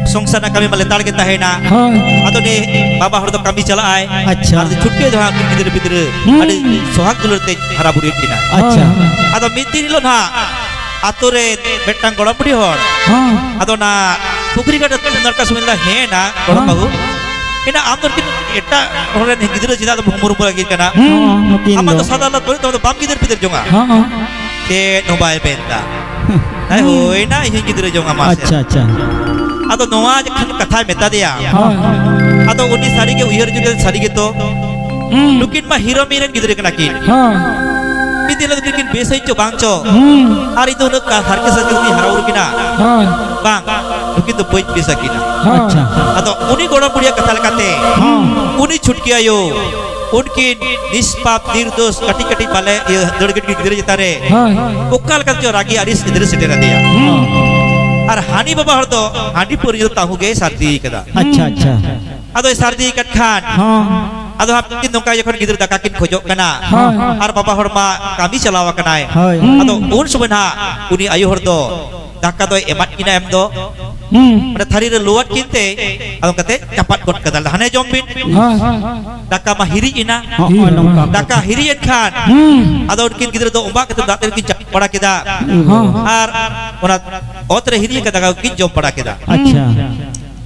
ᱥᱚᱝᱥᱟᱨ ᱨᱮᱱᱟᱜ ᱠᱟᱹᱢᱤ ᱢᱟ ᱞᱮᱛᱟᱲ ᱜᱮ ᱛᱟᱦᱮᱱᱟ᱾ ᱦᱮᱸ᱾ ᱟᱫᱚ ᱩᱱᱤ ᱵᱟᱵᱟ ᱦᱚᱲ ᱫᱚ ᱠᱟᱹᱢᱤ ᱪᱟᱞᱟᱜ ᱟᱭ᱾ ᱟᱪᱪᱷᱟ᱾ ᱟᱨ ᱪᱷᱩᱴᱠᱟᱹ ᱫᱚ ᱦᱟᱸᱜ ᱜᱤᱫᱽᱨᱟᱹ ᱯᱤᱫᱽᱨᱟᱹ ᱦᱩᱸ᱾ ᱟᱹᱰᱤ ᱥᱚᱦᱟᱜ ᱫᱩᱞᱟᱹᱲ ᱛᱮ ᱦᱟᱨᱟ ᱵᱩᱨᱩᱭᱮᱫ ᱠᱤᱱᱟ᱾ ᱟᱪᱪᱷᱟ᱾ ᱦᱮᱸ᱾ ᱟᱫᱚ ᱢᱤᱫ ᱫᱤᱱ ᱦᱤᱞᱳᱜ ᱱᱟᱦᱟᱜ ᱟᱛᱳ ᱨᱮ ᱢᱤᱫᱴᱟᱝ ᱜᱚᱲᱚᱢ ᱵᱩᱰᱷᱤ ᱦᱚᱲ, ᱦᱮᱸ᱾ ᱟᱫᱚ ᱚᱱᱟ ᱯᱩᱠᱷᱨᱤ ᱜᱷᱟᱴ ᱨᱮ ᱱᱚᱝᱠᱟ ᱥᱚᱢᱚᱭ ᱫᱚ ᱦᱮᱸ ᱱᱟ ᱜᱚᱲᱚᱢ ᱦᱮᱸ᱾ ᱵᱟᱹᱦᱩ, ᱮᱱᱟ ᱟᱢ ᱫᱚ ᱱᱩᱠᱤᱱ ᱮᱴᱟᱜ ᱦᱚᱲ ᱨᱮᱱ ᱜᱤᱫᱽᱨᱟᱹ ᱪᱮᱫᱟᱜ ᱫᱚᱢ ᱦᱩᱢᱩᱨ ᱦᱩᱢᱩᱨ ᱟᱹᱠᱤᱱ ᱠᱟᱱᱟ? ᱦᱮᱸ, ᱱᱩᱠᱤᱱ ᱟᱢᱟᱜ ᱫᱚ ᱫᱚ᱾ ᱥᱟᱫᱟ ᱞᱟᱫ ᱵᱟᱹᱱᱩᱜ ᱛᱟᱢᱟ, ᱫᱚ ᱵᱟᱢ ᱜᱤᱫᱟᱹᱨ ᱯᱤᱫᱟᱹᱨ ᱡᱚᱝᱟ? ᱦᱮᱸ, ᱦᱮᱸ᱾ ᱪᱮᱫ ᱦᱚᱸ ᱵᱟᱭ ᱢᱮᱱᱫᱟ᱾ ᱦᱮᱸ᱾ ᱦᱮᱸ, ᱦᱩᱭᱱᱟ, ᱤᱧ ᱦᱚᱸᱧ ᱜᱤᱫᱽᱨᱟᱹ ᱡᱚᱝᱟ, ᱢᱟᱥᱮ᱾ ᱟᱪᱪᱷᱟ, ᱟᱪᱪᱷᱟ᱾ ᱟᱫᱚ ᱱᱚᱣᱟ ᱡᱚᱠᱷᱚᱱ ᱠᱟᱛᱷᱟᱭ ᱢᱮᱛᱟ ᱫᱮᱭᱟ, ᱦᱮᱸ᱾ ᱟᱫᱚ ᱩᱱᱤ ᱥᱟᱹᱨᱤᱜᱮ ᱩᱭᱦᱟᱹᱨ ᱡᱩᱜᱮ ᱥᱟᱹᱨᱤ ᱜᱮᱛᱚ, ᱦᱩᱸ᱾ ᱱᱩᱠᱤᱱ ᱢᱟ ᱦᱤᱨᱳ ᱢᱤᱨᱮᱱ ᱜᱤᱫᱽᱨᱟᱹ ᱠᱟᱱᱟ ᱠᱤᱱ᱾ ᱦᱮᱸ᱾ ᱢᱤᱫ ᱫᱤᱱ ᱦᱤᱞᱳᱜ ᱫᱚᱠᱤᱱ ᱵᱮᱥ ᱦᱚᱪᱚ ᱵᱟᱝ ᱪᱚ᱾ ᱦᱩᱸ᱾ ᱟᱨ ᱤᱧ ᱫᱚ ᱩᱱᱟᱹᱜ ᱠᱟ-, ᱦᱟᱨᱠᱮᱛ ᱥᱟᱨᱠᱮᱛ ᱛᱤᱧ ᱦᱟᱨᱟ ᱵᱩᱨᱩ ᱠᱤᱱᱟ᱾ ᱦᱮᱸ᱾ ᱵᱟᱝ, ᱱᱩᱠᱤᱱ ᱫᱚ ᱵᱟᱹᱧ ᱵᱮᱥ ᱟᱹᱠᱤᱱᱟ᱾ ᱦᱮᱸ᱾ ᱟᱪᱪᱷᱟ᱾ ᱟᱫᱚ ᱩᱱᱤ ᱜᱚᱲᱚᱢ ᱵᱩᱲᱦᱤᱭᱟᱜ ᱠᱟᱛᱷᱟ ᱞᱮᱠᱟᱛᱮ, ᱦᱮᱸ᱾ ᱩᱱᱤ ᱪᱷᱩᱴᱠᱤ ᱟᱭᱳ, ᱩᱱᱠᱤᱱ ᱱᱤᱥᱯᱟᱯ ᱱᱤᱨᱫᱳᱥ ᱠᱟᱹᱴᱤᱡ ᱠᱟᱹᱴᱤᱡ ᱵᱟᱞᱮ, ᱤᱭᱟᱹ, ᱫᱟᱹᱲ ᱜᱤᱰᱤ ᱜᱤᱫᱽᱨᱟᱹ ᱪᱮᱛᱟᱱ ᱨᱮ ᱦᱮᱸ᱾ ᱚᱠᱟ ᱞᱮᱠᱟ ᱪᱚ ᱨᱟᱹᱜᱤ ᱟᱹᱲᱤᱥ ᱜᱤᱫᱽᱨᱟᱹ ᱥᱮᱴᱮᱨ ᱟᱫᱮᱭᱟ᱾ ᱦᱮᱸ᱾ ᱟᱨ ᱦᱟᱹᱱᱤ ᱵᱟᱵᱟ ᱦᱚᱲ ᱫᱚ ᱦᱟᱺᱰᱤ ᱯᱟᱹᱣᱨᱟᱹ ᱧᱩ ᱛᱟᱹᱦᱩ ᱜᱮᱭ ᱥᱟᱹᱨᱫᱤ ᱠᱟᱫᱟ᱾ ᱟᱪᱪᱷᱟ, ᱟᱪᱪᱷᱟ᱾ ᱟᱫᱚᱭ ᱥᱟᱹᱨᱫᱤ ᱟᱠᱟᱫ ᱠᱷᱟᱱ, ᱦᱮᱸ᱾ ᱟᱫᱚ ᱦᱟᱯᱮ ᱱᱚᱝᱠᱟ ᱡᱚᱠᱷᱚᱱ ᱜᱤᱫᱽᱨᱟᱹ ᱫᱟᱠᱟ ᱠᱤᱱ ᱠᱷᱚᱡᱚᱜ ᱠᱟᱱᱟ, ᱦᱳᱭ᱾ ᱟᱨ ᱵᱟᱵᱟ ᱦᱚᱲ ᱢᱟ ᱠᱟᱹᱢᱤ ᱪᱟᱞᱟᱣ ᱟᱠᱟᱱᱟᱭ, ᱦᱳᱭ᱾ ᱟᱫᱚ ᱩᱱ ᱥᱚᱢᱚᱭ ᱱᱟᱦᱟᱜ ᱩᱱᱤ ᱟᱭᱳ ᱦᱚᱲ ᱫᱚ ᱫᱟᱠᱟ ᱫᱚᱭ ᱮᱢᱟᱫ ᱠᱤᱱᱟ ᱮᱢ ᱫᱚ, ᱦᱩᱸ᱾ ᱢᱟᱱᱮ ᱛᱷᱟᱹᱨᱤ ᱨᱮ ᱞᱩᱣᱟᱫ ᱠᱤᱱ ᱛᱮ, ᱟᱫᱚ ᱠᱟᱛᱮ ᱪᱟᱯᱟᱫ ᱜᱚᱫ ᱠᱟᱫᱟ, ᱦᱟᱱᱮ ᱡᱚᱢ ᱵᱤᱱ᱾ ᱦᱳᱭ᱾ ᱫᱟᱠᱟ ᱢᱟ ᱦᱤᱨᱤᱡ ᱮᱱᱟ᱾ ᱦᱚᱸᱜᱼᱚᱭ ᱱᱚᱝᱠᱟ᱾ ᱫᱟᱠᱟ ᱦᱤᱨᱤᱡ ᱮᱱ ᱠᱷᱟᱱ, ᱦᱩᱸ᱾ ᱟᱫᱚ ᱩᱱᱠᱤᱱ ᱜᱤᱫᱽᱨᱟᱹ ᱫᱚ ᱚᱵᱟᱜ ᱠᱟᱛᱮ ᱫᱟᱜ ᱛᱮ ᱠᱤᱱ ᱪᱟᱯᱟᱫ ᱵᱟᱲᱟ ᱠᱮᱫᱟ᱾ ᱦᱚᱸ᱾ ᱟᱨ ᱚᱱᱟ ᱚᱛ ᱨᱮ ᱦᱤᱨᱤᱡ ᱟᱠᱟᱫ ᱫᱟᱠᱟ ᱠᱤᱱ ᱡᱚᱢ ᱵᱟᱲᱟ ᱠᱮᱫᱟ᱾ ᱟᱪᱪᱷᱟ᱾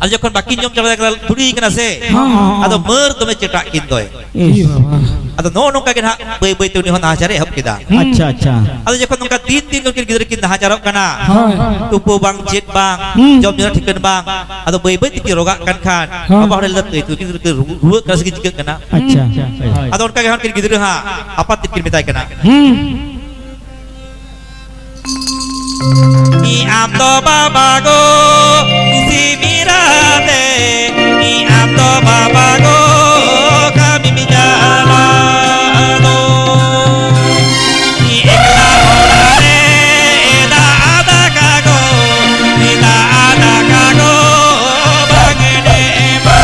ᱟᱫᱚ ᱡᱚᱠᱷᱚᱱ ᱵᱟᱹᱠᱤᱱ ᱡᱚᱢ ᱪᱟᱵᱟ ᱫᱟᱲᱮ ᱠᱟᱫᱟ, ᱫᱷᱩᱲᱤ ᱠᱟᱱᱟ ᱥᱮ, ᱦᱚᱸ, ᱦᱚᱸ, ᱦᱚᱸ᱾ ᱟᱫᱚ ᱢᱟᱹᱨ ᱫᱚᱢᱮ ᱪᱮᱴᱟᱜ ᱠᱤᱱ ᱫᱚᱭ᱾ ᱤᱥ᱾ ᱤᱭᱟᱹ ᱵᱟᱵᱟ᱾ ᱟᱫᱚ ᱱᱚᱜᱼᱚ ᱱᱚᱝᱠᱟ ᱜᱮ ᱱᱟᱦᱟᱜ ᱵᱟᱹᱭ ᱵᱟᱹᱭ ᱛᱮ ᱩᱱᱤ ᱦᱚᱸ ᱱᱟᱦᱟᱪᱟᱨᱮ ᱮᱦᱚᱵ ᱠᱮᱫᱟ᱾ ᱟᱪᱪᱷᱟ, ᱟᱪᱪᱷᱟ᱾ ᱟᱫᱚ ᱡᱚᱠᱷᱚᱱ ᱱᱚᱝᱠᱟ ᱫᱤᱱ ᱫᱤᱱ ᱩᱱᱠᱤᱱ ᱜᱤᱫᱽᱨᱟᱹ ᱠᱤᱱ ᱱᱟᱦᱟᱪᱟᱨᱚᱜ ᱠᱟᱱᱟ, ᱦᱳᱭ᱾ ᱛᱩᱯᱩ ᱵᱟᱝ, ᱪᱮᱫ ᱵᱟᱝ, ᱦᱩᱸ᱾ ᱡᱚᱢ ᱧᱩ ᱴᱷᱤᱠᱟᱹᱱ ᱵᱟᱝ, ᱟᱫᱚ ᱵᱟᱹᱭ ᱵᱟᱹᱭ ᱛᱮᱠᱤᱱ ᱨᱳᱜᱟᱜ ᱠᱟᱱ ᱠᱷᱟᱱ, ᱦᱳᱭ᱾ ᱵᱟᱵᱟ ᱦᱚᱲ ᱞᱟᱹᱭ ᱫᱟ, "ᱛᱟᱹᱭ ᱛᱩᱭ ᱜᱤᱫᱽᱨᱟᱹ ᱠᱤᱱ ᱨᱩ-, ᱨᱩᱣᱟᱹᱜ ᱠᱟᱱᱟ ᱥᱮ ᱠᱤᱱ ᱪᱤᱠᱟᱹᱜ ᱠᱟᱱᱟ?" ᱟᱪᱪᱷᱟ᱾ ᱦᱳᱭ᱾ ᱟᱫᱚ ᱚᱱᱠᱟ ᱜᱮ ᱦᱟᱸᱜ ᱩᱱᱠᱤᱱ ᱜᱤᱫᱽᱨᱟᱹ ᱦᱟᱸᱜ ᱟᱯᱟᱛ ᱛᱮᱫ ᱠᱤᱱ ᱢᱮᱛᱟᱭ ᱠᱟᱱᱟ᱾ ᱦᱩᱸ᱾ ᱤᱧ ᱟᱢ ᱫᱚ ᱵᱟᱵᱟ ᱜᱚ, ᱤᱥᱤ ᱢᱤᱨᱟ ᱛᱮ᱾ ᱤᱧ ᱟᱢ ᱫᱚ ᱵᱟᱵᱟ ᱜᱚ, ᱠᱟᱹᱢᱤᱢ ᱪᱟᱞᱟᱜ ᱫᱚ᱾ ᱤᱧ ᱮᱠᱞᱟ ᱚᱲᱟᱜ ᱨᱮ ᱫᱟᱜ ᱫᱟᱠᱟ ᱜᱚ, ᱫᱟᱜ ᱫᱟᱠᱟ ᱜᱚ, ᱵᱟᱝ ᱮ ᱮᱢᱟ᱾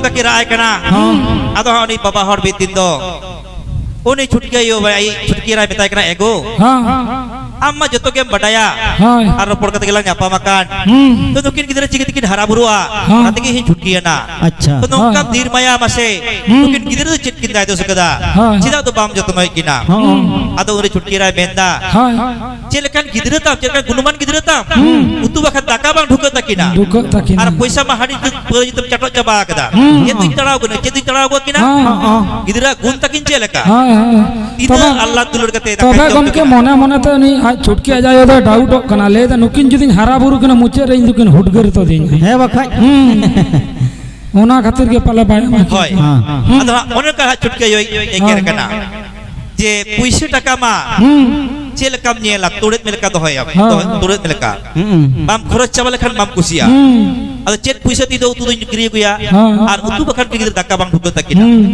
ᱛᱟᱹᱠᱤᱱ ᱨᱟᱜ ᱟᱭ ᱠᱟᱱᱟ᱾ ᱦᱚᱸ᱾ ᱟᱫᱚ ᱦᱟᱸᱜ ᱩᱱᱤ ᱵᱟᱵᱟ ᱦᱚᱲ ᱢᱤᱫ ᱫᱤᱱ ᱫᱚ ᱩᱱᱤ ᱪᱷᱩᱴᱠᱤ ᱟᱭᱳ, ᱟᱡ ᱪᱷᱩᱴᱠᱤ ᱮᱨᱟᱭ ᱢᱮᱛᱟᱭ ᱠᱟᱱᱟ, "ᱮᱜᱳ, ᱦᱚᱸ᱾ ᱟᱢ ᱢᱟ ᱡᱚᱛᱚ ᱜᱮᱢ ᱵᱟᱰᱟᱭᱟ, ᱦᱳᱭ᱾ ᱟᱨ ᱨᱚᱯᱚᱲ ᱠᱟᱛᱮ ᱜᱮᱞᱟᱝ ᱧᱟᱯᱟᱢ ᱟᱠᱟᱱ᱾ ᱦᱩᱸ᱾ ᱛᱚ ᱱᱩᱠᱤᱱ ᱜᱤᱫᱽᱨᱟᱹ ᱪᱤᱠᱟᱹ ᱛᱮᱠᱤᱱ ᱦᱟᱨᱟ ᱵᱩᱨᱩᱜᱼᱟ? ᱦᱚᱸ᱾ ᱚᱱᱟ ᱛᱮᱜᱮ ᱤᱧ ᱪᱷᱩᱴᱠᱤᱭᱮᱱᱟ᱾ ᱟᱪᱪᱷᱟ᱾ ᱛᱚ ᱱᱚᱝᱠᱟᱢ ᱦᱳᱭ᱾ ᱫᱷᱤᱨ ᱢᱟᱭᱟ ᱢᱟᱥᱮ, ᱦᱩᱸ᱾ ᱱᱩᱠᱤᱱ ᱜᱤᱫᱽᱨᱟᱹ ᱫᱚ ᱪᱮᱫ ᱠᱤᱱ ᱫᱟᱭ ᱫᱳᱥ ᱠᱟᱫᱟ? ᱦᱳᱭ᱾ ᱪᱮᱫᱟᱜ ᱫᱚ ᱵᱟᱢ ᱡᱚᱛᱱᱚᱭᱮᱫ ᱠᱤᱱᱟ?" ᱦᱚᱸ᱾ ᱟᱫᱚ ᱩᱱᱤ ᱪᱷᱩᱴᱠᱤ ᱮᱨᱟᱭ ᱢᱮᱱᱫᱟ, ᱦᱳᱭ᱾ ᱪᱮᱫ ᱞᱮᱠᱟᱱ ᱜᱤᱫᱽᱨᱟᱹ ᱛᱟᱢ, ᱪᱮᱫ ᱞᱮᱠᱟᱱ ᱜᱩᱱᱚᱢᱟᱱ ᱜᱤᱫᱽᱨᱟᱹ ᱛᱟᱢ? ᱦᱩᱸ᱾ ᱩᱛᱩ ᱵᱟᱠᱷᱟᱱ ᱫᱟᱠᱟ ᱵᱟᱝ ᱰᱷᱩᱠᱟᱹᱜ ᱛᱟᱹᱠᱤᱱᱟ᱾ ᱰᱷᱩᱠᱟᱹᱜ ᱛᱟᱹᱠᱤᱱᱟ᱾ ᱟᱨ ᱯᱚᱭᱥᱟ ᱢᱟ ᱦᱟᱺᱰᱤ ᱯᱟᱹᱣᱨᱟᱹ ᱧᱩᱛᱩᱢ ᱪᱟᱴᱚᱜ ᱪᱟᱵᱟ ᱟᱠᱟᱫᱟ᱾ ᱦᱩᱸ᱾ ᱪᱮᱫ ᱫᱩᱧ ᱛᱟᱲᱟᱣ ᱠᱟᱱᱟ, ᱪᱮᱫ ᱫᱩᱧ ᱛᱟᱲᱟᱣ ᱟᱠᱚ ᱠᱤᱱᱟ? ᱦᱚᱸ, ᱦᱚᱸ, ᱦᱚᱸ᱾ ᱜᱤᱫᱽᱨᱟᱹ ᱜᱩᱱ ᱛᱟᱹᱠᱤᱱ ᱪᱮᱫ ᱞᱮᱠᱟ? ᱦᱳᱭ, ᱦᱳᱭ᱾ ᱛᱤᱱᱟᱹᱜ ᱛᱚᱵᱮ, ᱟᱞᱞᱟᱫ ᱫᱩᱞᱟᱹᱲ ᱠᱟᱛᱮ ᱫᱟᱠᱟᱭ ᱛᱚᱵᱮ ᱡᱚᱢ ᱜᱚᱢᱠᱮ ᱛᱟᱹᱠᱤᱱᱟ᱾ ᱢᱚᱱᱮ ᱢᱚᱱᱮ ᱛᱮ ᱩᱱᱤ ᱟᱡ ᱪᱷᱩᱴᱠᱤ ᱟᱡ ᱟᱭᱳ ᱫᱚᱭ ᱰᱟᱣᱩᱴᱚᱜ ᱠᱟᱱᱟ, ᱞᱟᱹᱭ ᱫᱟ, "ᱱᱩᱠᱤᱱ ᱡᱩᱫᱤᱧ ᱦᱟᱨᱟ ᱵᱩᱨᱩ ᱠᱤᱱᱟ, ᱢᱩᱪᱟᱹᱫ ᱨᱮ ᱤᱧ ᱫᱚᱠᱤᱱ ᱦᱩᱰᱜᱟᱹᱨ ᱛᱚᱫᱤᱧ ᱜᱮ᱾" ᱦᱮᱸ, ᱵᱟᱠᱷᱟᱡ᱾ ᱦᱩᱸ᱾ ᱚᱱᱟ ᱠᱷᱟᱹᱛᱤᱨ ᱜᱮ ᱯᱟᱞᱮ ᱵᱟᱭ ᱮᱢᱟ ᱠᱤᱱᱟ᱾ ᱦᱳᱭ᱾ ᱦᱩᱸ᱾ ᱟᱫᱚ ᱦᱟᱸᱜ ᱚᱱᱮ ᱚᱱᱠᱟ ᱦᱟᱸᱜ ᱪᱷᱩᱴᱠᱤ ᱟᱭᱳᱭ ᱮᱜᱮᱨ ᱦᱮᱸ᱾ ᱠᱟᱱᱟ᱾ ᱡᱮ ᱯᱩᱭᱥᱟᱹ ᱴᱟᱠᱟ ᱢᱟ ᱦᱩᱸ᱾ ᱪᱮᱫ ᱞᱮᱠᱟᱢ ᱧᱮᱞᱟ, ᱛᱩᱲᱮᱫ ᱢᱮ ᱞᱮᱠᱟ ᱫᱚᱦᱚᱭᱟᱢ, ᱦᱮᱸ, ᱫᱚᱦᱚ-, ᱦᱮᱸ᱾ ᱛᱩᱲᱮᱫ ᱢᱮ ᱞᱮᱠᱟ᱾ ᱦᱩᱸ᱾ ᱵᱟᱢ ᱠᱷᱚᱨᱚᱪ ᱪᱟᱵᱟ ᱞᱮᱠᱷᱟᱱ ᱵᱟᱢ ᱠᱩᱥᱤᱭᱟᱜᱼᱟ᱾ ᱦᱩᱸ᱾ ᱟᱫᱚ ᱪᱮᱫ ᱯᱩᱭᱥᱟᱹ ᱛᱮ ᱫᱚ ᱩᱛᱩ ᱫᱚᱧ ᱠᱤᱨᱤᱧ ᱟᱹᱜᱩᱭᱟ? ᱦᱮᱸ᱾ ᱟᱨ ᱩᱛᱩ ᱵᱟᱠᱷᱟᱱ ᱜᱮ ᱜᱤᱫᱽᱨᱟᱹ ᱫᱟᱠᱟ ᱵᱟᱝ ᱰᱷᱩᱠᱟᱹᱜ ᱛᱟᱹᱠᱤᱱᱟ᱾ ᱦᱩᱸ᱾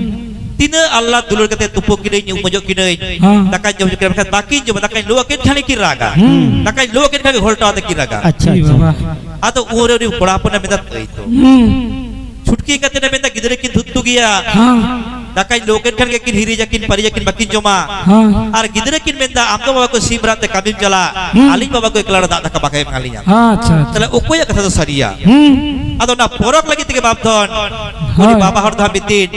ᱛᱤᱱᱟᱹᱜ ᱟᱞᱞᱟᱫ ᱫᱩᱞᱟᱹᱲ ᱠᱟᱛᱮ ᱛᱩᱯᱩ ᱠᱤᱱᱟᱹᱧ, ᱩᱢ ᱚᱡᱚᱜ ᱠᱤᱱᱟᱹᱧ, ᱦᱮᱸ᱾ ᱫᱟᱠᱟᱧ ᱡᱚᱢ ᱦᱚᱪᱚ ᱠᱤᱱᱟ, ᱢᱮᱱᱠᱷᱟᱱ ᱵᱟᱹᱠᱤᱱ ᱡᱚᱢᱟ, ᱫᱟᱠᱟᱧ ᱞᱩ ᱟᱹᱠᱤᱱ ᱠᱷᱟᱱ ᱜᱮᱠᱤᱱ ᱨᱟᱜᱟ᱾ ᱦᱩᱸ᱾ ᱫᱟᱠᱟᱧ ᱞᱩ ᱟᱹᱠᱤᱱ ᱠᱷᱟᱱ ᱜᱮ ᱜᱷᱚᱞᱴᱟᱣ ᱟᱛᱮ ᱠᱤᱱ ᱨᱟᱜᱟ᱾ ᱟᱪᱪᱷᱟ, ᱮ ᱟᱪᱪᱷᱟ᱾ ᱵᱟᱵᱟ᱾ ᱟᱫᱚ ᱩᱱᱨᱮ ᱩᱱᱤ ᱠᱚᱲᱟ ᱦᱚᱯᱚᱱᱮ ᱢᱮᱱᱫᱟ, ᱛᱟᱹᱭ ᱛᱚ᱾ ᱦᱩᱸ᱾ ᱪᱷᱩᱴᱠᱤ ᱠᱟᱛᱮ ᱮ ᱢᱮᱱᱫᱟ, ᱜᱤᱫᱽᱨᱟᱹ ᱠᱤᱱ ᱫᱷᱩᱛᱛᱩ ᱜᱮᱭᱟ᱾ ᱦᱮᱸ᱾ ᱫᱟᱠᱟᱧ ᱞᱩ ᱟᱹᱠᱤᱱ ᱠᱷᱟᱱ ᱜᱮ ᱠᱤᱱ ᱦᱤᱨᱤᱡᱟᱠᱤᱱ, ᱯᱟᱹᱨᱤᱡᱟᱠᱤᱱ, ᱵᱟᱹᱠᱤᱱ ᱡᱚᱢᱟ᱾ ᱦᱮᱸ᱾ ᱟᱨ ᱜᱤᱫᱽᱨᱟᱹ ᱠᱤᱱ ᱢᱮᱱᱫᱟ, ᱟᱢ ᱫᱚ ᱵᱟᱵᱟ ᱠᱚ ᱥᱤᱢ ᱨᱟᱜ ᱛᱮ ᱠᱟᱹᱢᱤᱢ ᱪᱟᱞᱟᱜ, ᱦᱩᱸ᱾ ᱟᱹᱞᱤᱧ ᱵᱟᱵᱟ ᱠᱚ ᱮᱠᱞᱟ ᱨᱮ ᱫᱟᱜ ᱫᱟᱠᱟ ᱵᱟᱠᱷᱟᱡ ᱮᱢᱟ ᱞᱤᱧᱟ᱾ ᱟᱪᱪᱷᱟ, ᱟᱪᱪᱷᱟ᱾ ᱛᱟᱦᱞᱮ ᱚᱠᱚᱭᱟᱜ ᱠᱟᱛᱷᱟ ᱫᱚ ᱥᱟᱹᱨᱤᱭᱟ? ᱦᱩᱸ᱾ ᱟᱫᱚ ᱚᱱᱟ ᱯᱚᱨᱚᱠ ᱞᱟᱹᱜᱤᱫ ᱛᱮᱜᱮ ᱵᱟᱯᱫᱷᱚᱱ ᱩᱱᱤ ᱦᱳᱭ᱾ ᱵᱟᱵᱟ ᱦᱚᱲ ᱫᱚ ᱦᱟᱸᱜ ᱢᱤᱫ ᱫᱤᱱ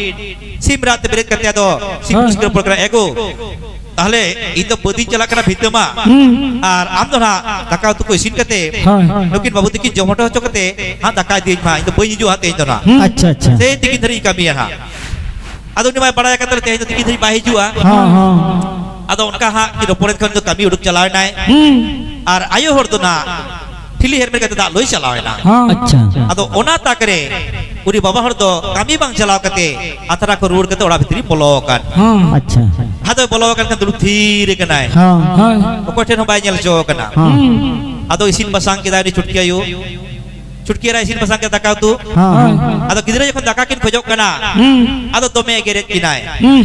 ᱥᱤᱢ ᱨᱟᱜ ᱛᱮ ᱵᱮᱨᱮᱫ ᱠᱟᱛᱮ ᱟᱫᱚ ᱥᱤᱢ ᱦᱳᱭ᱾ ᱯᱩᱥᱠᱟᱹᱨ ᱯᱚᱨᱚᱠ ᱨᱮ, ᱮᱜᱳ, ᱛᱟᱦᱞᱮ ᱤᱧ ᱫᱚ ᱵᱟᱹᱫᱤᱧ ᱪᱟᱞᱟᱜ ᱠᱟᱱᱟ ᱵᱷᱤᱛᱟᱹ ᱢᱟᱜ᱾ ᱦᱩᱸ᱾ ᱟᱨ ᱟᱢ ᱫᱚ ᱱᱟᱦᱟᱜ ᱫᱟᱠᱟ ᱩᱛᱩ ᱠᱚ ᱤᱥᱤᱱ ᱠᱟᱛᱮ, ᱦᱳᱭ᱾ ᱱᱩᱠᱤᱱ ᱵᱟᱹᱵᱩ ᱛᱟᱹᱠᱤᱱ ᱡᱚᱢ ᱦᱚᱴᱚ ᱦᱚᱪᱚ ᱠᱟᱛᱮ, ᱦᱟᱸᱜ ᱫᱟᱠᱟ ᱤᱫᱤᱭᱟᱹᱧ ᱢᱟ, ᱤᱧ ᱫᱚ ᱵᱟᱹᱧ ᱦᱤᱡᱩᱜᱼᱟ ᱦᱟᱸᱜ ᱛᱮᱦᱮᱧ ᱫᱚ ᱱᱟᱦᱟᱜ᱾ ᱦᱩᱸ᱾ ᱟᱪᱪᱷᱟ, ᱟᱪᱪᱷᱟ᱾ ᱥᱮᱭ ᱛᱤᱠᱤᱱ ᱫᱷᱟᱹᱨᱤᱡ ᱤᱧ ᱠᱟᱹᱢᱤᱭᱟ ᱦᱟᱸᱜ᱾ ᱟᱫᱚ ᱩᱱᱤ ᱢᱟᱭ ᱵᱟᱲᱟᱭ ᱟᱠᱟᱫ ᱛᱟᱞᱮ ᱛᱮᱦᱮᱧ ᱫᱚ ᱛᱤᱠᱤᱱ ᱫᱷᱟᱹᱨᱤᱡ ᱵᱟᱭ ᱦᱤᱡᱩᱜᱼᱟ᱾ ᱦᱚᱸ, ᱦᱚᱸ᱾ ᱟᱫᱚ ᱚᱱᱠᱟ ᱦᱟᱸᱜ ᱠᱤᱱ ᱨᱚᱯᱚᱲᱮᱱ ᱠᱷᱟᱱ ᱫᱚ ᱠᱟᱹᱢᱤ ᱩᱰᱩᱠ ᱪᱟᱞᱟᱣ ᱮᱱᱟᱭ᱾ ᱦᱩᱸ᱾ ᱟᱨ ᱟᱭᱳ ᱦᱚᱲ ᱫᱚ ᱱᱟᱦᱟᱜ ᱴᱷᱤᱞᱤ ᱦᱮᱨᱢᱮᱫ ᱠᱟᱛᱮ ᱫᱟᱜ ᱞᱩᱭ ᱪᱟᱞᱟᱣ ᱮᱱᱟ᱾ ᱦᱚᱸ᱾ ᱟᱪᱪᱷᱟ᱾ ᱟᱫᱚ ᱚᱱᱟ ᱛᱟᱠ ᱨᱮ ᱩᱱᱤ ᱵᱟᱵᱟ ᱦᱚᱲ ᱫᱚ ᱠᱟᱹᱢᱤ ᱵᱟᱝ ᱪᱟᱞᱟᱣ ᱠᱟᱛᱮ ᱟᱛᱨᱟ ᱠᱷᱚᱱ ᱨᱩᱣᱟᱹᱲ ᱠᱟᱛᱮ ᱚᱲᱟᱜ ᱵᱷᱤᱛᱨᱤ ᱵᱚᱞᱚ ᱟᱠᱟᱱ᱾ ᱦᱚᱸ᱾ ᱟᱪᱪᱷᱟ᱾ ᱟᱫᱚᱭ ᱵᱚᱞᱚ ᱟᱠᱟᱱ ᱠᱷᱟᱱ ᱫᱩᱲᱩᱵ ᱛᱷᱤᱨ ᱟᱠᱟᱱᱟᱭ᱾ ᱦᱚᱸ᱾ ᱦᱳᱭ᱾ ᱚᱠᱚᱭ ᱴᱷᱮᱱ ᱦᱚᱸ ᱵᱟᱭ ᱧᱮᱞ ᱦᱚᱪᱚ ᱟᱠᱟᱱᱟ᱾ ᱦᱚᱸ᱾ ᱦᱩᱸ᱾ ᱟᱫᱚ ᱤᱥᱤᱱ ᱵᱟᱥᱟᱝ ᱠᱮᱫᱟᱭ ᱩᱱᱤ ᱪᱷᱩᱴᱠᱤ ᱟᱭᱳ᱾ ᱪᱷᱩᱴᱠᱤ ᱮᱨᱟᱭ ᱤᱥᱤᱱ ᱵᱟᱥᱟᱝ ᱠᱮᱫᱟ ᱫᱟᱠᱟ ᱩᱛᱩ᱾ ᱦᱚᱸ᱾ ᱦᱳᱭ᱾ ᱟᱫᱚ ᱜᱤᱫᱽᱨᱟᱹ ᱡᱚᱠᱷᱚᱱ ᱫᱟᱠᱟ ᱠᱤᱱ ᱠᱷᱚᱡᱚᱜ ᱠᱟᱱᱟ, ᱦᱩᱸ᱾ ᱟᱫᱚ ᱫᱚᱢᱮ ᱮᱜᱮᱨᱮᱫ ᱠᱤᱱᱟᱭ᱾ ᱦᱩᱸ᱾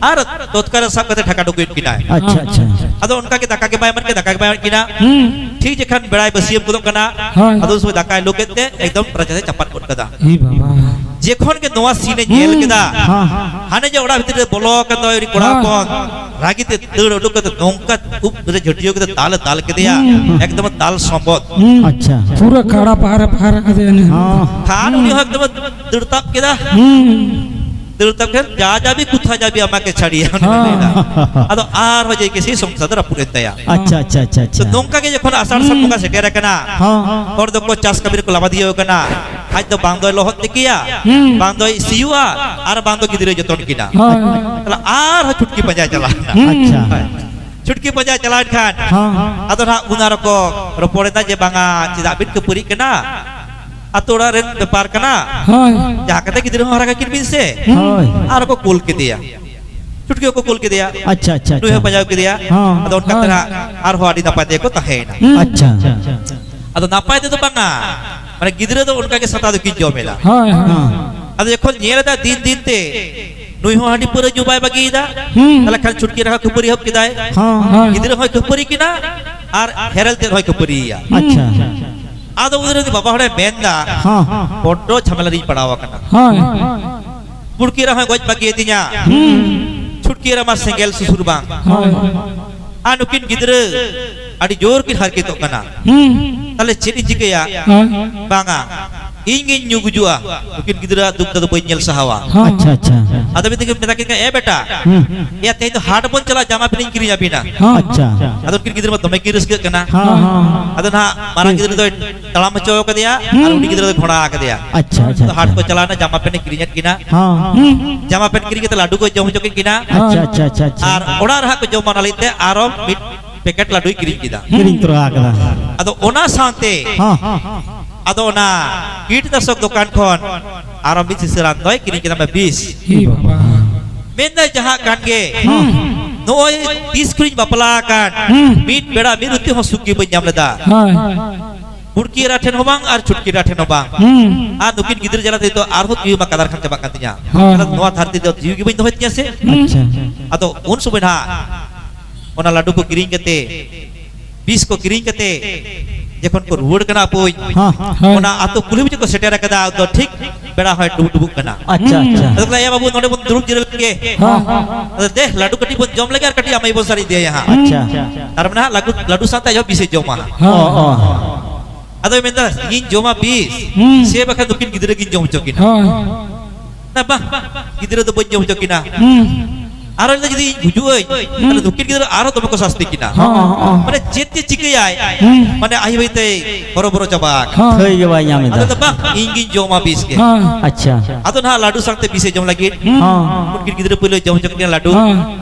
ᱟᱨ ᱛᱚᱛᱠᱟᱨ ᱥᱟᱵ ᱠᱟᱛᱮ ᱰᱷᱟᱠᱟ ᱰᱩᱠᱩᱭᱮᱫ ᱠᱤᱱᱟᱭ᱾ ᱟᱪᱪᱷᱟ, ᱟᱪᱪᱷᱟ᱾ ᱟᱫᱚ ᱚᱱᱠᱟ ᱜᱮ ᱫᱟᱠᱟ ᱜᱮ ᱵᱟᱭ ᱮᱢᱟᱫ ᱠᱤᱱᱟ, ᱫᱟᱠᱟ ᱜᱮ ᱵᱟᱭ ᱮᱢᱟᱫ ᱠᱤᱱᱟ᱾ ᱦᱩᱸ᱾ ᱴᱷᱤᱠ ᱡᱚᱠᱷᱚᱱ ᱵᱮᱲᱟᱭ ᱵᱟᱹᱥᱭᱟᱹᱢ ᱜᱚᱫᱚᱜ ᱠᱟᱱᱟ, ᱦᱳᱭ᱾ ᱟᱫᱚ ᱩᱱ ᱥᱚᱢᱚᱭ ᱫᱟᱠᱟᱭ ᱞᱩ ᱠᱮᱫ ᱛᱮ ᱮᱠᱫᱚᱢ ᱨᱟᱪᱟ ᱛᱮ ᱪᱟᱯᱟᱫ ᱜᱚᱫ ᱠᱟᱫᱟ᱾ ᱮ ᱵᱟᱵᱟ᱾ ᱡᱮᱠᱷᱚᱱ ᱜᱮ ᱱᱚᱣᱟ ᱥᱤᱱ ᱮ ᱧᱮᱞ ᱠᱮᱫᱟ, ᱦᱟᱱᱮ ᱡᱮ ᱚᱲᱟᱜ ᱵᱷᱤᱛᱤᱨ ᱨᱮ ᱵᱚᱞᱚ ᱟᱠᱟᱱ ᱫᱚ ᱩᱱᱤ ᱠᱚᱲᱟ ᱦᱚᱯᱚᱱ, ᱨᱟᱹᱜᱤ ᱛᱮ ᱫᱟᱹᱲ ᱩᱰᱩᱠ ᱠᱟᱛᱮ ᱱᱚᱝᱠᱟ ᱩᱵ ᱨᱮ ᱡᱷᱟᱹᱴᱭᱟᱹᱣ ᱠᱟᱛᱮ ᱫᱟᱞ ᱮ ᱫᱟᱞ ᱠᱮᱫᱮᱭᱟ, ᱮᱠᱫᱚᱢ ᱫᱟᱞ ᱥᱚᱢᱵᱚᱫ᱾ ᱟᱪᱪᱷᱟ᱾ ᱯᱩᱨᱟᱹ ᱠᱟᱲᱟ ᱯᱟᱦᱟᱨᱟ ᱯᱟᱦᱟᱨᱟ ᱠᱟᱫᱮᱭᱟ ᱩᱱᱤ᱾ ᱦᱚᱸ᱾ ᱠᱷᱟᱱ ᱩᱱᱤ ᱦᱚᱸ ᱮᱠᱫᱚᱢ ᱫᱟᱹᱲ ᱛᱟᱵ ᱠᱮᱫᱟ᱾ ᱫᱟᱹᱲ ᱛᱟᱵ ᱠᱮᱫᱟ, "ᱡᱟ ᱡᱟᱵᱤ ᱠᱩᱛᱷᱟ ᱡᱟᱵᱤ ᱟᱢᱟᱠᱮ ᱪᱷᱟᱲᱤᱭᱟ", ᱩᱱᱤ ᱦᱚᱸ᱾ ᱞᱟᱹᱭᱫᱟ᱾ ᱟᱫᱚ ᱟᱨᱦᱚᱸ ᱡᱮ ᱠᱮᱥᱤ ᱥᱚᱝᱥᱟᱨ ᱫᱚ ᱨᱟᱹᱯᱩᱫ ᱮᱱ ᱛᱟᱭᱟ᱾ ᱟᱪᱪᱷᱟ, ᱟᱪᱪᱷᱟ, ᱟᱪᱪᱷᱟ, ᱟᱪᱪᱷᱟ᱾ ᱛᱚ ᱱᱚᱝᱠᱟ ᱜᱮ ᱡᱚᱠᱷᱚᱱ ᱟᱥᱟᱲ ᱥᱟᱱ ᱵᱚᱸᱜᱟ ᱥᱮᱴᱮᱨ ᱟᱠᱟᱱᱟ, ᱦᱚᱸ᱾ ᱦᱚᱲ ᱫᱚᱠᱚ ᱪᱟᱥ ᱠᱟᱹᱢᱤ ᱨᱮᱠᱚ ᱞᱟᱵᱟᱫᱤᱭᱟᱹ ᱟᱠᱟᱱᱟ᱾ ᱟᱡ ᱫᱚ ᱵᱟᱝ ᱫᱚᱭ ᱞᱚᱦᱚᱫ ᱛᱤᱠᱤᱭᱟ, ᱵᱟᱝ ᱫᱚᱭ ᱥᱤᱭᱩᱜᱼᱟ, ᱟᱨ ᱵᱟᱝ ᱫᱚ ᱜᱤᱫᱽᱨᱟᱹᱭ ᱡᱚᱛᱚᱱ ᱠᱤᱱᱟ᱾ ᱦᱳᱭ᱾ ᱛᱟᱦᱞᱮ ᱟᱨᱦᱚᱸ ᱪᱷᱩᱴᱠᱤ ᱯᱟᱸᱡᱟᱭ ᱪᱟᱞᱟᱜᱼᱟ᱾ ᱟᱪᱪᱷᱟ᱾ ᱦᱳᱭ᱾ ᱪᱷᱩᱴᱠᱤ ᱯᱟᱸᱡᱟᱭ ᱪᱟᱞᱟᱣᱮᱱ ᱠᱷᱟᱱ, ᱦᱚᱸ᱾ ᱟᱫᱚ ᱱᱟᱦᱟᱜ ᱩᱱ ᱟᱨᱚ ᱠᱚ ᱨᱚᱯᱚᱲᱮᱱᱟ ᱡᱮ, "ᱵᱟᱝᱟ, ᱪᱮᱫᱟᱜ ᱵᱤᱱ ᱠᱷᱟᱹᱯᱟᱹᱨᱤᱜ ᱠᱟᱱᱟ? ᱟᱛᱳ ᱚᱲᱟᱜ ᱨᱮᱱ ᱵᱮᱯᱟᱨ ᱠᱟᱱᱟ᱾ ᱦᱳᱭ᱾ ᱡᱟᱦᱟᱸ ᱠᱟᱛᱮ ᱜᱤᱫᱽᱨᱟᱹ ᱦᱚᱸ ᱦᱟᱨᱟ ᱠᱟᱹᱠᱤᱱ ᱵᱤᱱ ᱥᱮ᱾" ᱦᱳᱭ᱾ ᱟᱨ ᱠᱚ ᱠᱩᱞ ᱠᱮᱫᱮᱭᱟ᱾ ᱪᱷᱩᱴᱠᱤ ᱦᱚᱸᱠᱚ ᱠᱩᱞ ᱠᱮᱫᱮᱭᱟ᱾ ᱟᱪᱪᱷᱟ, ᱟᱪᱪᱷᱟ, ᱱᱩᱭ ᱦᱚᱸ ᱟᱪᱪᱷᱟ᱾ ᱯᱟᱸᱡᱟ ᱠᱮᱫᱮᱭᱟ᱾ ᱦᱚᱸ᱾ ᱟᱫᱚ ᱚᱱᱠᱟ ᱛᱮ ᱦᱳᱭ᱾ ᱱᱟᱦᱟᱜ ᱟᱨᱦᱚᱸ ᱟᱹᱰᱤ ᱱᱟᱯᱟᱭ ᱛᱮᱜᱮ ᱠᱚ ᱛᱟᱦᱮᱸᱭᱮᱱᱟ᱾ ᱦᱩᱸ᱾ ᱟᱪᱪᱷᱟ᱾ ᱟᱫᱚ ᱱᱟᱯᱟᱭ ᱛᱮᱫᱚ ᱵᱟᱝᱟ, ᱢᱟᱱᱮ ᱜᱤᱫᱽᱨᱟᱹ ᱫᱚ ᱚᱱᱠᱟ ᱜᱮ ᱥᱟᱛᱟ ᱫᱚᱠᱤᱱ ᱡᱚᱢ ᱮᱫᱟ᱾ ᱦᱳᱭ, ᱦᱳᱭ᱾ ᱦᱚᱸ᱾ ᱟᱫᱚ ᱡᱚᱠᱷᱚᱱ ᱧᱮᱞ ᱮᱫᱟ ᱫᱤᱱ ᱫᱤᱱ ᱛᱮ ᱱᱩᱭ ᱦᱚᱸ ᱦᱟᱺᱰᱤ ᱯᱟᱹᱣᱨᱟᱹ ᱧᱩ ᱵᱟᱭ ᱵᱟᱹᱜᱤᱭᱮᱫᱟ, ᱦᱩᱸ᱾ ᱛᱟᱦᱞᱮ ᱠᱷᱟᱱ ᱪᱷᱩᱴᱠᱤ ᱨᱟᱦᱟ ᱠᱷᱟᱹᱯᱟᱹᱨᱤ ᱮᱦᱚᱵ ᱠᱮᱫᱟᱭ᱾ ᱦᱚᱸ᱾ ᱦᱳᱭ᱾ ᱜᱤᱫᱽᱨᱟᱹ ᱦᱚᱸᱭ ᱠᱷᱟᱹᱯᱟᱹᱨᱤ ᱠᱤᱱᱟ ᱟᱨ ᱦᱮᱨᱮᱞ ᱛᱮᱫ ᱦᱚᱸᱭ ᱠᱷᱟᱹᱯᱟᱹᱨᱤᱭᱮᱭᱟ᱾ ᱟᱪᱪᱷᱟ᱾ ᱟᱫᱚ ᱩᱱᱤ ᱨᱮᱱ ᱵᱟᱵᱟ ᱦᱚᱲᱮ ᱢᱮᱱᱫᱟ, ᱦᱚᱸ᱾ "ᱵᱚᱰᱰᱚ ᱡᱷᱟᱢᱮᱞᱟ ᱨᱤᱧ ᱯᱟᱲᱟᱣ ᱟᱠᱟᱱᱟ᱾ ᱦᱳᱭ᱾ ᱵᱩᱲᱠᱤ ᱮᱨᱟ ᱦᱚᱸᱭ ᱜᱚᱡ ᱵᱟᱹᱜᱤᱭᱟᱫᱤᱧᱟ᱾ ᱦᱩᱸ᱾ ᱪᱷᱩᱴᱠᱤ ᱮᱨᱟ ᱢᱟ ᱥᱮᱸᱜᱮᱞ ᱥᱩᱥᱩᱨ ᱵᱟᱝ᱾ ᱦᱳᱭ᱾ ᱟᱨ ᱱᱩᱠᱤᱱ ᱜᱤᱫᱽᱨᱟᱹ ᱟᱹᱰᱤ ᱡᱳᱨ ᱠᱤᱱ ᱦᱟᱨᱠᱮᱛᱚᱜ ᱠᱟᱱᱟ᱾ ᱦᱩᱸ᱾ ᱛᱟᱦᱞᱮ ᱪᱮᱫ ᱤᱧ ᱪᱤᱠᱟᱹᱭᱟ? ᱦᱳᱭ᱾ ᱵᱟᱝᱟ, ᱤᱧ ᱜᱤᱧ ᱧᱩ ᱜᱩᱡᱩᱜᱼᱟ ᱱᱩᱠᱤᱱ ᱜᱤᱫᱽᱨᱟᱹᱣᱟᱜ ᱫᱩᱠ ᱫᱚ ᱵᱟᱹᱧ ᱧᱮᱞ ᱥᱟᱦᱟᱣᱟ᱾" ᱦᱳᱭ᱾ ᱟᱪᱪᱷᱟ, ᱟᱪᱪᱷᱟ᱾ ᱟᱫᱚ ᱢᱤᱫ ᱫᱤᱱ ᱢᱮᱛᱟ ᱠᱤᱱ ᱠᱟᱱᱟ, "ᱮ ᱵᱮᱴᱟ, ᱦᱩᱸ᱾ ᱮᱭᱟ, ᱛᱮᱦᱮᱧ ᱫᱚ ᱦᱟᱴ ᱵᱚᱱ ᱪᱟᱞᱟᱜᱼᱟ, ᱡᱟᱢᱟ ᱯᱮᱱᱴ ᱤᱧ ᱠᱤᱨᱤᱧ ᱟᱹᱵᱤᱱᱟ᱾" ᱦᱚᱸ᱾ ᱟᱪᱪᱷᱟ᱾ ᱟᱫᱚ ᱩᱱᱠᱤᱱ ᱜᱤᱫᱽᱨᱟᱹ ᱢᱟ ᱫᱚᱢᱮ ᱠᱤᱱ ᱨᱟᱹᱥᱠᱟᱹᱜ ᱠᱟᱱᱟ᱾ ᱦᱚᱸ, ᱦᱚᱸ᱾ ᱟᱫᱚ ᱱᱟᱦᱟᱜ ᱢᱟᱨᱟᱝ ᱦᱩᱸ᱾ ᱜᱤᱫᱽᱨᱟᱹ ᱫᱚᱭ ᱛᱟᱲᱟᱢ ᱦᱚᱪᱚ ᱠᱟᱫᱮᱭᱟ ᱟᱨ ᱦᱩᱸ᱾ ᱦᱩᱰᱤᱧ ᱜᱤᱫᱽᱨᱟᱹ ᱫᱚᱭ ᱜᱷᱚᱲᱟ ᱠᱟᱫᱮᱭᱟ᱾ ᱟᱪᱪᱷᱟ, ᱟᱪᱪᱷᱟ, ᱟᱫᱚ ᱦᱟᱴ ᱟᱪᱪᱷᱟ᱾ ᱠᱚ ᱪᱟᱞᱟᱣᱱᱟ, ᱡᱟᱢᱟ ᱯᱮᱱᱴ ᱮ ᱠᱤᱨᱤᱧ ᱟᱫ ᱠᱤᱱᱟ᱾ ᱦᱚᱸ᱾ ᱦᱩᱸ᱾ ᱡᱟᱢᱟ ᱯᱮᱱᱴ ᱠᱤᱨᱤᱧ ᱠᱟᱛᱮ ᱞᱟᱹᱰᱩ ᱠᱚ ᱡᱚᱢ ᱦᱚᱪᱚ ᱠᱮᱫ ᱠᱤᱱᱟ᱾ ᱟᱪᱪᱷᱟ, ᱟᱪᱪᱷᱟ, ᱟᱪᱪᱷᱟ᱾ ᱟᱨ ᱚᱲᱟᱜ ᱨᱮ ᱦᱟᱸᱜ ᱠᱚ ᱡᱚᱢᱟ, ᱚᱱᱟ ᱞᱟᱹᱜᱤᱫ ᱛᱮ ᱟᱨᱚ ᱢᱤᱫ ᱯᱮᱠᱮᱴ ᱞᱟᱹᱰᱩᱭ ᱠᱤᱨᱤᱧ ᱠᱮᱫᱟ᱾ ᱠᱤᱨᱤᱧ ᱛᱚᱨᱟ ᱟᱠᱟᱫᱟ᱾ ᱟᱫᱚ ᱚᱱᱟ ᱥᱟᱶᱛᱮ ᱦᱚᱸ᱾ ᱟᱫᱚ ᱚᱱᱟ ᱠᱤᱴᱱᱟᱥᱚᱠ ᱫᱚᱠᱟᱱ ᱠᱷᱚᱱ ᱟᱨᱚ ᱢᱤᱫ ᱥᱤᱥᱤ ᱨᱟᱱ ᱫᱚᱭ ᱠᱤᱨᱤᱧ ᱠᱮᱫᱟ, ᱢᱮ ᱵᱤᱥ᱾ ᱮ ᱵᱟᱵᱟ᱾ ᱢᱮᱱᱫᱟᱭ, ᱡᱟᱦᱟᱸ ᱠᱟᱱ ᱜᱮ, ᱦᱩᱸ᱾ ᱱᱚᱜᱼᱚᱭ ᱛᱤᱥ ᱠᱷᱚᱱᱤᱧ ᱵᱟᱯᱞᱟ ᱟᱠᱟᱱ, ᱦᱩᱸ᱾ ᱢᱤᱫ ᱵᱮᱲᱟ ᱢᱤᱫ ᱨᱩᱛᱤ ᱦᱚᱸ ᱥᱩᱠ ᱜᱮ ᱵᱟᱹᱧ ᱧᱟᱢ ᱞᱮᱫᱟ᱾ ᱦᱳᱭ᱾ ᱵᱩᱲᱠᱤ ᱮᱨᱟ ᱴᱷᱮᱱ ᱦᱚᱸ ᱵᱟᱝ ᱟᱨ ᱪᱷᱩᱴᱠᱤ ᱮᱨᱟ ᱴᱷᱮᱱ ᱦᱚᱸ ᱵᱟᱝ᱾ ᱦᱩᱸ᱾ ᱟᱨ ᱱᱩᱠᱤᱱ ᱜᱤᱫᱽᱨᱟᱹ ᱡᱟᱞᱟ ᱛᱮᱫᱚ ᱟᱨᱦᱚᱸ ᱡᱤᱣᱤ ᱢᱟ ᱠᱟᱫᱟᱨ ᱠᱷᱟᱱ ᱪᱟᱵᱟᱜ ᱠᱟᱱ ᱛᱤᱧᱟ᱾ ᱦᱳᱭ᱾ ᱱᱚᱣᱟ ᱫᱷᱟᱹᱨᱛᱤ ᱨᱮᱫᱚ ᱡᱤᱣᱤ ᱜᱮ ᱵᱟᱹᱧ ᱫᱚᱦᱚᱭ ᱛᱤᱧᱟ ᱥᱮ᱾ ᱦᱩᱸ᱾ ᱟᱪᱪᱷᱟ᱾ ᱟᱫᱚ ᱩᱱ ᱥᱚᱢᱚᱭ ᱱᱟᱦᱟᱜ ᱚᱱᱟ ᱞᱟᱹᱰᱩ ᱠᱚ ᱠᱤᱨᱤᱧ ᱠᱟᱛᱮ ᱵᱤᱥ ᱠᱚ ᱠᱤᱨᱤᱧ ᱠᱟᱛᱮ ᱡᱚᱠᱷᱚᱱ ᱠᱚ ᱨᱩᱣᱟᱹᱲ ᱠᱟᱱᱟ ᱵᱚᱠᱚᱧ, ᱦᱮᱸ᱾ ᱚᱱᱟ ᱟᱹᱛᱩ ᱠᱩᱞᱦᱤ ᱢᱩᱪᱟᱹᱫ ᱠᱚ ᱥᱮᱴᱮᱨ ᱟᱠᱟᱫᱟ, ᱩᱱ ᱫᱚ ᱴᱷᱤᱠ ᱵᱮᱲᱟ ᱦᱚᱭ ᱰᱩᱵᱩ ᱰᱩᱵᱩᱜ ᱠᱟᱱᱟ᱾ ᱟᱪᱪᱷᱟ, ᱦᱩᱸ᱾ ᱟᱪᱪᱷᱟ᱾ ᱟᱫᱚ ᱠᱚ ᱞᱟᱹᱭᱟ, "ᱮ ᱵᱟᱹᱵᱩ, ᱱᱚᱰᱮ ᱵᱚᱱ ᱫᱩᱲᱩᱵ ᱡᱤᱨᱟᱹᱣ ᱞᱮᱱ ᱜᱮ᱾" ᱦᱮᱸ᱾ ᱟᱫᱚ, "ᱫᱮ, ᱞᱟᱹᱰᱩ ᱠᱟᱹᱴᱤᱡ ᱵᱚᱱ ᱡᱚᱢ ᱞᱮᱜᱮ ᱟᱨ ᱠᱟᱹᱴᱤᱡ ᱟᱢ ᱟᱭᱳ ᱵᱚᱱ ᱥᱟᱨᱮᱡ ᱤᱫᱤᱭᱟᱭᱟ ᱦᱟᱸᱜ᱾" ᱟᱪᱪᱷᱟ᱾ ᱛᱟᱨ ᱢᱟᱱᱮ ᱦᱟᱸᱜ ᱞᱟᱹᱰᱩ, ᱞᱟᱹᱰᱩ ᱥᱟᱶᱛᱮ ᱟᱡ ᱦᱚᱸ ᱵᱤᱥᱮ ᱡᱚᱢᱟ ᱦᱟᱸᱜ᱾ ᱚ, ᱚ᱾ ᱟᱫᱚᱭ ᱢᱮᱱᱫᱟ, "ᱤᱧ ᱡᱚᱢᱟ ᱵᱤᱥ, ᱦᱩᱸ᱾ ᱥᱮ ᱵᱟᱠᱷᱟᱱ ᱱᱩᱠᱤᱱ ᱜᱤᱫᱽᱨᱟᱹ ᱜᱤᱧ ᱡᱚᱢ ᱦᱚᱪᱚ ᱠᱤᱱᱟ?" ᱦᱳᱭ᱾ ᱱᱟ, ᱵᱟᱝ, ᱜᱤᱫᱽᱨᱟᱹ ᱫᱚ ᱵᱟᱹᱧ ᱡᱚᱢ ᱦᱚᱪᱚ ᱠᱤᱱᱟ᱾ ᱦᱩᱸ᱾ ᱟᱨᱚ ᱞᱟᱹᱭᱫᱟ, "ᱡᱩᱫᱤ ᱤᱧ ᱜᱩᱡᱩᱜ ᱟᱹᱧ, ᱦᱩᱸ᱾ ᱛᱟᱦᱞᱮ ᱱᱩᱠᱤᱱ ᱜᱤᱫᱽᱨᱟᱹ ᱟᱨᱚ ᱫᱚᱢᱮ ᱠᱚ ᱥᱟᱥᱛᱤ ᱠᱤᱱᱟ᱾" ᱦᱚᱸ, ᱦᱚᱸ, ᱦᱚᱸ᱾ ᱢᱟᱱᱮ ᱪᱮᱫ ᱪᱮᱫ ᱪᱤᱠᱟᱹᱭᱟᱭ? ᱦᱩᱸ᱾ ᱢᱟᱱᱮ ᱟᱭ ᱦᱚᱭᱛᱮ ᱦᱚᱨᱚᱵᱚᱨᱚ ᱪᱟᱵᱟ ᱟᱠᱟᱱᱟ᱾ ᱦᱚᱸ᱾ ᱛᱷᱟᱹᱭ ᱜᱮ ᱵᱟᱭ ᱧᱟᱢ ᱮᱫᱟ᱾ ᱟᱫᱚ ᱵᱟᱝ, ᱤᱧ ᱜᱤᱧ ᱡᱚᱢᱟ ᱵᱤᱥ ᱜᱮ᱾ ᱦᱚᱸ᱾ ᱟᱪᱪᱷᱟ᱾ ᱟᱫᱚ ᱱᱟᱦᱟᱜ ᱞᱟᱹᱰᱩ ᱥᱟᱶᱛᱮ ᱵᱤᱥᱮ ᱡᱚᱢ ᱞᱟᱹᱜᱤᱫ᱾ ᱦᱩᱸ᱾ ᱦᱚᱸ᱾ ᱩᱱᱠᱤᱱ ᱜᱤᱫᱽᱨᱟᱹ ᱯᱳᱭᱞᱳ ᱡᱚᱢ ᱦᱚᱪᱚ ᱠᱤᱱᱟ ᱞᱟᱹᱰᱩ᱾ ᱦᱚᱸ᱾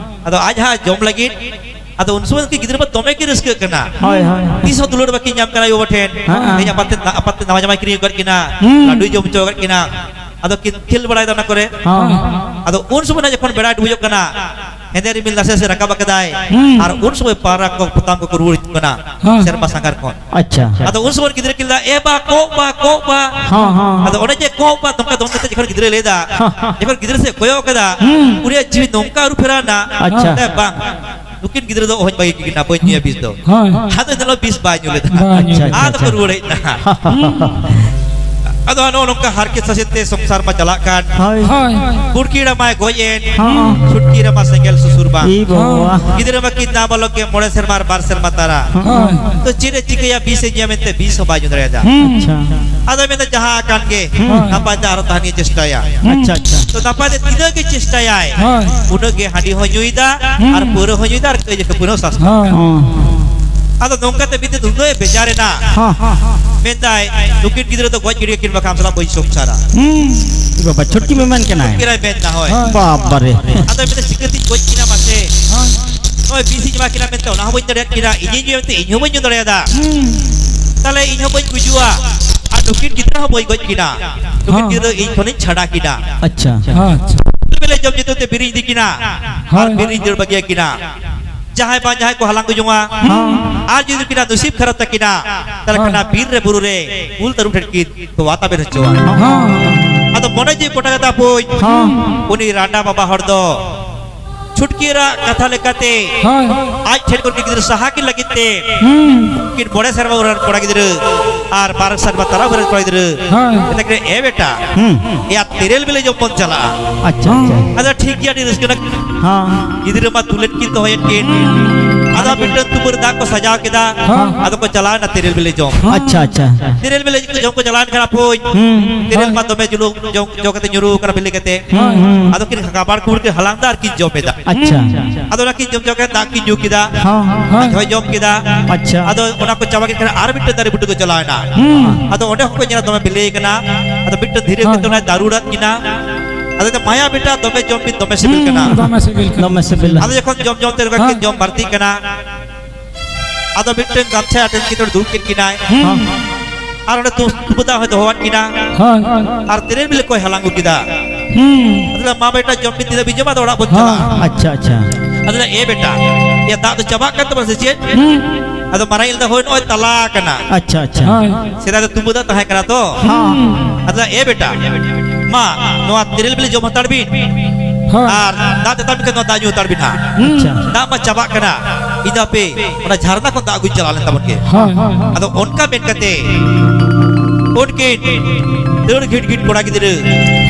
ᱟᱫᱚ ᱟᱡ ᱦᱟᱸᱜ ᱡᱚᱢ ᱞᱟᱹᱜᱤᱫ, ᱟᱫᱚ ᱩᱱ ᱥᱚᱢᱚᱭ ᱩᱱᱠᱤᱱ ᱜᱤᱫᱽᱨᱟᱹ ᱢᱟ ᱫᱚᱢᱮ ᱠᱤᱱ ᱨᱟᱹᱥᱠᱟᱹᱜ ᱠᱟᱱᱟ᱾ ᱦᱳᱭ, ᱦᱳᱭ, ᱦᱳᱭ᱾ ᱛᱤᱥ ᱦᱚᱸ ᱫᱩᱞᱟᱹᱲ ᱵᱟᱹᱠᱤᱱ ᱧᱟᱢ ᱠᱟᱱᱟ ᱟᱭᱳ ᱵᱟᱵᱟ ᱴᱷᱮᱱ᱾ ᱦᱮᱸ, ᱦᱮᱸ᱾ ᱛᱮᱦᱮᱧ ᱟᱯᱟᱛ ᱛᱮ, ᱟᱯᱟᱛ ᱛᱮ ᱱᱟᱣᱟ ᱡᱟᱢᱟᱭ ᱠᱤᱨᱤᱧ ᱟᱠᱟᱫ ᱠᱤᱱᱟ, ᱦᱩᱸ᱾ ᱞᱟᱹᱰᱩᱭ ᱡᱚᱢ ᱦᱚᱪᱚ ᱟᱠᱟᱫ ᱠᱤᱱᱟ᱾ ᱟᱫᱚ ᱠᱤᱱ ᱠᱷᱮᱞ ᱵᱟᱲᱟᱭᱮᱫᱟ ᱚᱱᱟ ᱠᱚᱨᱮ᱾ ᱦᱮᱸ᱾ ᱟᱫᱚ ᱩᱱ ᱥᱚᱢᱚᱭ ᱱᱟᱜ ᱡᱚᱠᱷᱚᱱ ᱵᱮᱲᱟᱭ ᱰᱩᱵᱩᱡᱚᱜ ᱠᱟᱱᱟ, ᱦᱮᱸᱫᱮ ᱨᱤᱢᱤᱞ ᱱᱟᱥᱮ ᱱᱟᱥᱮ ᱨᱟᱠᱟᱵ ᱟᱠᱟᱫᱟᱭ, ᱦᱩᱸ᱾ ᱟᱨ ᱩᱱ ᱥᱚᱢᱚᱭ ᱯᱟᱣᱨᱟ ᱠᱚ ᱯᱚᱛᱟᱢ ᱠᱚᱠᱚ ᱨᱩᱣᱟᱹᱲ ᱦᱤᱡᱩᱜ ᱠᱟᱱᱟ ᱦᱮᱸ᱾ ᱥᱮᱨᱢᱟ ᱥᱟᱸᱜᱷᱟᱨ ᱠᱷᱚᱱ᱾ ᱟᱪᱪᱷᱟ᱾ ᱟᱫᱚ ᱩᱱ ᱥᱚᱢᱚᱭ ᱜᱤᱫᱽᱨᱟᱹ ᱠᱤᱱ ᱞᱟᱹᱭᱫᱟ, "ᱮ ᱵᱟ, ᱠᱚᱸᱜ ᱵᱟ, ᱠᱚᱸᱜ ᱵᱟ᱾" ᱦᱮᱸ, ᱦᱮᱸ᱾ ᱟᱫᱚ ᱚᱱᱮ ᱡᱮ ᱠᱚᱸᱜ ᱵᱟ ᱱᱚᱝᱠᱟ ᱫᱚᱱ ᱠᱟᱛᱮ ᱡᱚᱠᱷᱚᱱ ᱜᱤᱫᱽᱨᱟᱹᱭ ᱞᱟᱹᱭᱫᱟ, ᱦᱮᱸ, ᱦᱮᱸ᱾ ᱡᱚᱠᱷᱚᱱ ᱜᱤᱫᱽᱨᱟᱹ ᱥᱮᱫ ᱠᱚᱭᱚᱜ ᱠᱟᱫᱟ, ᱦᱩᱸ᱾ ᱩᱱᱤᱭᱟᱜ ᱡᱤᱣᱤ ᱱᱚᱝᱠᱟ ᱟᱹᱨᱩ ᱯᱷᱮᱨᱟᱣ ᱮᱱᱟ, ᱟᱪᱪᱷᱟ᱾ ᱞᱟᱹᱭᱫᱟ, "ᱵᱟᱝ, ᱱᱩᱠᱤᱱ ᱜᱤᱫᱽᱨᱟᱹ ᱫᱚ ᱚᱦᱚᱧ ᱵᱟᱹᱜᱤ ᱠᱤᱱᱟ, ᱵᱟᱹᱧ ᱧᱩᱭᱟ ᱵᱤᱥ ᱫᱚ᱾" ᱦᱳᱭ᱾ ᱟᱫᱚ ᱮᱱ ᱦᱤᱞᱳᱜ ᱵᱤᱥ ᱵᱟᱭ ᱧᱩ ᱞᱮᱫᱟ᱾ ᱵᱟᱭ ᱧᱩ ᱟᱪᱪᱷᱟ, ᱞᱮᱫᱟ᱾ ᱟᱫᱚ ᱠᱚ ᱟᱪᱪᱷᱟ᱾ ᱨᱩᱣᱟᱹᱲ ᱦᱮᱡ ᱮᱱᱟ᱾ ᱦᱩᱸ᱾ ᱟᱫᱚ ᱱᱚᱜᱼᱚ ᱱᱚᱝᱠᱟ ᱦᱟᱨᱠᱮᱛ ᱥᱟᱥᱮᱛ ᱛᱮ ᱥᱚᱝᱥᱟᱨ ᱢᱟ ᱪᱟᱞᱟᱜ ᱠᱟᱱ᱾ ᱦᱳᱭ᱾ ᱦᱳᱭ᱾ ᱵᱩᱲᱠᱤ ᱮᱨᱟ ᱢᱟᱭ ᱜᱚᱡ ᱮᱱ, ᱦᱚᱸ᱾ ᱪᱷᱩᱴᱠᱤ ᱮᱨᱟ ᱢᱟ ᱥᱮᱸᱜᱮᱞ ᱥᱩᱥᱩᱨ ᱵᱟᱝ᱾ ᱤ ᱵᱟᱵᱟ᱾ ᱜᱤᱫᱽᱨᱟᱹ ᱢᱟ ᱠᱤᱱ ᱱᱟᱵᱟᱞᱚᱠ ᱜᱮ, ᱢᱚᱬᱮ ᱥᱮᱨᱢᱟ ᱟᱨ ᱵᱟᱨ ᱥᱮᱨᱢᱟ ᱛᱟᱨᱟ᱾ ᱦᱳᱭ᱾ ᱛᱚ ᱪᱮᱫ ᱮ ᱪᱤᱠᱟᱹᱭᱟ, ᱵᱤᱥ ᱮ ᱧᱩᱭᱟ ᱢᱮᱱᱛᱮ ᱵᱤᱥ ᱦᱚᱸ ᱵᱟᱭ ᱧᱩ ᱫᱟᱲᱮᱭᱟᱫᱟ᱾ ᱦᱩᱸ᱾ ᱟᱪᱪᱷᱟ᱾ ᱟᱫᱚᱭ ᱢᱮᱱᱫᱟ, ᱡᱟᱦᱟᱸ ᱟᱠᱟᱱ ᱜᱮ, ᱦᱩᱸ᱾ ᱱᱟᱯᱟᱭ ᱛᱮ ᱟᱨᱦᱚᱸ ᱛᱟᱦᱮᱱ ᱜᱮ ᱪᱮᱥᱴᱟᱭᱟ᱾ ᱦᱩᱸ᱾ ᱟᱪᱪᱷᱟ, ᱟᱪᱪᱷᱟ᱾ ᱛᱚ ᱱᱟᱯᱟᱭ ᱛᱮ ᱛᱤᱱᱟᱹᱜ ᱜᱮ ᱪᱮᱥᱴᱟᱭᱟᱭ, ᱦᱳᱭ᱾ ᱩᱱᱟᱹᱜ ᱜᱮ ᱦᱟᱺᱰᱤ ᱦᱚᱸ ᱧᱩᱭᱮᱫᱟ, ᱦᱩᱸ᱾ ᱟᱨ ᱯᱟᱹᱣᱨᱟᱹ ᱦᱚᱸ ᱧᱩᱭᱮᱫᱟ, ᱟᱨ ᱠᱟᱹᱭᱡᱟᱹ ᱠᱷᱟᱹᱯᱟᱹᱨᱤ ᱦᱚᱸ ᱥᱟᱥᱛᱟ᱾ ᱦᱳᱭ᱾ ᱦᱚᱸ᱾ ᱟᱫᱚ ᱱᱚᱝᱠᱟ ᱛᱮ ᱢᱤᱫ ᱫᱤᱱ ᱩᱱᱟᱹᱜ ᱮ ᱵᱮᱡᱟᱨ ᱮᱱᱟ, ᱦᱚᱸ᱾ ᱢᱮᱱᱫᱟᱭ, "ᱱᱩᱠᱤᱱ ᱜᱤᱫᱽᱨᱟᱹ ᱫᱚ ᱜᱚᱡ ᱜᱤᱰᱤ ᱠᱤᱱ ᱵᱟᱠᱷᱟᱱ ᱥᱟᱞᱟ ᱵᱟᱹᱧ ᱥᱚᱝᱥᱟᱨᱟ᱾" ᱦᱩᱸ᱾ ᱮ ᱵᱟᱵᱟ, ᱪᱷᱩᱴᱠᱤ ᱢᱮᱢᱮᱱ ᱠᱟᱱᱟᱭ᱾ ᱪᱷᱩᱴᱠᱤ ᱨᱟᱭ ᱢᱮᱱᱫᱟ, ᱦᱳᱭ᱾ ᱦᱳᱭ᱾ ᱵᱟᱵᱟᱨᱮ᱾ ᱟᱫᱚ ᱢᱮᱱᱫᱟ, "ᱪᱤᱠᱟᱹᱛᱤᱧ ᱜᱚᱡ ᱠᱤᱱᱟ ᱢᱟᱥᱮ? ᱦᱳᱭ᱾ ᱱᱚᱜᱼᱚᱭ ᱵᱤᱥᱤᱧ ᱮᱢᱟ ᱠᱤᱱᱟ ᱢᱮᱱᱛᱮ ᱚᱱᱟ ᱦᱚᱸ ᱵᱟᱹᱧ ᱫᱟᱲᱮᱭᱟᱜ ᱠᱤᱱᱟ, ᱤᱧᱤᱧ ᱧᱩᱭᱟ ᱢᱮᱱᱛᱮ ᱤᱧ ᱦᱚᱸ ᱵᱟᱹᱧ ᱧᱩ ᱫᱟᱲᱮᱭᱟᱫᱟ᱾ ᱦᱩᱸ᱾ ᱛᱟᱦᱞᱮ ᱤᱧ ᱦᱚᱸ ᱵᱟᱹᱧ ᱜᱩᱡᱩᱜᱼᱟ, ᱟᱨ ᱱᱩᱠᱤᱱ ᱜᱤᱫᱽᱨᱟᱹ ᱦᱚᱸ ᱵᱟᱹᱧ ᱜᱚᱡ ᱠᱤᱱᱟ᱾ ᱱᱩᱠᱤᱱ ᱦᱚᱸ᱾ ᱜᱤᱫᱽᱨᱟᱹ ᱤᱧ ᱠᱷᱚᱱᱤᱧ ᱪᱷᱟᱰᱟ ᱠᱤᱱᱟ᱾" ᱟᱪᱪᱷᱟ᱾ ᱟᱪᱪᱷᱟ᱾ ᱛᱚᱵᱮ ᱞᱮ ᱡᱚᱢ ᱧᱩ ᱛᱮ ᱵᱤᱨᱤᱧ ᱤᱫᱤ ᱠᱤᱱᱟ, ᱟᱨ ᱦᱳᱭ᱾ ᱵᱤᱨᱤᱧ ᱫᱟᱹᱲ ᱵᱟᱹᱜᱤᱭᱟ ᱠᱤᱱᱟ᱾ ᱡᱟᱦᱟᱸᱭ ᱵᱟᱝ ᱡᱟᱦᱟᱸᱭ ᱠᱚ ᱦᱟᱞᱟᱝ ᱠᱚ ᱡᱚᱝᱟ, ᱦᱚᱸ᱾ ᱟᱨ ᱡᱩᱫᱤ ᱩᱱᱠᱤᱱᱟᱜ ᱱᱩᱥᱤᱵ ᱠᱷᱟᱨᱟᱯ ᱛᱟᱹᱠᱤᱱᱟ, ᱛᱟᱦᱞᱮ ᱦᱚᱸ᱾ ᱠᱷᱟᱱ ᱚᱱᱟ ᱵᱤᱨ ᱨᱮ ᱵᱩᱨᱩ ᱨᱮ ᱩᱞ ᱛᱟᱹᱨᱩᱵ ᱴᱷᱮᱱ ᱠᱤᱱ ᱛᱚᱣᱟ ᱛᱟᱵᱮᱱ ᱦᱚᱪᱚᱣᱟ᱾ ᱦᱚᱸ᱾ ᱟᱫᱚ ᱢᱚᱱᱮ ᱡᱤᱣᱤ ᱯᱚᱴᱟ ᱠᱟᱛᱟ ᱯᱩᱡ, ᱦᱚᱸ᱾ ᱩᱱᱤ ᱨᱟᱸᱰᱟ ᱵᱟᱵᱟ ᱦᱚᱲ ᱫᱚ ᱪᱷᱩᱴᱠᱤ ᱮᱨᱟ ᱠᱟᱛᱷᱟ ᱞᱮᱠᱟᱛᱮ ᱦᱳᱭ᱾ ᱟᱡ ᱴᱷᱮᱱ ᱠᱷᱚᱱ ᱜᱤᱫᱽᱨᱟᱹ ᱥᱟᱦᱟ ᱠᱤᱱ ᱞᱟᱹᱜᱤᱫ ᱛᱮ ᱦᱩᱸ᱾ ᱩᱱᱠᱤᱱ ᱢᱚᱬᱮ ᱥᱮᱨᱢᱟ ᱩᱢᱮᱨ ᱨᱮᱱ ᱠᱚᱲᱟ ᱜᱤᱫᱽᱨᱟᱹ ᱟᱨ ᱵᱟᱨ ᱥᱮᱨᱢᱟ ᱛᱟᱞᱟ ᱩᱢᱮᱨ ᱨᱮᱱ ᱠᱚᱲᱟ ᱜᱤᱫᱽᱨᱟᱹ ᱦᱳᱭ᱾ ᱢᱮᱛᱟ ᱠᱤᱱ, "ᱮ ᱵᱮᱴᱟ, ᱦᱩᱸ᱾ ᱮᱭᱟ ᱛᱮᱨᱮᱞ ᱵᱤᱞᱤ ᱡᱚᱢ ᱵᱚᱱ ᱪᱟᱞᱟᱜᱼᱟ᱾" ᱟᱪᱪᱷᱟ, ᱟᱪᱪᱷᱟ᱾ ᱟᱫᱚ ᱴᱷᱤᱠ ᱜᱮᱭᱟ, ᱟᱹᱰᱤ ᱨᱟᱹᱥᱠᱟᱹ ᱨᱮᱱᱟᱜ ᱦᱚᱸ᱾ ᱜᱤᱫᱽᱨᱟᱹ ᱢᱟ ᱫᱩᱞᱟᱹᱲ ᱠᱤᱱ ᱫᱚᱦᱚᱭᱮᱫ ᱠᱤᱱ᱾ ᱟᱫᱚ ᱢᱤᱫᱴᱟᱝ ᱛᱩᱢᱟᱹᱞ ᱫᱟᱜ ᱠᱚ ᱥᱟᱡᱟᱣ ᱠᱮᱫᱟ᱾ ᱦᱚᱸ᱾ ᱟᱫᱚ ᱠᱚ ᱪᱟᱞᱟᱣᱮᱱᱟ ᱛᱮᱨᱮᱞ ᱵᱤᱞᱤ ᱡᱚᱢ᱾ ᱟᱪᱪᱷᱟ, ᱟᱪᱪᱷᱟ᱾ ᱛᱮᱨᱮᱞ ᱵᱤᱞᱤ ᱡᱚᱢ ᱠᱚ ᱪᱟᱞᱟᱣᱮᱱ ᱠᱷᱟᱱ ᱦᱟᱯᱳᱭ, ᱦᱩᱸ᱾ ᱛᱮᱨᱮᱞ ᱢᱟ ᱫᱚᱢᱮ ᱡᱩᱞᱩᱜ ᱡᱚᱢ, ᱡᱚ ᱠᱟᱛᱮ ᱧᱩᱨᱩ ᱟᱠᱟᱱᱟ ᱵᱤᱞᱤ ᱠᱟᱛᱮ᱾ ᱦᱩᱸ, ᱦᱩᱸ᱾ ᱟᱫᱚ ᱠᱤᱱ ᱠᱟᱵᱟᱲ ᱠᱩᱵᱩᱲ ᱠᱤᱱ ᱦᱟᱞᱟᱝ ᱫᱟ ᱟᱨ ᱠᱤᱱ ᱡᱚᱢ ᱮᱫᱟ᱾ ᱟᱪᱪᱷᱟ᱾ ᱟᱫᱚ ᱚᱱᱟ ᱠᱤᱱ ᱡᱚᱢ ᱡᱚᱢ ᱠᱟᱛᱮ ᱫᱟᱜ ᱠᱤᱱ ᱧᱩ ᱠᱮᱫᱟ᱾ ᱦᱚᱸ᱾ ᱢᱤᱫ ᱫᱷᱟᱣ ᱡᱚᱢ ᱠᱮᱫᱟ᱾ ᱟᱪᱪᱷᱟ᱾ ᱟᱫᱚ ᱚᱱᱟ ᱠᱚ ᱪᱟᱵᱟ ᱠᱮᱫ ᱠᱷᱟᱱ ᱟᱨ ᱢᱤᱫᱴᱮᱱ ᱫᱟᱨᱮ ᱵᱩᱴᱟᱹ ᱠᱚ ᱪᱟᱞᱟᱣ ᱮᱱᱟ᱾ ᱦᱩᱸ᱾ ᱟᱫᱚ ᱚᱸᱰᱮ ᱦᱚᱸᱠᱚ ᱧᱮᱞᱟ ᱫᱚᱢᱮ ᱵᱤᱞᱤ ᱠᱟᱱᱟ᱾ ᱟᱫᱚ ᱢᱤᱫᱴᱮᱱ ᱫᱷᱤᱨᱤ ᱦᱳᱭ᱾ ᱠᱟᱛᱮ ᱚᱱᱟᱭ ᱫᱟᱹᱨᱩᱲᱟᱫ ᱠᱤᱱᱟ᱾ ᱟᱫᱚ ᱢᱮᱱᱫᱟ, "ᱢᱟᱭᱟ ᱵᱮᱴᱟ, ᱫᱚᱢᱮ ᱡᱚᱢ ᱵᱤᱱ, ᱫᱚᱢᱮ ᱥᱤᱵᱤᱞ ᱦᱩᱸ, ᱠᱟᱱᱟ᱾" ᱫᱚᱢᱮ ᱥᱤᱵᱤᱞ ᱠᱟᱱᱟ᱾ ᱟᱫᱚ ᱡᱚᱠᱷᱚᱱ ᱡᱚᱢ ᱡᱚᱢ ᱛᱮ ᱱᱚᱝᱠᱟ ᱠᱤᱱ ᱦᱳᱭ᱾ ᱡᱚᱢ ᱵᱟᱹᱲᱛᱤᱜ ᱠᱟᱱᱟ, ᱟᱫᱚ ᱢᱤᱫᱴᱟᱝ ᱜᱟᱢᱪᱷᱟ ᱟᱴᱮᱫ ᱠᱟᱛᱮ ᱫᱩᱲᱩᱵ ᱠᱮᱫ ᱠᱤᱱᱟᱭ᱾ ᱦᱩᱸ᱾ ᱟᱨ ᱚᱸᱰᱮ ᱛᱩ-, ᱛᱩᱯᱩ ᱫᱟᱜ ᱦᱚᱸᱭ ᱫᱚᱦᱚᱣᱟᱫ ᱠᱤᱱᱟ᱾ ᱦᱳᱭ᱾ ᱟᱨ ᱛᱮᱨᱮᱞ ᱵᱤᱞᱤ ᱠᱚᱭ ᱦᱟᱞᱟᱝ ᱟᱹᱜᱩ ᱠᱮᱫᱟ᱾ ᱦᱩᱸ᱾ ᱟᱫᱚ ᱞᱟᱹᱭᱫᱟ, "ᱢᱟ ᱵᱮᱴᱟ, ᱡᱚᱢ ᱵᱤᱱ, ᱛᱤᱱᱟᱹᱜ ᱵᱤᱱ ᱡᱚᱢᱟ, ᱟᱫᱚ ᱚᱲᱟᱜ ᱵᱚᱱ ᱦᱳᱭ᱾ ᱪᱟᱞᱟᱜᱼᱟ᱾" ᱟᱪᱪᱷᱟ, ᱟᱪᱪᱷᱟ᱾ ᱟᱫᱚ ᱞᱟᱹᱭᱫᱟ, "ᱮ ᱵᱮᱴᱟ, ᱮᱭᱟ ᱫᱟᱜ ᱫᱚ ᱪᱟᱵᱟᱜ ᱠᱟᱱ ᱛᱟᱵᱚᱱᱟ ᱥᱮ ᱪᱮᱫ?" ᱦᱩᱸ᱾ ᱟᱫᱚ ᱢᱟᱨᱟᱝ ᱤᱞ ᱫᱚ, "ᱦᱳᱭ, ᱱᱚᱜᱼᱚᱭ ᱛᱟᱞᱟ ᱠᱟᱱᱟ᱾ ᱟᱪᱪᱷᱟ, ᱟᱪᱪᱷᱟ᱾ ᱦᱳᱭ᱾ ᱥᱮᱫᱟᱭ ᱫᱚ ᱛᱩᱯᱩ ᱫᱟᱜ ᱛᱟᱦᱮᱸ ᱠᱟᱱᱟ ᱛᱚ᱾" ᱦᱚᱸ᱾ ᱟᱫᱚ ᱞᱟᱹᱭᱫᱟ, "ᱮ ᱵᱮᱴᱟ, ᱢᱟ ᱱᱚᱣᱟ ᱛᱮᱨᱮᱞ ᱵᱤᱞᱤ ᱡᱚᱢ ᱦᱟᱛᱟᱲ ᱵᱤᱱ᱾ ᱦᱳᱭ᱾ ᱟᱨ ᱫᱟᱜ ᱛᱮᱛᱟᱝ ᱵᱤᱱ ᱠᱷᱟᱱ ᱱᱚᱣᱟ ᱫᱟᱜ ᱧᱩ ᱦᱟᱛᱟᱲ ᱵᱤᱱ ᱦᱟᱸᱜ᱾ ᱦᱩᱸ᱾ ᱫᱟᱜ ᱢᱟ ᱪᱟᱵᱟᱜ ᱠᱟᱱᱟ, ᱤᱧ ᱫᱚ ᱦᱟᱯᱮ ᱚᱱᱟ ᱡᱷᱟᱨᱱᱟ ᱠᱷᱚᱱ ᱫᱟᱜ ᱟᱹᱜᱩᱧ ᱪᱟᱞᱟᱣ ᱞᱮᱱ ᱛᱟᱵᱚᱱ ᱜᱮ᱾" ᱦᱳᱭ᱾ ᱟᱫᱚ ᱚᱱᱠᱟ ᱢᱮᱱ ᱠᱟᱛᱮ ᱩᱱᱠᱤᱱ ᱫᱟᱹᱲ ᱜᱷᱤᱴ ᱜᱷᱤᱴ ᱠᱚᱲᱟ ᱜᱤᱫᱽᱨᱟᱹ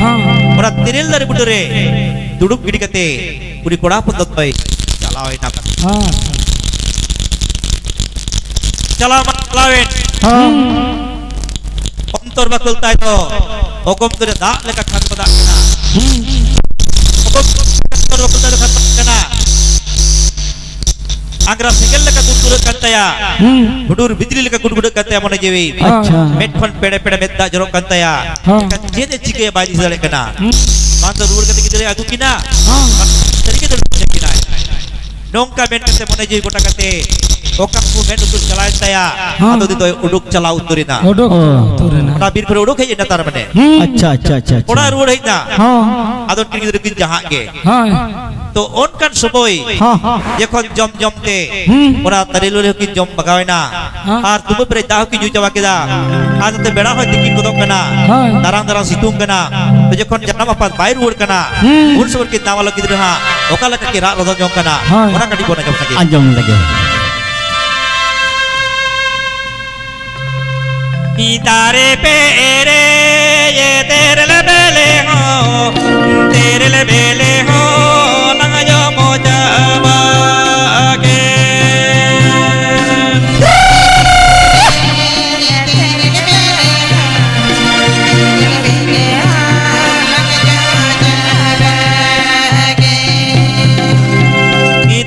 ᱦᱚᱸ᱾ ᱚᱱᱟ ᱛᱮᱨᱮᱞ ᱫᱟᱨᱮ ᱵᱩᱴᱟᱹ ᱨᱮ ᱫᱩᱲᱩᱵ ᱜᱤᱰᱤ ᱠᱟᱛᱮ ᱩᱱᱤ ᱠᱚᱲᱟ ᱦᱚᱯᱚᱱ ᱫᱚᱭ ᱪᱟᱞᱟᱣ ᱮᱱᱟ᱾ ᱦᱚᱸ᱾ ᱪᱟᱞᱟᱣ ᱢᱟ ᱪᱟᱞᱟᱣᱮᱱ᱾ ᱦᱚᱸ᱾ ᱚᱱᱛᱚᱨ ᱵᱟᱠᱷᱳᱞ ᱛᱟᱭ ᱫᱚ ᱚᱜᱚᱢ ᱫᱚᱨᱮ ᱫᱟᱜ ᱞᱮᱠᱟ ᱠᱷᱟᱱ ᱠᱚ ᱫᱟᱜ ᱠᱟᱱᱟ᱾ ᱦᱩᱸ᱾ ᱚᱜᱚᱢ ᱫᱚᱨᱮ ᱚᱱᱛᱚᱨ ᱵᱟᱠᱷᱳᱞ ᱛᱟᱭ ᱫᱚ ᱠᱷᱟᱱ ᱠᱚ ᱫᱟᱜ ᱠᱟᱱᱟ᱾ ᱟᱝᱜᱽᱨᱟ ᱥᱮᱸᱜᱮᱞ ᱞᱮᱠᱟ ᱫᱩᱞᱫᱩᱞᱟᱹᱜ ᱠᱟᱱ ᱛᱟᱭᱟ᱾ ᱦᱩᱸ᱾ ᱦᱩᱰᱩᱨ ᱵᱤᱡᱽᱞᱤ ᱞᱮᱠᱟ ᱜᱩᱰᱜᱩᱰᱟᱹᱜ ᱠᱟᱱ ᱛᱟᱭᱟ ᱢᱚᱱᱮ ᱡᱤᱣᱤ᱾ ᱟᱪᱪᱷᱟ᱾ ᱢᱮᱫ ᱠᱷᱚᱱ ᱯᱮᱲᱮ ᱯᱮᱲᱮ ᱢᱮᱫ ᱫᱟᱜ ᱡᱚᱨᱚᱜ ᱠᱟᱱ ᱛᱟᱭᱟ᱾ ᱦᱚᱸ᱾ ᱪᱮᱫ ᱮ ᱪᱤᱠᱟᱹᱭᱟ ᱵᱟᱭ ᱫᱤᱥᱟᱹ ᱫᱟᱲᱮᱭᱟᱜ ᱠᱟᱱᱟ᱾ ᱦᱩᱸ᱾ ᱵᱟᱝ ᱫᱚ ᱨᱩᱣᱟᱹᱲ ᱠᱟᱛᱮ ᱜᱤᱫᱽᱨᱟᱹᱭ ᱟᱹᱜᱩ ᱠᱤᱱᱟ, ᱦᱚᱸ᱾ ᱵᱟᱝ ᱥᱟᱹᱨᱤ ᱜᱮ ᱫᱟᱹᱲ ᱠᱤᱱᱟᱭ᱾ ᱱᱚᱝᱠᱟ ᱢᱮᱱ ᱠᱟᱛᱮ ᱢᱚᱱᱮ ᱡᱤᱣᱤ ᱜᱚᱴᱟ ᱠᱟᱛᱮ ᱚᱠᱟ ᱠᱚ ᱢᱮᱫ ᱩᱛᱟᱹᱨ ᱪᱟᱞᱟᱣᱮᱱ ᱛᱟᱭᱟ, ᱦᱚᱸ᱾ ᱟᱫᱚ ᱩᱱᱤ ᱫᱚᱭ ᱩᱰᱩᱠ ᱪᱟᱞᱟᱣ ᱩᱛᱟᱹᱨᱮᱱᱟ᱾ ᱩᱰᱩᱠ ᱚ᱾ ᱪᱟᱞᱟᱣ ᱩᱛᱟᱹᱨᱮᱱᱟ᱾ ᱚᱱᱟ ᱵᱤᱨ ᱠᱷᱚᱱ ᱩᱰᱩᱠ ᱦᱮᱡ ᱮᱱᱟ ᱛᱟᱨ ᱢᱟᱱᱮ᱾ ᱦᱩᱸ᱾ ᱟᱪᱪᱷᱟ, ᱟᱪᱪᱷᱟ, ᱟᱪᱪᱷᱟ, ᱟᱪᱪᱷᱟ᱾ ᱚᱲᱟᱜ ᱨᱩᱣᱟᱹᱲ ᱦᱮᱡ ᱮᱱᱟ᱾ ᱦᱚᱸ᱾ ᱟᱫᱚ ᱩᱱᱠᱤᱱ ᱜᱤᱫᱽᱨᱟᱹ ᱠᱤᱱ ᱡᱟᱦᱟᱸᱜ ᱜᱮ᱾ ᱦᱳᱭ᱾ ᱛᱚ ᱚᱱᱠᱟᱱ ᱥᱚᱢᱚᱭ ᱦᱚᱸ, ᱦᱚᱸ᱾ ᱡᱚᱠᱷᱚᱱ ᱡᱚᱢ ᱡᱚᱢ ᱛᱮ ᱦᱩᱸ᱾ ᱚᱱᱟ ᱛᱟᱞᱮ ᱞᱩᱲᱤ ᱦᱚᱸᱠᱤᱱ ᱡᱚᱢ ᱵᱟᱜᱟᱣ ᱮᱱᱟ᱾ ᱦᱚᱸ᱾ ᱟᱨ ᱛᱩᱢᱵᱟᱹ ᱯᱮᱨᱮᱡ ᱫᱟᱜ ᱦᱚᱸᱠᱤᱱ ᱧᱩ ᱪᱟᱵᱟ ᱠᱮᱫᱟ᱾ ᱟᱨ ᱱᱚᱛᱮ ᱵᱮᱲᱟ ᱦᱚᱸᱭ ᱛᱤᱠᱤᱱ ᱜᱚᱫᱚᱜ ᱠᱟᱱᱟ᱾ ᱦᱳᱭ᱾ ᱫᱟᱨᱟᱝ ᱫᱟᱨᱟᱝ ᱥᱤᱛᱩᱝ ᱠᱟᱱᱟ᱾ ᱛᱚ ᱡᱚᱠᱷᱚᱱ ᱡᱟᱱᱟᱢ ᱟᱯᱟᱛ ᱵᱟᱭ ᱨᱩᱣᱟᱹᱲ ᱠᱟᱱᱟ, ᱦᱩᱸ᱾ ᱩᱱ ᱥᱚᱢᱚᱭ ᱠᱤᱱ ᱱᱟᱣᱟᱞᱟ ᱜᱤᱫᱽᱨᱟᱹ ᱦᱟᱸᱜ ᱚᱠᱟ ᱞᱮᱠᱟ ᱠᱤᱱ ᱨᱟᱜ ᱨᱚᱫᱚᱱ ᱡᱚᱝ ᱠᱟᱱᱟ, ᱦᱳᱭ᱾ ᱚᱱᱟ ᱠᱟᱹᱴᱤᱡ ᱵᱚᱱ ᱟᱸᱡᱚᱢ ᱞᱮᱜᱮ᱾ ᱟᱸᱡᱚᱢ ᱞᱮᱜᱮ᱾ ᱫᱟᱨᱮ ᱯᱮ ᱮᱨᱮ ᱭᱮ, ᱛᱮᱨᱮᱞ ᱵᱮᱞᱮ ᱦᱚᱸ, ᱛᱮᱨᱮᱞ ᱵᱮᱞᱮ ᱦᱚᱸ ᱞᱟᱝ ᱡᱚᱢ ᱪᱟᱵᱟ ᱠᱮ᱾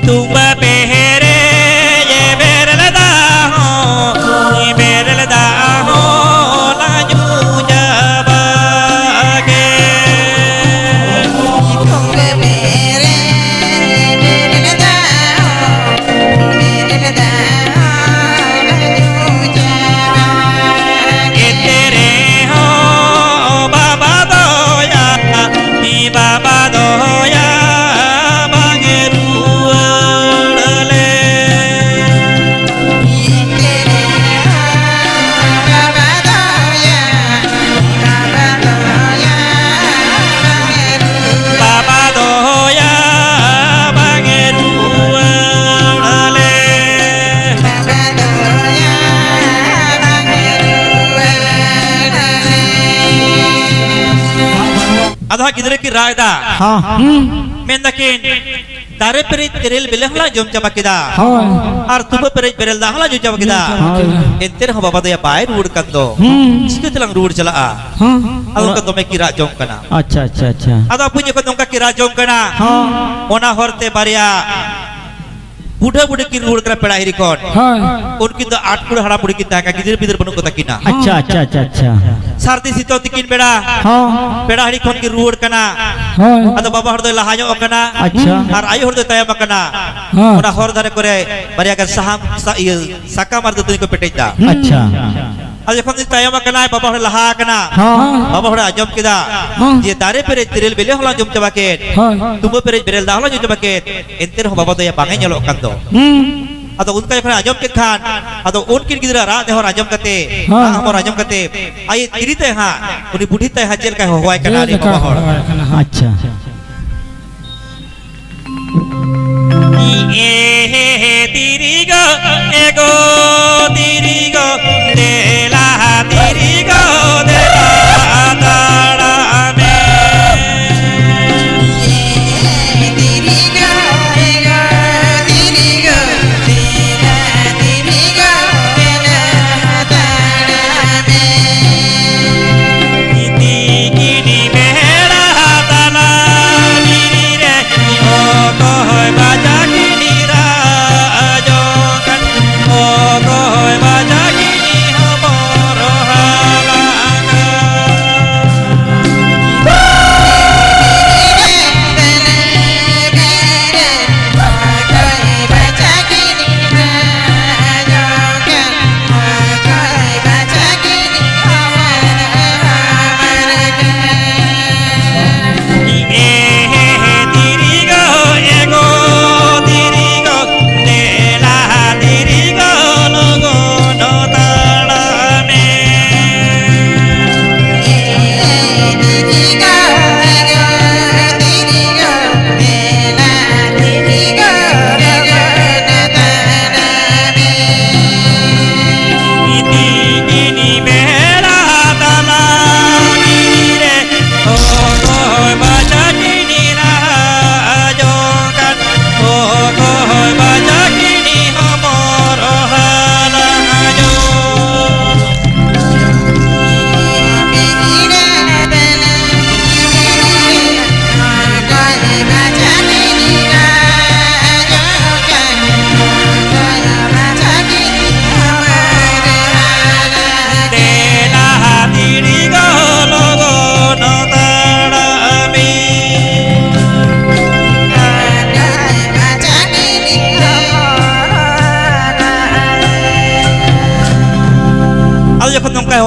ᱛᱩᱢᱵᱟ ᱯᱮᱦᱮᱨᱮ ᱭᱮ, ᱵᱮᱨᱮᱞ ᱫᱟᱜ ᱦᱚᱸ, ᱵᱮᱨᱮᱞ ᱫᱟᱜ ᱦᱚᱸ ᱞᱟᱝ ᱧᱩ ᱪᱟᱵᱟ ᱠᱮ᱾ ᱮᱱᱛᱮ ᱨᱮᱦᱚᱸ ᱵᱟᱵᱟ ᱫᱚᱭᱟ, ᱵᱟᱵᱟ ᱫᱚᱭᱟ ᱵᱟᱝ ᱮ ᱨᱩᱣᱟᱹᱲ ᱞᱮ᱾ ᱵᱟᱵᱟ ᱫᱚᱭᱟ ᱵᱟᱝ ᱮ ᱨᱩᱣᱟᱹᱲ ᱞᱮ᱾ ᱟᱫᱚ ᱦᱟᱸᱜ ᱜᱤᱫᱽᱨᱟᱹ ᱠᱤᱱ ᱨᱟᱜ ᱮᱫᱟ᱾ ᱦᱚᱸ᱾ ᱢᱮᱱ ᱫᱟᱠᱤᱱ, ᱫᱟᱨᱮ ᱯᱮᱨᱮᱡ ᱛᱮᱨᱮᱞ ᱵᱮᱞᱮ ᱦᱚᱸᱞᱟᱝ ᱡᱚᱢ ᱪᱟᱵᱟ ᱠᱮᱫᱟ᱾ ᱦᱳᱭ᱾ ᱟᱨ ᱛᱩᱵᱟᱹ ᱯᱮᱨᱮᱡ ᱵᱮᱨᱮᱞ ᱫᱟᱜ ᱦᱚᱸᱞᱟᱝ ᱧᱩ ᱪᱟᱵᱟ ᱠᱮᱫᱟ᱾ ᱦᱳᱭ᱾ ᱮᱱᱛᱮ ᱨᱮᱦᱚᱸ ᱵᱟᱵᱟ ᱫᱚᱭᱟ ᱵᱟᱭ ᱨᱩᱣᱟᱹᱲ ᱠᱟᱱ ᱫᱚ᱾ ᱦᱩᱸ᱾ ᱪᱤᱠᱟᱹ ᱛᱮᱞᱟᱝ ᱨᱩᱣᱟᱹᱲ ᱪᱟᱞᱟᱜᱼᱟ? ᱦᱚᱸ᱾ ᱟᱫᱚ ᱚᱱᱠᱟ ᱫᱚᱢᱮ ᱠᱤᱱ ᱨᱟᱜ ᱡᱚᱝ ᱠᱟᱱᱟ᱾ ᱟᱪᱪᱷᱟ, ᱟᱪᱪᱷᱟ, ᱟᱪᱪᱷᱟ᱾ ᱟᱫᱚ ᱟᱵᱚ ᱡᱚᱠᱷᱚᱱ ᱱᱚᱝᱠᱟ ᱠᱤᱱ ᱨᱟᱜ ᱡᱚᱝ ᱠᱟᱱᱟ, ᱦᱚᱸ᱾ ᱚᱱᱟ ᱦᱚᱨ ᱛᱮ ᱵᱟᱨᱭᱟ ᱵᱩᱰᱷᱟᱹ ᱵᱩᱰᱷᱤ ᱠᱤᱱ ᱨᱩᱣᱟᱹᱲ ᱠᱟᱱᱟ ᱯᱮᱲᱟ ᱦᱤᱨᱤ ᱠᱷᱚᱱ᱾ ᱦᱳᱭ᱾ ᱩᱱᱠᱤᱱ ᱫᱚ ᱟᱴ ᱠᱩᱲᱟᱹ ᱦᱟᱲᱟᱢ ᱵᱩᱲᱦᱤ ᱠᱤᱱ ᱛᱟᱦᱮᱸ ᱠᱟᱱᱟ, ᱜᱤᱫᱽᱨᱟᱹ ᱯᱤᱫᱽᱨᱟᱹ ᱵᱟᱹᱱᱩᱜ ᱠᱚ ᱛᱟᱹᱠᱤᱱᱟ᱾ ᱟᱪᱪᱷᱟ, ᱟᱪᱪᱷᱟ, ᱟᱪᱪᱷᱟ, ᱟᱪᱪᱷᱟ᱾ ᱥᱟᱹᱨᱫᱤ ᱥᱤᱛᱩᱝ ᱛᱤᱠᱤᱱ ᱵᱮᱲᱟ ᱦᱚᱸ᱾ ᱯᱮᱲᱟ ᱦᱤᱨᱤ ᱠᱷᱚᱱ ᱠᱤᱱ ᱨᱩᱣᱟᱹᱲ ᱠᱟᱱᱟ᱾ ᱦᱳᱭ᱾ ᱟᱫᱚ ᱵᱟᱵᱟ ᱦᱚᱲ ᱫᱚᱭ ᱞᱟᱦᱟ ᱧᱚᱜ ᱠᱟᱱᱟ᱾ ᱟᱪᱪᱷᱟ᱾ ᱟᱨ ᱟᱭᱳ ᱦᱚᱲ ᱫᱚᱭ ᱛᱟᱭᱚᱢ ᱟᱠᱟᱱᱟ᱾ ᱦᱚᱸ᱾ ᱚᱱᱟ ᱦᱚᱨ ᱫᱷᱟᱨᱮ ᱠᱚᱨᱮ ᱵᱟᱨᱭᱟ ᱜᱟᱱ ᱥᱟᱦᱟᱱ, ᱥᱟ-, ᱤᱭᱟᱹ, ᱥᱟᱠᱟᱢ ᱟᱨ ᱫᱟᱹᱛᱟᱹᱱᱤ ᱠᱚ ᱯᱮᱴᱮᱡ ᱫᱟ᱾ ᱟᱪᱪᱷᱟ᱾ ᱟᱫᱚ ᱡᱚᱠᱷᱚᱱ ᱩᱱᱤ ᱛᱟᱭᱚᱢ ᱟᱠᱟᱱᱟᱭ, ᱵᱟᱵᱟ ᱦᱚᱲᱮ ᱞᱟᱦᱟ ᱟᱠᱟᱱᱟ᱾ ᱦᱚᱸ᱾ ᱵᱟᱵᱟ ᱦᱚᱲᱮ ᱟᱸᱡᱚᱢ ᱠᱮᱫᱟ ᱦᱚᱸ᱾ ᱡᱮ ᱫᱟᱨᱮ ᱯᱮᱨᱮᱡ ᱛᱮᱨᱮᱞ ᱵᱮᱞᱮ ᱦᱚᱸᱞᱟᱝ ᱡᱚᱢ ᱪᱟᱵᱟ ᱠᱮᱫ, ᱦᱳᱭ᱾ ᱛᱩᱵᱟᱹ ᱯᱮᱨᱮᱡ ᱵᱮᱨᱮᱞ ᱫᱟᱜ ᱦᱚᱸᱞᱟᱝ ᱧᱩ ᱪᱟᱵᱟ ᱠᱮᱫ, ᱮᱱᱛᱮ ᱨᱮᱦᱚᱸ ᱵᱟᱵᱟ ᱫᱚᱭᱟ ᱵᱟᱝ ᱮ ᱧᱮᱞᱚᱜ ᱠᱟᱱ ᱫᱚ᱾ ᱦᱩᱸ᱾ ᱟᱫᱚ ᱩᱱᱠᱟ ᱡᱚᱠᱷᱚᱱᱮ ᱟᱸᱡᱚᱢ ᱠᱮᱫ ᱠᱷᱟᱱ, ᱟᱫᱚ ᱩᱱᱠᱤᱱ ᱜᱤᱫᱽᱨᱟᱹ ᱨᱟᱜ ᱱᱮᱦᱚᱨ ᱟᱸᱡᱚᱢ ᱠᱟᱛᱮ, ᱦᱚᱸ᱾ ᱨᱟᱜ ᱦᱚᱢᱚᱨ ᱟᱸᱡᱚᱢ ᱠᱟᱛᱮ, ᱟᱡ ᱛᱤᱨᱤ ᱛᱮ ᱦᱟᱸᱜ ᱩᱱᱤ ᱵᱩᱰᱷᱤ ᱛᱟᱭ ᱦᱟᱸᱜ ᱪᱮᱫ ᱞᱮᱠᱟᱭ ᱦᱚᱦᱚᱣᱟᱭ ᱠᱟᱱᱟ, ᱪᱮᱫ ᱟᱞᱮ ᱞᱮᱠᱟ ᱵᱟᱵᱟ ᱦᱚᱲ᱾ ᱦᱚᱦᱚᱣᱟᱭ ᱠᱟᱱᱟ ᱦᱟᱸᱜ? ᱟᱪᱪᱷᱟ᱾ ᱮ ᱛᱤᱨᱤ ᱜᱚ, ᱮ ᱜᱚ ᱛᱤᱨᱤ ᱜᱚ, ᱫᱮᱞᱟ ᱛᱤᱨᱤ ᱜᱚ, ᱫᱮᱞᱟ ᱛᱟᱲᱟᱢ ᱢᱮ᱾ ᱮ ᱛᱤᱨᱤ ᱜᱚ, ᱮ ᱜᱚ ᱛᱤᱨᱤ ᱜᱚ, ᱫᱮᱞᱟ ᱛᱤᱨᱤ ᱜᱚ, ᱫᱮᱞᱟ ᱛᱟᱲᱟᱢ ᱢᱮ᱾ ᱛᱤᱠᱤᱱ ᱵᱮᱲᱟ ᱛᱟᱞᱟ ᱰᱤᱲᱤ ᱨᱮ ᱚᱠᱚᱭ ᱵᱟᱡᱟ ᱠᱤᱱᱤ ᱨᱟᱡᱚᱜ ᱠᱟᱱ, ᱚᱠᱚᱭ ᱵᱟᱡᱟ ᱠᱤᱱᱤ ᱦᱚᱯᱚᱱ᱾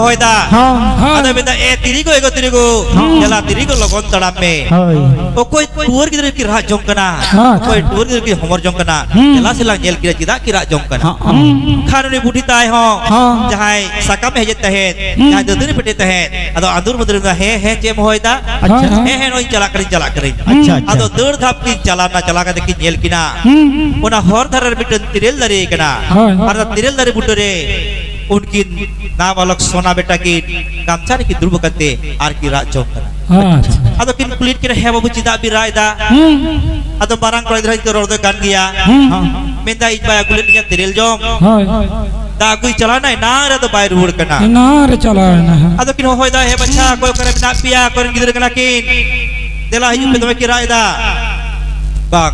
ᱦᱚᱭ ᱫᱟ᱾ ᱦᱚᱸ᱾ ᱟᱫᱚ ᱢᱮᱱᱫᱟ, "ᱮ ᱛᱤᱨᱤᱜᱚ, ᱮᱜᱚ ᱛᱤᱨᱤᱜᱚ, ᱦᱚᱸ᱾ ᱫᱮᱞᱟ ᱛᱤᱨᱤᱜᱚ, ᱞᱚᱜᱚᱱ ᱛᱟᱲᱟᱢ ᱢᱮ᱾ ᱦᱳᱭ᱾ ᱚᱠᱚᱭ ᱴᱩᱣᱟᱹᱨ ᱜᱤᱫᱽᱨᱟᱹ ᱠᱤᱱ ᱨᱟᱜ ᱡᱚᱝ ᱠᱟᱱᱟ? ᱦᱚᱸ᱾ ᱚᱠᱚᱭ ᱴᱩᱣᱟᱹᱨ ᱜᱤᱫᱽᱨᱟᱹ ᱠᱤᱱ ᱦᱚᱢᱚᱨ ᱡᱚᱝ ᱠᱟᱱᱟ? ᱦᱩᱸ᱾ ᱫᱮᱞᱟ ᱥᱮᱞᱟᱝ ᱧᱮᱞ ᱠᱤᱱᱟ, ᱪᱮᱫᱟᱜ ᱠᱤᱱ ᱨᱟᱜ ᱡᱚᱝ ᱠᱟᱱᱟ?" ᱦᱚᱸ᱾ ᱠᱷᱟᱱ ᱩᱱᱤ ᱵᱩᱰᱷᱤ ᱛᱟᱭ ᱦᱚᱸ, ᱦᱚᱸ᱾ ᱡᱟᱦᱟᱸᱭ ᱥᱟᱠᱟᱢᱮ ᱦᱮᱡᱮᱫ ᱛᱟᱦᱮᱸᱫ, ᱦᱩᱸ᱾ ᱡᱟᱦᱟᱸᱭ ᱫᱟᱹᱛᱟᱹᱱᱤ ᱯᱮᱴᱮᱡ ᱛᱟᱦᱮᱸᱫ, ᱟᱫᱚ ᱟᱸᱫᱩᱨ ᱢᱟᱹᱫᱩᱨ ᱢᱮᱱᱫᱟ, "ᱦᱮᱸ, ᱦᱮᱸ, ᱪᱮᱫ ᱮᱢ ᱦᱚᱦᱚᱭᱮᱫᱟ?" ᱟᱪᱪᱷᱟ᱾ ᱦᱮᱸ, ᱦᱮᱸ, ᱱᱚᱜᱼᱚᱭ ᱤᱧ ᱪᱟᱞᱟᱜ ᱠᱟᱹᱱᱟᱹᱧ, ᱪᱟᱞᱟᱜ ᱠᱟᱹᱱᱟᱹᱧ᱾ ᱟᱪᱪᱷᱟ, ᱟᱪᱪᱷᱟ᱾ ᱟᱫᱚ ᱫᱟᱹᱲ ᱫᱷᱟᱯ ᱠᱤᱱ ᱪᱟᱞᱟᱣᱱᱟ, ᱪᱟᱞᱟᱣ ᱠᱟᱛᱮ ᱠᱤᱱ ᱧᱮᱞ ᱠᱤᱱᱟ᱾ ᱦᱩᱸ᱾ ᱚᱱᱟ ᱦᱚᱨ ᱫᱷᱟᱨᱮ ᱨᱮ ᱢᱤᱫᱴᱮᱱ ᱛᱤᱨᱮᱞ ᱫᱟᱨᱮ ᱠᱟᱱᱟ᱾ ᱦᱳᱭ᱾ ᱟᱨ ᱚᱱᱟ ᱛᱤᱨᱮᱞ ᱫᱟᱨᱮ ᱵᱩᱴᱟᱹ ᱨᱮ ᱩᱱᱠᱤᱱ ᱱᱟᱵᱟᱞᱚᱠ ᱥᱚᱱᱟ ᱵᱮᱴᱟ ᱠᱤᱱ ᱜᱟᱢᱪᱷᱟ ᱨᱮᱠᱤᱱ ᱫᱩᱲᱩᱵ ᱟᱠᱟᱱ ᱛᱮ ᱟᱨ ᱠᱤᱱ ᱨᱟᱜ ᱡᱚᱝ ᱠᱟᱱᱟ᱾ ᱟᱪᱪᱷᱟ᱾ ᱟᱫᱚ ᱠᱤᱱ ᱠᱩᱞᱤᱭᱮᱫ ᱠᱤᱱᱟ, "ᱦᱮᱸ ᱵᱟᱹᱵᱩ, ᱪᱮᱫᱟᱜ ᱵᱤᱱ ᱨᱟᱜ ᱮᱫᱟ?" ᱦᱩᱸ᱾ ᱟᱫᱚ ᱢᱟᱨᱟᱝ ᱠᱚᱲᱟ ᱜᱤᱫᱽᱨᱟᱹ ᱫᱚ ᱨᱚᱲ ᱫᱚᱭ ᱜᱟᱱ ᱜᱮᱭᱟ᱾ ᱦᱩᱸ᱾ ᱢᱮᱱᱫᱟ, "ᱤᱧ ᱵᱟᱭ ᱟᱹᱜᱩ ᱞᱮᱫ ᱞᱤᱧᱟ ᱛᱤᱨᱤᱞ ᱡᱚᱢ᱾ ᱦᱳᱭ᱾ ᱫᱟ ᱟᱹᱜᱩᱭ ᱪᱟᱞᱟᱣ ᱮᱱᱟ, ᱮᱱᱟᱝ ᱨᱮᱫᱚ ᱵᱟᱭ ᱨᱩᱣᱟᱹᱲ ᱠᱟᱱᱟ᱾" ᱮᱱᱟᱝ ᱨᱮ ᱪᱟᱞᱟᱣ ᱮᱱᱟ, ᱦᱮᱸ᱾ ᱟᱫᱚ ᱠᱤᱱ ᱦᱚᱦᱚᱭᱮᱫᱟ, "ᱦᱮᱸ ᱵᱟᱪᱷᱟ, ᱚᱠᱚᱭ ᱚᱠᱟᱨᱮ ᱢᱮᱱᱟᱜ ᱯᱮᱭᱟ? ᱚᱠᱚᱭ ᱨᱮᱱ ᱜᱤᱫᱽᱨᱟᱹ ᱠᱟᱱᱟ ᱠᱤᱱ? ᱫᱮᱞᱟ ᱦᱤᱡᱩᱜ ᱯᱮ, ᱫᱚᱢᱮ ᱠᱤᱱ ᱨᱟᱜ ᱮᱫᱟ᱾" ᱵᱟᱝ,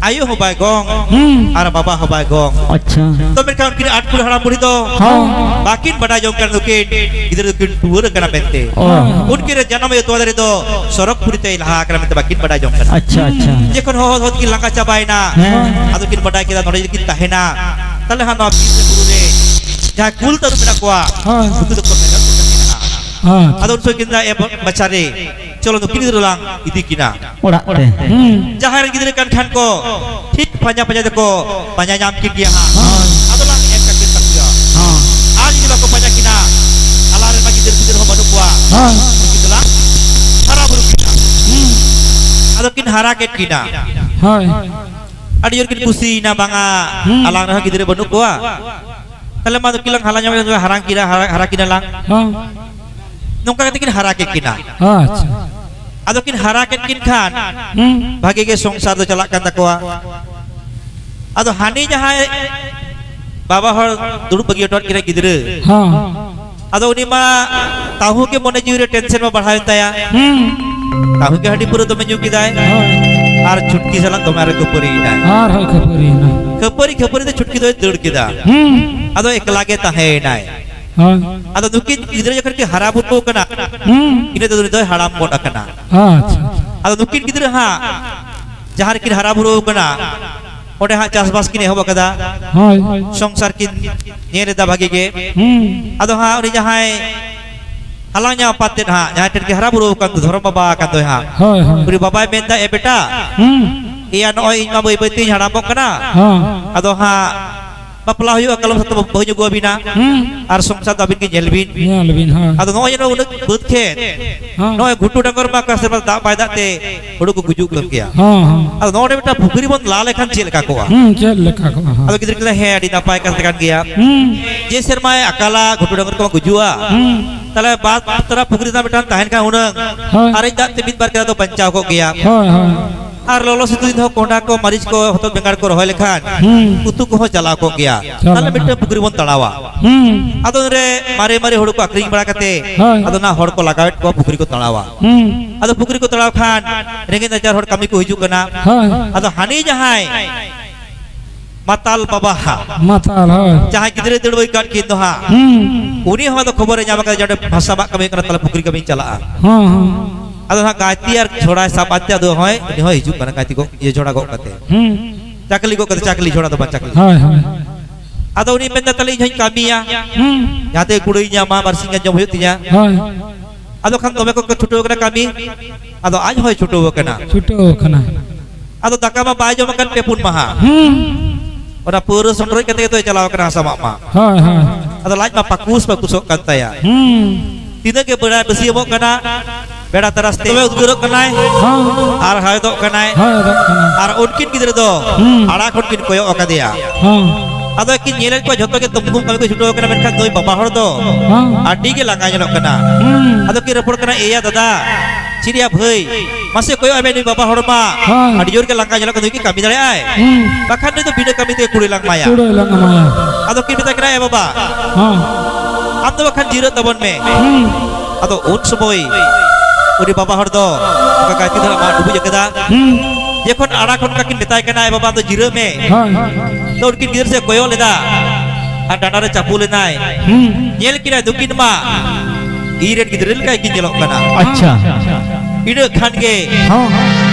ᱟᱭᱳ ᱦᱚᱸ ᱵᱟᱭ ᱜᱚᱝ, ᱦᱩᱸ᱾ ᱟᱨ ᱵᱟᱵᱟ ᱦᱚᱸ ᱵᱟᱭ ᱜᱚᱝ᱾ ᱟᱪᱪᱷᱟ᱾ ᱛᱚ ᱢᱮᱱᱠᱷᱟᱱ ᱩᱱᱠᱤᱱ ᱟᱴ ᱯᱷᱩᱴ ᱦᱟᱲᱟᱢ ᱵᱩᱲᱦᱤ ᱫᱚ ᱦᱚᱸ᱾ ᱵᱟᱹᱠᱤᱱ ᱵᱟᱰᱟᱭ ᱡᱚᱝ ᱠᱟᱱᱟ ᱱᱩᱠᱤᱱ ᱜᱤᱫᱽᱨᱟᱹ ᱫᱚᱠᱤᱱ ᱴᱩᱣᱟᱹᱨ ᱟᱠᱟᱱᱟ ᱢᱮᱱᱛᱮ᱾ ᱚ᱾ ᱩᱱᱠᱤᱱ ᱨᱮ ᱡᱟᱱᱟᱢ ᱟᱭᱳ ᱛᱚᱣᱟ ᱫᱟᱨᱮ ᱫᱚ ᱥᱚᱨᱚᱜᱽᱯᱩᱨᱤ ᱛᱮᱭ ᱞᱟᱦᱟ ᱟᱠᱟᱱᱟ ᱢᱮᱱᱛᱮ ᱵᱟᱹᱠᱤᱱ ᱵᱟᱰᱟᱭ ᱡᱚᱝ ᱠᱟᱱᱟ᱾ ᱟᱪᱪᱷᱟ, ᱟᱪᱪᱷᱟ᱾ ᱡᱚᱠᱷᱚᱱ ᱦᱚᱦᱚ ᱦᱚᱦᱚ ᱛᱮᱠᱤᱱ ᱞᱟᱸᱜᱟ ᱪᱟᱵᱟᱭᱮᱱᱟ, ᱦᱮᱸ᱾ ᱟᱫᱚ ᱠᱤᱱ ᱵᱟᱰᱟᱭ ᱠᱮᱫᱟ ᱱᱚᱰᱮ ᱡᱩᱫᱤ ᱠᱤᱱ ᱛᱟᱦᱮᱱᱟ, ᱛᱟᱦᱞᱮ ᱦᱟᱸᱜ ᱱᱚᱣᱟ ᱵᱤᱨ ᱨᱮ ᱵᱩᱨᱩ ᱨᱮ ᱡᱟᱦᱟᱸᱭ ᱠᱩᱞ ᱛᱟᱹᱨᱩᱵ ᱢᱮᱱᱟᱜ ᱠᱚᱣᱟ, ᱦᱳᱭ᱾ ᱩᱱᱠᱩ ᱫᱚᱠᱚ ᱥᱮᱸᱜᱮᱞ ᱠᱚ ᱠᱟᱹᱢᱤ ᱠᱟᱱᱟ᱾ ᱦᱳᱭ᱾ ᱟᱫᱚ ᱩᱱ ᱥᱚᱢᱚᱭ ᱠᱤᱱ ᱢᱮᱱᱫᱟ, "ᱮ ᱵᱟ-, ᱵᱟᱪᱷᱟ ᱨᱮ, ᱪᱚᱞᱚ ᱱᱩᱠᱤᱱ ᱜᱤᱫᱽᱨᱟᱹ ᱞᱟᱝ ᱤᱫᱤ ᱠᱤᱱᱟ ᱚᱲᱟᱜ ᱛᱮ᱾ ᱦᱩᱸ᱾ ᱡᱟᱦᱟᱸᱭ ᱨᱮᱱ ᱜᱤᱫᱽᱨᱟᱹ ᱠᱟᱱ ᱠᱷᱟᱱ ᱠᱚ, ᱴᱷᱤᱠ ᱯᱟᱸᱡᱟ ᱯᱟᱸᱡᱟ ᱛᱮᱠᱚ ᱯᱟᱸᱡᱟ ᱧᱟᱢ ᱠᱤᱱ ᱜᱮᱭᱟ ᱦᱟᱸᱜ᱾ ᱦᱳᱭ᱾ ᱟᱫᱚ ᱞᱟᱝ ᱮᱢ ᱠᱟᱠᱤᱱ ᱛᱟᱠᱚᱣᱟ᱾ ᱦᱚᱸ᱾ ᱟᱨ ᱡᱩᱫᱤ ᱵᱟᱠᱚ ᱯᱟᱸᱡᱟ ᱠᱤᱱᱟ, ᱟᱞᱟᱝ ᱨᱮᱱ ᱢᱟ ᱜᱤᱫᱟᱹᱨ ᱯᱤᱫᱟᱹᱨ ᱦᱚᱸ ᱵᱟᱹᱱᱩᱜ ᱠᱚᱣᱟ᱾ ᱦᱳᱭ᱾ ᱱᱩᱠᱤᱱ ᱫᱚᱞᱟᱝ ᱦᱟᱨᱟ ᱵᱩᱨᱩ ᱠᱤᱱᱟ᱾" ᱦᱩᱸ᱾ ᱟᱫᱚ ᱠᱤᱱ ᱦᱟᱨᱟ ᱠᱮᱫ ᱠᱤᱱᱟ᱾ ᱦᱳᱭ᱾ ᱟᱹᱰᱤ ᱡᱳᱨ ᱠᱤᱱ ᱠᱩᱥᱤᱭᱮᱱᱟ, ᱵᱟᱝᱟ, ᱦᱩᱸ᱾ ᱟᱞᱟᱝ ᱨᱮᱦᱚᱸ ᱜᱤᱫᱽᱨᱟᱹ ᱵᱟᱹᱱᱩᱜ ᱠᱚᱣᱟ᱾ ᱛᱟᱦᱞᱮ ᱢᱟ ᱫᱚ ᱠᱤᱱ ᱞᱟᱝ ᱦᱟᱞᱟ ᱧᱚᱜ ᱞᱮᱱ ᱜᱮ, ᱦᱟᱨᱟ ᱠᱤᱱᱟ, ᱦᱟᱨᱟ, ᱦᱟᱨᱟ ᱠᱤᱱᱟ ᱞᱟᱝ᱾ ᱦᱚᱸ᱾ ᱱᱚᱝᱠᱟ ᱠᱟᱛᱮ ᱠᱤᱱ ᱦᱟᱨᱟ ᱠᱮᱫ ᱠᱤᱱᱟ᱾ ᱟᱪᱪᱷᱟ᱾ ᱟᱫᱚ ᱠᱤᱱ ᱦᱟᱨᱟ ᱠᱮᱫ ᱠᱤᱱ ᱠᱷᱟᱱ, ᱦᱩᱸ᱾ ᱵᱷᱟᱜᱮ ᱜᱮ ᱥᱚᱝᱥᱟᱨ ᱫᱚ ᱪᱟᱞᱟᱜ ᱠᱟᱱ ᱛᱟᱠᱚᱣᱟ᱾ ᱟᱫᱚ ᱦᱟᱹᱱᱤ ᱡᱟᱦᱟᱸᱭ ᱵᱟᱵᱟ ᱦᱚᱲ ᱫᱩᱲᱩᱵ ᱵᱟᱹᱜᱤ ᱦᱚᱴᱚᱣᱟᱫ ᱠᱤᱱᱟ ᱜᱤᱫᱽᱨᱟᱹ, ᱦᱚᱸ᱾ ᱟᱫᱚ ᱩᱱᱤ ᱢᱟ ᱛᱟᱹᱦᱩ ᱜᱮ ᱢᱚᱱᱮ ᱡᱤᱣᱤ ᱨᱮ tension ᱢᱟ ᱵᱟᱲᱦᱟᱣᱮᱱ ᱛᱟᱭᱟ᱾ ᱦᱩᱸ᱾ ᱛᱟᱹᱦᱩ ᱜᱮ ᱦᱟᱺᱰᱤ ᱯᱟᱹᱣᱨᱟᱹ ᱫᱚᱢᱮ ᱧᱩ ᱠᱮᱫᱟᱭ᱾ ᱦᱳᱭ᱾ ᱟᱨ ᱪᱷᱩᱴᱠᱤ ᱥᱟᱞᱟᱜ ᱫᱚᱢᱮ ᱟᱨᱚ ᱠᱷᱟᱹᱯᱟᱹᱨᱤᱭᱮᱱᱟᱭ᱾ ᱟᱨᱦᱚᱸᱭ ᱠᱷᱟᱹᱯᱟᱹᱨᱤᱭᱮᱱᱟ᱾ ᱠᱷᱟᱹᱯᱟᱹᱨᱤ, ᱠᱷᱟᱹᱯᱟᱹᱨᱤ ᱛᱮ ᱪᱷᱩᱴᱠᱤ ᱫᱚᱭ ᱫᱟᱹᱲ ᱠᱮᱫᱟ᱾ ᱦᱩᱸ᱾ ᱟᱫᱚ ᱮᱠᱞᱟ ᱜᱮ ᱛᱟᱦᱮᱸᱭᱮᱱᱟᱭ᱾ ᱦᱳᱭ᱾ ᱟᱫᱚ ᱱᱩᱠᱤᱱ ᱜᱤᱫᱽᱨᱟᱹ ᱡᱚᱠᱷᱚᱱ ᱠᱤᱱ ᱦᱟᱨᱟ ᱵᱩᱨᱩ ᱠᱟᱱᱟ, ᱦᱩᱸ᱾ ᱤᱱᱟᱹ ᱛᱮᱫᱚ ᱩᱱᱤ ᱫᱚᱭ ᱦᱟᱲᱟᱢ ᱜᱚᱫ ᱟᱠᱟᱱᱟ᱾ ᱟᱪᱪᱷᱟ᱾ ᱟᱫᱚ ᱱᱩᱠᱤᱱ ᱜᱤᱫᱽᱨᱟᱹ ᱦᱟᱸᱜ ᱡᱟᱦᱟᱸ ᱨᱮᱠᱤᱱ ᱦᱟᱨᱟ ᱵᱩᱨᱩ ᱠᱟᱱᱟ, ᱚᱸᱰᱮ ᱦᱟᱸᱜ ᱪᱟᱥᱵᱟᱥ ᱠᱤᱱ ᱮᱦᱚᱵ ᱟᱠᱟᱫᱟ᱾ ᱦᱳᱭ᱾ ᱥᱚᱝᱥᱟᱨ ᱠᱤᱱ ᱧᱮᱞ ᱮᱫᱟ ᱵᱷᱟᱜᱤ ᱜᱮ᱾ ᱦᱩᱸ᱾ ᱟᱫᱚ ᱦᱟᱸᱜ ᱩᱱᱤ ᱡᱟᱦᱟᱸᱭ ᱦᱟᱞᱟᱝ ᱧᱟᱢ ᱟᱯᱟᱛ ᱛᱮᱫ ᱦᱟᱸᱜ, ᱡᱟᱦᱟᱸᱭ ᱴᱷᱮᱱ ᱜᱮ ᱦᱟᱨᱟ ᱵᱩᱨᱩ ᱟᱠᱟᱱ ᱫᱚ, ᱫᱷᱚᱨᱚᱢ ᱵᱟᱵᱟ ᱟᱠᱟᱱ ᱫᱚᱭ ᱦᱟᱸᱜ᱾ ᱦᱳᱭ, ᱦᱳᱭ᱾ ᱩᱱᱤ ᱵᱟᱵᱟᱭ ᱢᱮᱱᱫᱟ, "ᱮ ᱵᱮᱴᱟ, ᱦᱩᱸ᱾ ᱮᱭᱟ, ᱱᱚᱜᱼᱚᱭ ᱤᱧ ᱢᱟ ᱵᱟᱹᱭ ᱵᱟᱹᱭ ᱛᱤᱧ ᱦᱟᱲᱟᱢᱚᱜ ᱠᱟᱱᱟ᱾ ᱦᱚᱸ᱾ ᱟᱫᱚ ᱦᱟᱸᱜ ᱵᱟᱯᱞᱟ ᱦᱩᱭᱩᱜᱼᱟ, ᱠᱟᱞᱚᱢ ᱥᱮᱫ ᱛᱮ ᱵᱟᱹᱦᱩᱧ ᱟᱹᱜᱩ ᱟᱹᱵᱤᱱᱟ᱾ ᱦᱩᱸ᱾ ᱟᱨ ᱥᱚᱝᱥᱟᱨ ᱫᱚ ᱟᱹᱵᱤᱱ ᱜᱮ ᱧᱮᱞ ᱵᱤᱱ᱾ ᱧᱮᱞ ᱵᱤᱱ, ᱦᱳᱭ᱾ ᱟᱫᱚ ᱱᱚᱜᱼᱚᱭ ᱡᱮ ᱩᱱᱟᱹᱜ ᱵᱟᱹᱫᱽ ᱠᱷᱮᱛ, ᱦᱚᱸ᱾ ᱱᱚᱜᱼᱚᱭ ᱜᱷᱩᱴᱩ ᱰᱟᱝᱜᱚᱨ ᱢᱟ ᱚᱠᱟ ᱥᱮᱨᱢᱟ ᱫᱟᱜ ᱵᱟᱭ ᱫᱟᱜ ᱛᱮ ᱦᱩᱲᱩ ᱠᱚ ᱜᱩᱡᱩᱜ ᱠᱟᱱ ᱜᱮᱭᱟ᱾ ᱦᱚᱸ, ᱦᱚᱸ᱾ ᱟᱫᱚ ᱱᱚᱜᱼᱚᱭ ᱢᱤᱫᱴᱟᱝ ᱯᱩᱠᱷᱨᱤ ᱵᱚᱱ ᱞᱟ ᱞᱮᱠᱷᱟᱱ ᱪᱮᱫ ᱞᱮᱠᱟ ᱠᱚᱜᱼᱟ?" ᱦᱩᱸ, ᱪᱮᱫ ᱞᱮᱠᱟ ᱠᱚᱜᱼᱟ? ᱦᱚᱸ᱾ ᱟᱫᱚ ᱜᱤᱫᱽᱨᱟᱹ ᱠᱚ ᱞᱟᱹᱭᱟ, "ᱦᱮᱸ, ᱟᱹᱰᱤ ᱱᱟᱯᱟᱭ ᱠᱟᱛᱷᱟ ᱠᱟᱱ ᱜᱮᱭᱟ᱾ ᱦᱩᱸ᱾ ᱡᱮ ᱥᱮᱨᱢᱟᱭ ᱟᱠᱟᱞᱟ, ᱜᱷᱩᱴᱩ ᱰᱟᱝᱜᱚᱨ ᱠᱚᱢᱟ ᱜᱩᱡᱩᱜᱼᱟ᱾ ᱦᱩᱸ᱾ ᱛᱟᱦᱞᱮ ᱵᱟᱫ ᱛᱚᱨᱟ ᱯᱩᱠᱷᱨᱤ ᱨᱮᱱᱟᱜ ᱢᱤᱫᱴᱟᱝ ᱛᱟᱦᱮᱱ ᱠᱷᱟᱱ ᱦᱩᱱᱟᱹᱝ, ᱦᱳᱭ᱾ ᱟᱨᱮᱡ ᱫᱟᱜ ᱛᱮ ᱢᱤᱫ ᱵᱟᱨ ᱠᱮᱫᱟ ᱫᱚ ᱵᱟᱧᱪᱟᱣ ᱠᱚᱜ ᱜᱮᱭᱟ᱾ ᱦᱳᱭ, ᱦᱳᱭ᱾ ᱟᱨ ᱞᱚᱞᱚ ᱥᱤᱛᱩᱝ ᱫᱤᱱ ᱦᱚᱸ ᱠᱚᱸᱰᱷᱟ ᱠᱚ, ᱢᱟᱹᱨᱤᱪ ᱠᱚ, ᱦᱚᱛᱚᱫ ᱵᱮᱸᱜᱟᱲ ᱠᱚ ᱨᱚᱦᱚᱭ ᱞᱮᱠᱷᱟᱱ ᱦᱩᱸ᱾ ᱩᱛᱩ ᱠᱚᱦᱚᱸ ᱪᱟᱞᱟᱣ ᱠᱚᱜ ᱜᱮᱭᱟ᱾ ᱪᱟᱞᱟᱜᱼᱟ᱾ ᱛᱟᱦᱞᱮ ᱢᱤᱫᱴᱟᱝ ᱯᱩᱠᱷᱨᱤ ᱵᱚᱱ ᱛᱟᱲᱟᱣᱟ᱾" ᱦᱩᱸ᱾ ᱟᱫᱚ ᱩᱱᱨᱮ ᱢᱟᱨᱮ ᱢᱟᱨᱮ ᱦᱩᱲᱩ ᱠᱚ ᱟᱠᱷᱨᱤᱧ ᱵᱟᱲᱟ ᱠᱟᱛᱮ, ᱦᱳᱭ᱾ ᱟᱫᱚ ᱚᱱᱟ ᱦᱚᱲ ᱠᱚ ᱞᱟᱜᱟᱣᱮᱫ ᱠᱚᱣᱟ ᱯᱩᱠᱷᱨᱤ ᱠᱚ ᱛᱟᱲᱟᱣᱟ᱾ ᱦᱩᱸ᱾ ᱟᱫᱚ ᱯᱩᱠᱷᱨᱤ ᱠᱚ ᱛᱟᱲᱟᱣ ᱠᱷᱟᱱ ᱨᱮᱸᱜᱮᱡ ᱱᱟᱪᱟᱨ ᱦᱚᱲ ᱠᱟᱹᱢᱤ ᱠᱚ ᱦᱤᱡᱩᱜ ᱠᱟᱱᱟ᱾ ᱦᱳᱭ᱾ ᱟᱫᱚ ᱦᱟᱹᱱᱤ ᱡᱟᱦᱟᱸᱭ ᱢᱟᱛᱟᱞ ᱵᱟᱵᱟ ᱦᱟᱸᱜ, ᱢᱟᱛᱟᱞ, ᱦᱳᱭ᱾ ᱡᱟᱦᱟᱸᱭ ᱜᱤᱫᱽᱨᱟᱹ ᱫᱟᱹᱲ ᱵᱟᱹᱜᱤ ᱠᱟᱜ ᱠᱤᱱ ᱫᱚ ᱦᱟᱸᱜ, ᱦᱩᱸ᱾ ᱩᱱᱤ ᱦᱚᱸ ᱟᱫᱚ ᱠᱷᱚᱵᱚᱨᱮ ᱧᱟᱢ ᱠᱟᱫᱟ ᱡᱮ ᱚᱸᱰᱮ ᱵᱷᱟᱥᱟ ᱢᱟᱜ ᱠᱟᱹᱢᱤ ᱠᱟᱱᱟ, ᱛᱟᱦᱞᱮ ᱯᱩᱠᱷᱨᱤ ᱠᱟᱹᱢᱤᱧ ᱪᱟᱞᱟᱜᱼᱟ᱾ ᱦᱚᱸ, ᱦᱚᱸ᱾ ᱟᱫᱚ ᱦᱟᱸᱜ ᱜᱟᱭᱛᱤ ᱟᱨ ᱡᱷᱚᱲᱟᱭ ᱥᱟᱵ ᱟᱫ ᱛᱮ ᱟᱫᱚ ᱦᱚᱸᱭ, ᱩᱱᱤ ᱦᱚᱸᱭ ᱦᱤᱡᱩᱜ ᱠᱟᱱᱟ ᱜᱟᱭᱛᱤ ᱜᱚ-, ᱤᱭᱟᱹ ᱡᱷᱚᱲᱟ ᱜᱚᱜ ᱠᱟᱛᱮ᱾ ᱦᱩᱸ᱾ ᱪᱟᱠᱞᱤ ᱜᱚᱜ ᱠᱟᱛᱮ, ᱪᱟᱠᱞᱤ, ᱡᱷᱚᱲᱟ ᱫᱚ ᱵᱟᱝ, ᱪᱟᱠᱞᱤ᱾ ᱦᱳᱭ, ᱦᱳᱭ᱾ ᱟᱫᱚ ᱩᱱᱤ ᱢᱮᱱᱫᱟ, "ᱛᱟᱦᱞᱮ ᱤᱧ ᱦᱚᱸᱧ ᱠᱟᱹᱢᱤᱭᱟ, ᱦᱩᱸ᱾ ᱡᱟᱦᱟᱸ ᱛᱮ ᱠᱩᱲᱟᱹᱭ ᱧᱟᱢᱟ, ᱵᱟᱨᱥᱤᱧ ᱜᱟᱱ ᱡᱚᱢ ᱦᱩᱭᱩᱜ ᱛᱤᱧᱟ᱾" ᱦᱳᱭ᱾ ᱟᱫᱚ ᱠᱷᱟᱱ ᱫᱚᱢᱮ ᱠᱚ ᱪᱷᱩᱴᱟᱹᱣ ᱠᱟᱱᱟ ᱠᱟᱹᱢᱤ, ᱟᱫᱚ ᱟᱡ ᱦᱚᱸᱭ ᱪᱷᱩᱴᱟᱹᱣ ᱠᱟᱱᱟ᱾ ᱪᱷᱩᱴᱟᱹᱣ ᱠᱟᱱᱟ᱾ ᱟᱫᱚ ᱫᱟᱠᱟ ᱢᱟ ᱵᱟᱭ ᱡᱚᱢ ᱟᱠᱟᱫ ᱯᱮ ᱯᱩᱱ ᱢᱟᱦᱟ᱾ ᱦᱩᱸ᱾ ᱚᱱᱟ ᱯᱟᱹᱣᱨᱟᱹ ᱥᱚᱸᱰᱨᱚᱡ ᱠᱟᱛᱮ ᱜᱮᱛᱚᱭ ᱪᱟᱞᱟᱣ ᱠᱟᱱᱟ ᱦᱟᱥᱟ ᱢᱟᱜ ᱢᱟ᱾ ᱦᱳᱭ, ᱦᱳᱭ᱾ ᱟᱫᱚ ᱞᱟᱡ ᱢᱟ ᱯᱟᱹᱠᱩᱥ ᱯᱟᱹᱠᱩᱥᱚᱜ ᱠᱟᱱ ᱛᱟᱭᱟ᱾ ᱦᱩᱸ᱾ ᱛᱤᱱᱟᱹᱜ ᱜᱮ ᱵᱮᱲᱟ ᱵᱟᱹᱥᱭᱟᱹᱢᱚᱜ ᱠᱟᱱᱟ, ᱵᱮᱲᱟ ᱛᱟᱨᱟᱥ ᱛᱮ ᱫᱚᱢᱮ ᱩᱫᱽᱜᱟᱹᱨᱚᱜ ᱠᱟᱱᱟᱭ᱾ ᱦᱚᱸ᱾ ᱟᱨ ᱦᱟᱣᱮᱫᱚᱜ ᱠᱟᱱᱟᱭ᱾ ᱦᱟᱣᱮᱫᱚᱜ ᱠᱟᱱᱟᱭ᱾ ᱟᱨ ᱩᱱᱠᱤᱱ ᱜᱤᱫᱽᱨᱟᱹ ᱫᱚ ᱦᱩᱸ᱾ ᱟᱲᱟ ᱠᱷᱚᱱ ᱠᱤᱱ ᱠᱚᱭᱚᱜ ᱟᱠᱟᱫᱮᱭᱟ᱾ ᱦᱚᱸ᱾ ᱟᱫᱚ ᱠᱤᱱ ᱧᱮᱞᱮᱫ ᱠᱚᱣᱟ ᱡᱷᱚᱛᱚ ᱜᱮ ᱛᱩᱢᱠᱩᱢ ᱠᱟᱹᱢᱤ ᱠᱚ ᱪᱷᱩᱴᱟᱹᱣ ᱟᱠᱟᱱᱟ, ᱢᱮᱱᱠᱷᱟᱱ ᱱᱩᱭ ᱵᱟᱵᱟ ᱦᱚᱲ ᱫᱚ ᱦᱚᱸ᱾ ᱟᱹᱰᱤ ᱜᱮ ᱞᱟᱸᱜᱟ ᱧᱮᱞᱚᱜ ᱠᱟᱱᱟ᱾ ᱦᱩᱸ᱾ ᱟᱫᱚ ᱠᱤᱱ ᱨᱚᱯᱚᱲ ᱠᱟᱱᱟ, "ᱮᱭᱟ ᱫᱟᱫᱟ, ᱪᱮᱫ ᱭᱟ ᱵᱷᱟᱹᱭ, ᱢᱟᱥᱮ ᱠᱚᱭᱚᱜ ᱟᱭ ᱢᱮ, ᱱᱩᱭ ᱵᱟᱵᱟ ᱦᱚᱲ ᱢᱟ ᱦᱚᱸ᱾ ᱟᱹᱰᱤ ᱡᱳᱨ ᱜᱮ ᱞᱟᱸᱜᱟ ᱧᱮᱞᱚᱜ ᱠᱟᱱᱟ, ᱱᱩᱭ ᱠᱤ ᱠᱟᱹᱢᱤ ᱫᱟᱲᱮᱭᱟᱜᱼᱟᱭ? ᱦᱩᱸ᱾ ᱵᱟᱠᱷᱟᱱ ᱱᱩᱭ ᱫᱚ ᱵᱤᱱᱟᱹ ᱠᱟᱹᱢᱤ ᱛᱮ ᱠᱩᱲᱟᱹᱭ ᱞᱟᱝ ᱮᱢᱟᱭᱟ᱾" ᱠᱩᱲᱟᱹᱭ ᱞᱟᱝ ᱮᱢᱟᱭᱟ᱾ ᱟᱫᱚ ᱠᱤᱱ ᱢᱮᱛᱟᱭ ᱠᱟᱱᱟ, "ᱮ ᱵᱟᱵᱟ, ᱦᱚᱸ᱾ ᱟᱢ ᱫᱚ ᱵᱟᱠᱷᱟᱱ ᱡᱤᱨᱟᱹᱜ ᱛᱟᱵᱚᱱ ᱢᱮ᱾" ᱦᱩᱸ᱾ ᱟᱫᱚ ᱩᱱ ᱥᱚᱢᱚᱭ ᱩᱱᱤ ᱵᱟᱵᱟ ᱦᱚᱲ ᱫᱚ ᱚᱱᱠᱟ ᱜᱟᱭᱛᱤ ᱫᱷᱟᱨᱟ ᱢᱟᱜ ᱰᱩᱵᱩᱡ ᱟᱠᱟᱫᱟ᱾ ᱦᱩᱸ᱾ ᱡᱚᱠᱷᱚᱱ ᱟᱲᱟ ᱠᱷᱚᱱ ᱠᱟᱠᱤᱱ ᱢᱮᱛᱟᱭ ᱠᱟᱱᱟ, "ᱮ ᱵᱟᱵᱟ, ᱟᱢ ᱫᱚ ᱡᱤᱨᱟᱹᱜ ᱢᱮ," ᱦᱳᱭ᱾ ᱛᱚ ᱩᱱᱠᱤᱱ ᱜᱤᱫᱟᱹᱨ ᱥᱮᱫ ᱠᱚᱭᱚᱜ ᱞᱮᱫᱟ ᱟᱨ ᱰᱟᱸᱰᱟ ᱨᱮ ᱪᱟᱯᱚ ᱞᱮᱱᱟᱭ᱾ ᱦᱩᱸ᱾ ᱧᱮᱞ ᱠᱤᱱᱟᱭ ᱫᱩᱠᱤᱱ ᱢᱟ ᱤᱧ ᱨᱮᱱ ᱜᱤᱫᱽᱨᱟᱹ ᱞᱮᱠᱟ ᱜᱮᱠᱤᱱ ᱧᱮᱞᱚᱜ ᱠᱟᱱᱟ᱾ ᱟᱪᱪᱷᱟ᱾ ᱤᱱᱟᱹ ᱠᱷᱟᱱ ᱜᱮ ᱦᱚᱸ᱾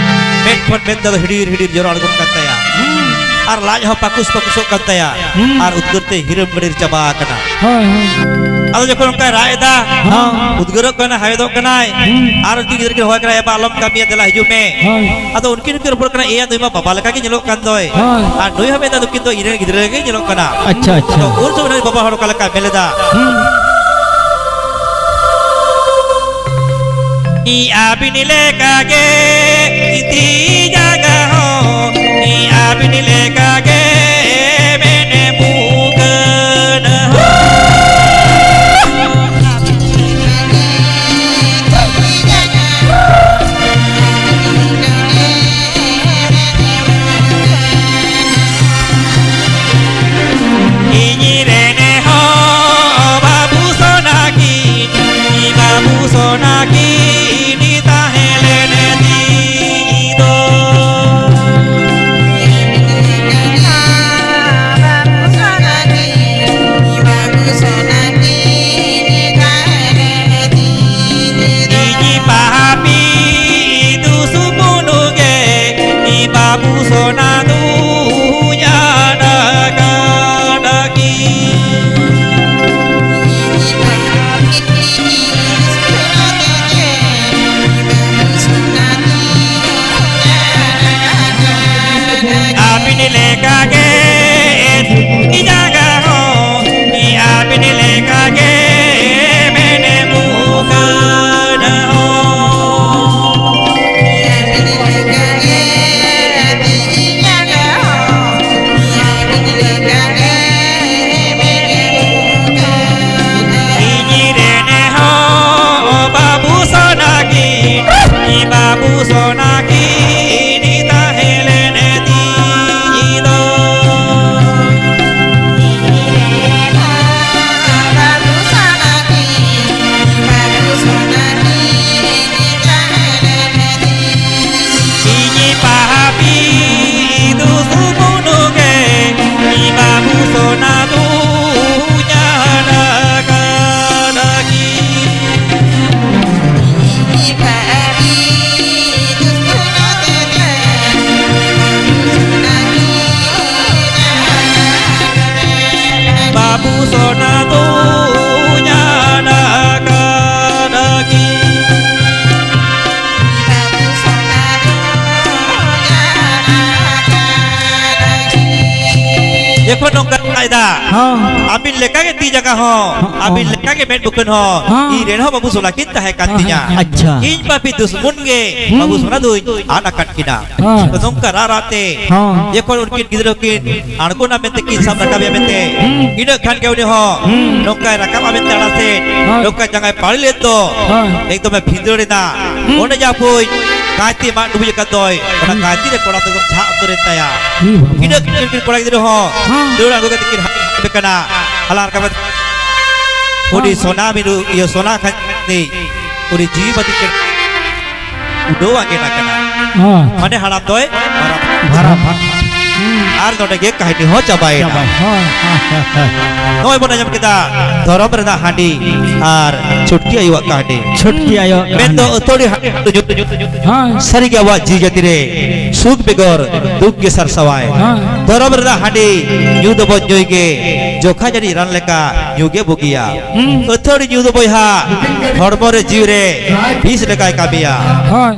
ᱢᱮᱫ ᱠᱷᱚᱱ ᱢᱮᱫ ᱫᱟᱜ ᱫᱚ ᱦᱤᱰᱤᱨ ᱦᱤᱰᱤᱨ ᱡᱚᱨᱚ ᱟᱬᱜᱚᱱ ᱠᱟᱱ ᱛᱟᱭᱟ᱾ ᱦᱩᱸ᱾ ᱟᱨ ᱞᱟᱡ ᱦᱚᱸ ᱯᱟᱹᱠᱩᱥ ᱯᱟᱹᱠᱩᱥᱚᱜ ᱠᱟᱱ ᱛᱟᱭᱟ᱾ ᱦᱩᱸ᱾ ᱟᱨ ᱩᱫᱽᱜᱟᱹᱨ ᱛᱮ ᱦᱤᱨᱟᱹᱢ ᱜᱟᱹᱰᱤᱨ ᱪᱟᱵᱟ ᱟᱠᱟᱱᱟ᱾ ᱦᱳᱭ, ᱦᱳᱭ᱾ ᱟᱫᱚ ᱡᱚᱠᱷᱚᱱ ᱚᱱᱠᱟᱭ ᱨᱟᱜ ᱮᱫᱟ, ᱦᱚᱸ᱾ ᱩᱫᱽᱜᱟᱹᱨᱚᱜ ᱠᱟᱱᱟ, ᱦᱟᱣᱮᱫᱚᱜ ᱠᱟᱱᱟᱭ, ᱦᱩᱸ᱾ ᱟᱨ ᱩᱱᱠᱤᱱ ᱜᱤᱫᱽᱨᱟᱹ ᱠᱤᱱ ᱦᱚᱦᱚᱭ ᱠᱟᱱᱟ, "ᱮ ᱵᱟ, ᱟᱞᱚᱢ ᱠᱟᱹᱢᱤᱭᱟ, ᱫᱮᱞᱟ ᱦᱤᱡᱩᱜ ᱢᱮ᱾" ᱦᱳᱭ᱾ ᱟᱫᱚ ᱩᱱᱠᱤᱱ ᱦᱚᱸᱠᱤᱱ ᱨᱚᱯᱚᱲ ᱠᱟᱱᱟ, "ᱮᱭᱟ, ᱱᱩᱭ ᱢᱟ ᱵᱟᱵᱟ ᱞᱮᱠᱟ ᱜᱮ ᱧᱮᱞᱚᱜ ᱠᱟᱱ ᱫᱚᱭ᱾" ᱦᱳᱭ᱾ ᱟᱨ ᱱᱩᱭ ᱦᱚᱸ ᱢᱮᱱᱫᱟ, "ᱱᱩᱠᱤᱱ ᱫᱚ ᱤᱧ ᱨᱮᱱ ᱜᱤᱫᱽᱨᱟᱹ ᱜᱮ ᱧᱮᱞᱚᱜ ᱠᱟᱱᱟ᱾" ᱟᱪᱪᱷᱟ, ᱟᱪᱪᱷᱟ᱾ ᱟᱫᱚ ᱩᱱ ᱥᱚᱢᱚᱭ ᱵᱟᱵᱟ ᱦᱚᱲ ᱚᱠᱟ ᱞᱮᱠᱟᱭ ᱢᱮᱱ ᱞᱮᱫᱟ, ᱦᱩᱸ᱾ ᱤᱧ ᱟᱹᱵᱤᱱ ᱞᱮᱠᱟ ᱜᱮ ᱛᱤ ᱡᱟᱸᱜᱟ ᱦᱚᱸ, ᱤᱧ ᱟᱹᱵᱤᱱ ᱞᱮᱠᱟ ᱜᱮ ᱢᱮᱱᱮ ᱢᱩᱜᱟᱹᱱ ᱦᱚᱸ᱾ ᱤᱧ ᱨᱮᱱ ᱦᱚᱸ ᱵᱟᱹᱵᱩ ᱥᱚᱱᱟ ᱠᱤᱱ, ᱵᱟᱹᱵᱩ ᱥᱚᱱᱟ ᱠᱤᱱ ᱛᱟᱦᱮᱸ ᱞᱮᱱ ᱛᱤᱧ ᱫᱚ᱾ ᱤᱧ ᱯᱟᱯᱤ ᱫᱩᱥᱢᱩᱱ ᱜᱮ, ᱤᱧ ᱵᱟᱹᱵᱩ ᱥᱚᱱᱟ ᱫᱩᱧ ᱟᱲᱟᱜᱟ᱾ ᱟᱹᱵᱤᱱ ᱞᱮᱠᱟ ᱜᱮ ᱤᱧ ᱡᱟᱸᱜᱟ ᱦᱚᱸ, ᱟᱹᱵᱤᱱ ᱞᱮᱠᱟ ᱜᱮ ᱢᱮᱱᱮ ᱢᱩᱠᱷᱟᱹᱱ ᱦᱚᱸ᱾ ᱤᱧ ᱨᱮᱱ ᱦᱚᱸ ᱵᱟᱹᱵᱩ ᱥᱚᱱᱟ ᱠᱤᱱ, ᱤᱧ ᱵᱟᱹᱵᱩ ᱥᱚᱱᱟ ᱠᱤᱱ ᱛᱟᱦᱮᱸ ᱞᱮᱱ ᱛᱤᱧ ᱫᱚ᱾ ᱤᱧ ᱯᱟᱯᱤ ᱫᱩᱥᱢᱩᱱ ᱜᱮ, ᱤᱧ ᱵᱟᱹᱵᱩ ᱥᱚᱱᱟ ᱫᱩᱧ ᱟᱲᱟᱜᱟ᱾ ᱤᱧ ᱯᱟᱯᱤ ᱫᱩᱥᱢᱩᱱ ᱠᱷᱚᱱ ᱱᱚᱝᱠᱟ ᱮᱫᱟ᱾ ᱦᱚᱸ᱾ ᱟᱹᱵᱤᱱ ᱞᱮᱠᱟᱜᱮ ᱛᱤ ᱡᱟᱸᱜᱟ ᱦᱚᱸ, ᱦᱚᱸ, ᱟᱹᱵᱤᱱ ᱦᱚᱸ᱾ ᱞᱮᱠᱟᱜᱮ ᱢᱮᱫ ᱵᱩᱠᱟᱹᱱ ᱦᱚᱸ, ᱦᱚᱸ᱾ ᱤᱧ ᱨᱮᱱ ᱦᱚᱸ ᱵᱟᱹᱵᱩ ᱥᱚᱞᱟ ᱠᱤᱱ ᱛᱟᱦᱮᱸ ᱠᱟᱱ ᱦᱚᱸ, ᱛᱤᱧᱟ᱾ ᱟᱪᱪᱷᱟ᱾ ᱤᱧ ᱯᱟᱯᱤ ᱫᱩᱥᱢᱚᱱ ᱜᱮ ᱦᱩᱸ᱾ ᱵᱟᱹᱵᱩ ᱥᱚᱞᱟ ᱫᱩᱧ ᱟᱫ ᱟᱠᱟᱫ ᱠᱤᱱᱟ᱾ ᱦᱚᱸ᱾ ᱛᱚ ᱱᱚᱝᱠᱟ ᱨᱟᱜ ᱨᱟᱜ ᱛᱮ ᱦᱚᱸ᱾ ᱡᱚᱠᱷᱚᱱ ᱩᱱᱠᱤᱱ ᱜᱤᱫᱽᱨᱟᱹ ᱠᱤᱱ ᱟᱬᱜᱚᱱᱟ ᱢᱮᱱᱛᱮ ᱠᱤᱱ ᱥᱟᱵ ᱨᱟᱠᱟᱵᱮᱭᱟ ᱢᱮᱱᱛᱮ, ᱦᱩᱸ᱾ ᱤᱱᱟᱹᱜ ᱠᱷᱟᱱ ᱜᱮ ᱩᱱᱤ ᱦᱚᱸ ᱦᱩᱸ᱾ ᱱᱚᱝᱠᱟᱭ ᱨᱟᱠᱟᱵᱼᱟ ᱢᱮᱱᱛᱮ ᱟᱲᱟ ᱥᱮᱫ, ᱦᱳᱭ᱾ ᱱᱚᱝᱠᱟ ᱡᱟᱸᱜᱟᱭ ᱯᱟᱹᱲᱤ ᱞᱮᱫ ᱫᱚ, ᱦᱳᱭ᱾ ᱮᱠᱫᱚᱢᱮ ᱵᱷᱤᱸᱫᱟᱹᱲ ᱮᱱᱟ᱾ ᱦᱩᱸ᱾ ᱚᱸᱰᱮ ᱡᱟᱦᱟᱸ ᱦᱟᱯᱳᱭ ᱠᱟᱭᱛᱮ ᱢᱟᱜ ᱰᱩᱵᱩᱡ ᱟᱠᱟᱫ ᱫᱚᱭ, ᱚᱱᱟ ᱦᱩᱸ᱾ ᱠᱟᱭᱛᱮ ᱨᱮ ᱠᱚᱲᱟ ᱫᱚ ᱮᱠᱫᱚᱢ ᱡᱷᱟᱜ ᱩᱛᱟᱹᱨ ᱮᱱ ᱛᱟᱭᱟ᱾ ᱤ ᱵᱟᱵᱟ᱾ ᱤᱱᱟᱹ ᱠᱷᱟᱱ ᱠᱚᱲᱟ ᱜᱤᱫᱽᱨᱟᱹ ᱦᱚᱸ ᱦᱩᱸ᱾ ᱫᱟᱹᱲ ᱟᱬᱜᱚ ᱠᱟᱛᱮ ᱠᱤᱱ ᱦᱟᱞᱟᱝ ᱠᱟᱱᱟ᱾ ᱦᱟᱞᱟᱝ ᱨᱟᱠᱟᱵ ᱠᱟᱛᱮ ᱩᱱᱤ ᱦᱩᱸ᱾ ᱥᱚᱱᱟ ᱢᱤᱨᱩ, ᱤᱭᱟᱹ, ᱥᱚᱱᱟ ᱠᱷᱟᱱ ᱩᱱᱤ ᱡᱤᱣᱤ ᱵᱟᱹᱛᱤ ᱠᱤᱱ ᱩᱰᱟᱹᱣ ᱟᱸᱜᱮᱱ ᱟᱠᱟᱱᱟ᱾ ᱦᱚᱸ᱾ ᱢᱟᱱᱮ ᱦᱟᱲᱟᱢ ᱫᱚᱭ ᱵᱷᱟᱨᱟ ᱵᱷᱟᱨᱟ ᱵᱷᱟᱨᱟ᱾ ᱦᱩᱸ᱾ ᱟᱨ ᱱᱚᱰᱮ ᱜᱮ ᱠᱟᱹᱦᱱᱤ ᱦᱚᱸ ᱪᱟᱵᱟᱭᱮᱱᱟ᱾ ᱪᱟᱵᱟᱭ᱾ ᱦᱳᱭ, ᱦᱳᱭ, ᱦᱳᱭ, ᱦᱳᱭ᱾ ᱱᱚᱜᱼᱚᱭ ᱵᱚᱱ ᱟᱸᱡᱚᱢ ᱠᱮᱫᱟ ᱫᱷᱚᱨᱚᱢ ᱨᱮᱱᱟᱜ ᱦᱟᱺᱰᱤ ᱟᱨ ᱪᱷᱩᱴᱠᱤ ᱟᱭᱳᱣᱟᱜ ᱠᱟᱹᱦᱱᱤ᱾ ᱪᱷᱩᱴᱠᱤ ᱟᱭᱳᱣᱟᱜ ᱢᱮᱱᱫᱚ ᱠᱟᱹᱦᱱᱤ᱾ ᱟᱹᱛᱷᱟᱹᱲᱤ ᱦᱟᱺᱰᱤ ᱫᱚ ᱧᱩ ᱦᱳᱭ᱾ ᱥᱟᱹᱨᱤᱜᱮ ᱟᱵᱚᱣᱟᱜ ᱡᱤᱣᱤ ᱡᱟᱹᱛᱤ ᱨᱮ ᱥᱩᱠ ᱵᱮᱜᱚᱨ ᱫᱩᱠ ᱜᱮ ᱥᱟᱨᱥᱟᱣᱟᱭ᱾ ᱦᱳᱭ᱾ ᱫᱷᱚᱨᱚᱢ ᱨᱮᱱᱟᱜ ᱦᱟᱺᱰᱤ ᱧᱩ ᱫᱚᱵᱚᱱ ᱧᱩᱭ ᱜᱮ, ᱡᱚᱠᱷᱟ ᱡᱟᱹᱱᱤᱡ ᱨᱟᱱ ᱞᱮᱠᱟ ᱧᱩ ᱜᱮ ᱵᱩᱜᱤᱭᱟ᱾ ᱦᱩᱸ᱾ ᱟᱹᱛᱷᱟᱹᱲᱤ ᱧᱩ ᱫᱚ ᱵᱚᱭᱦᱟ ᱦᱚᱲᱢᱚ ᱨᱮ ᱡᱤᱣᱤ ᱨᱮ ᱵᱤᱥ ᱞᱮᱠᱟᱭ ᱠᱟᱹᱢᱤᱭᱟ᱾ ᱦᱳᱭ᱾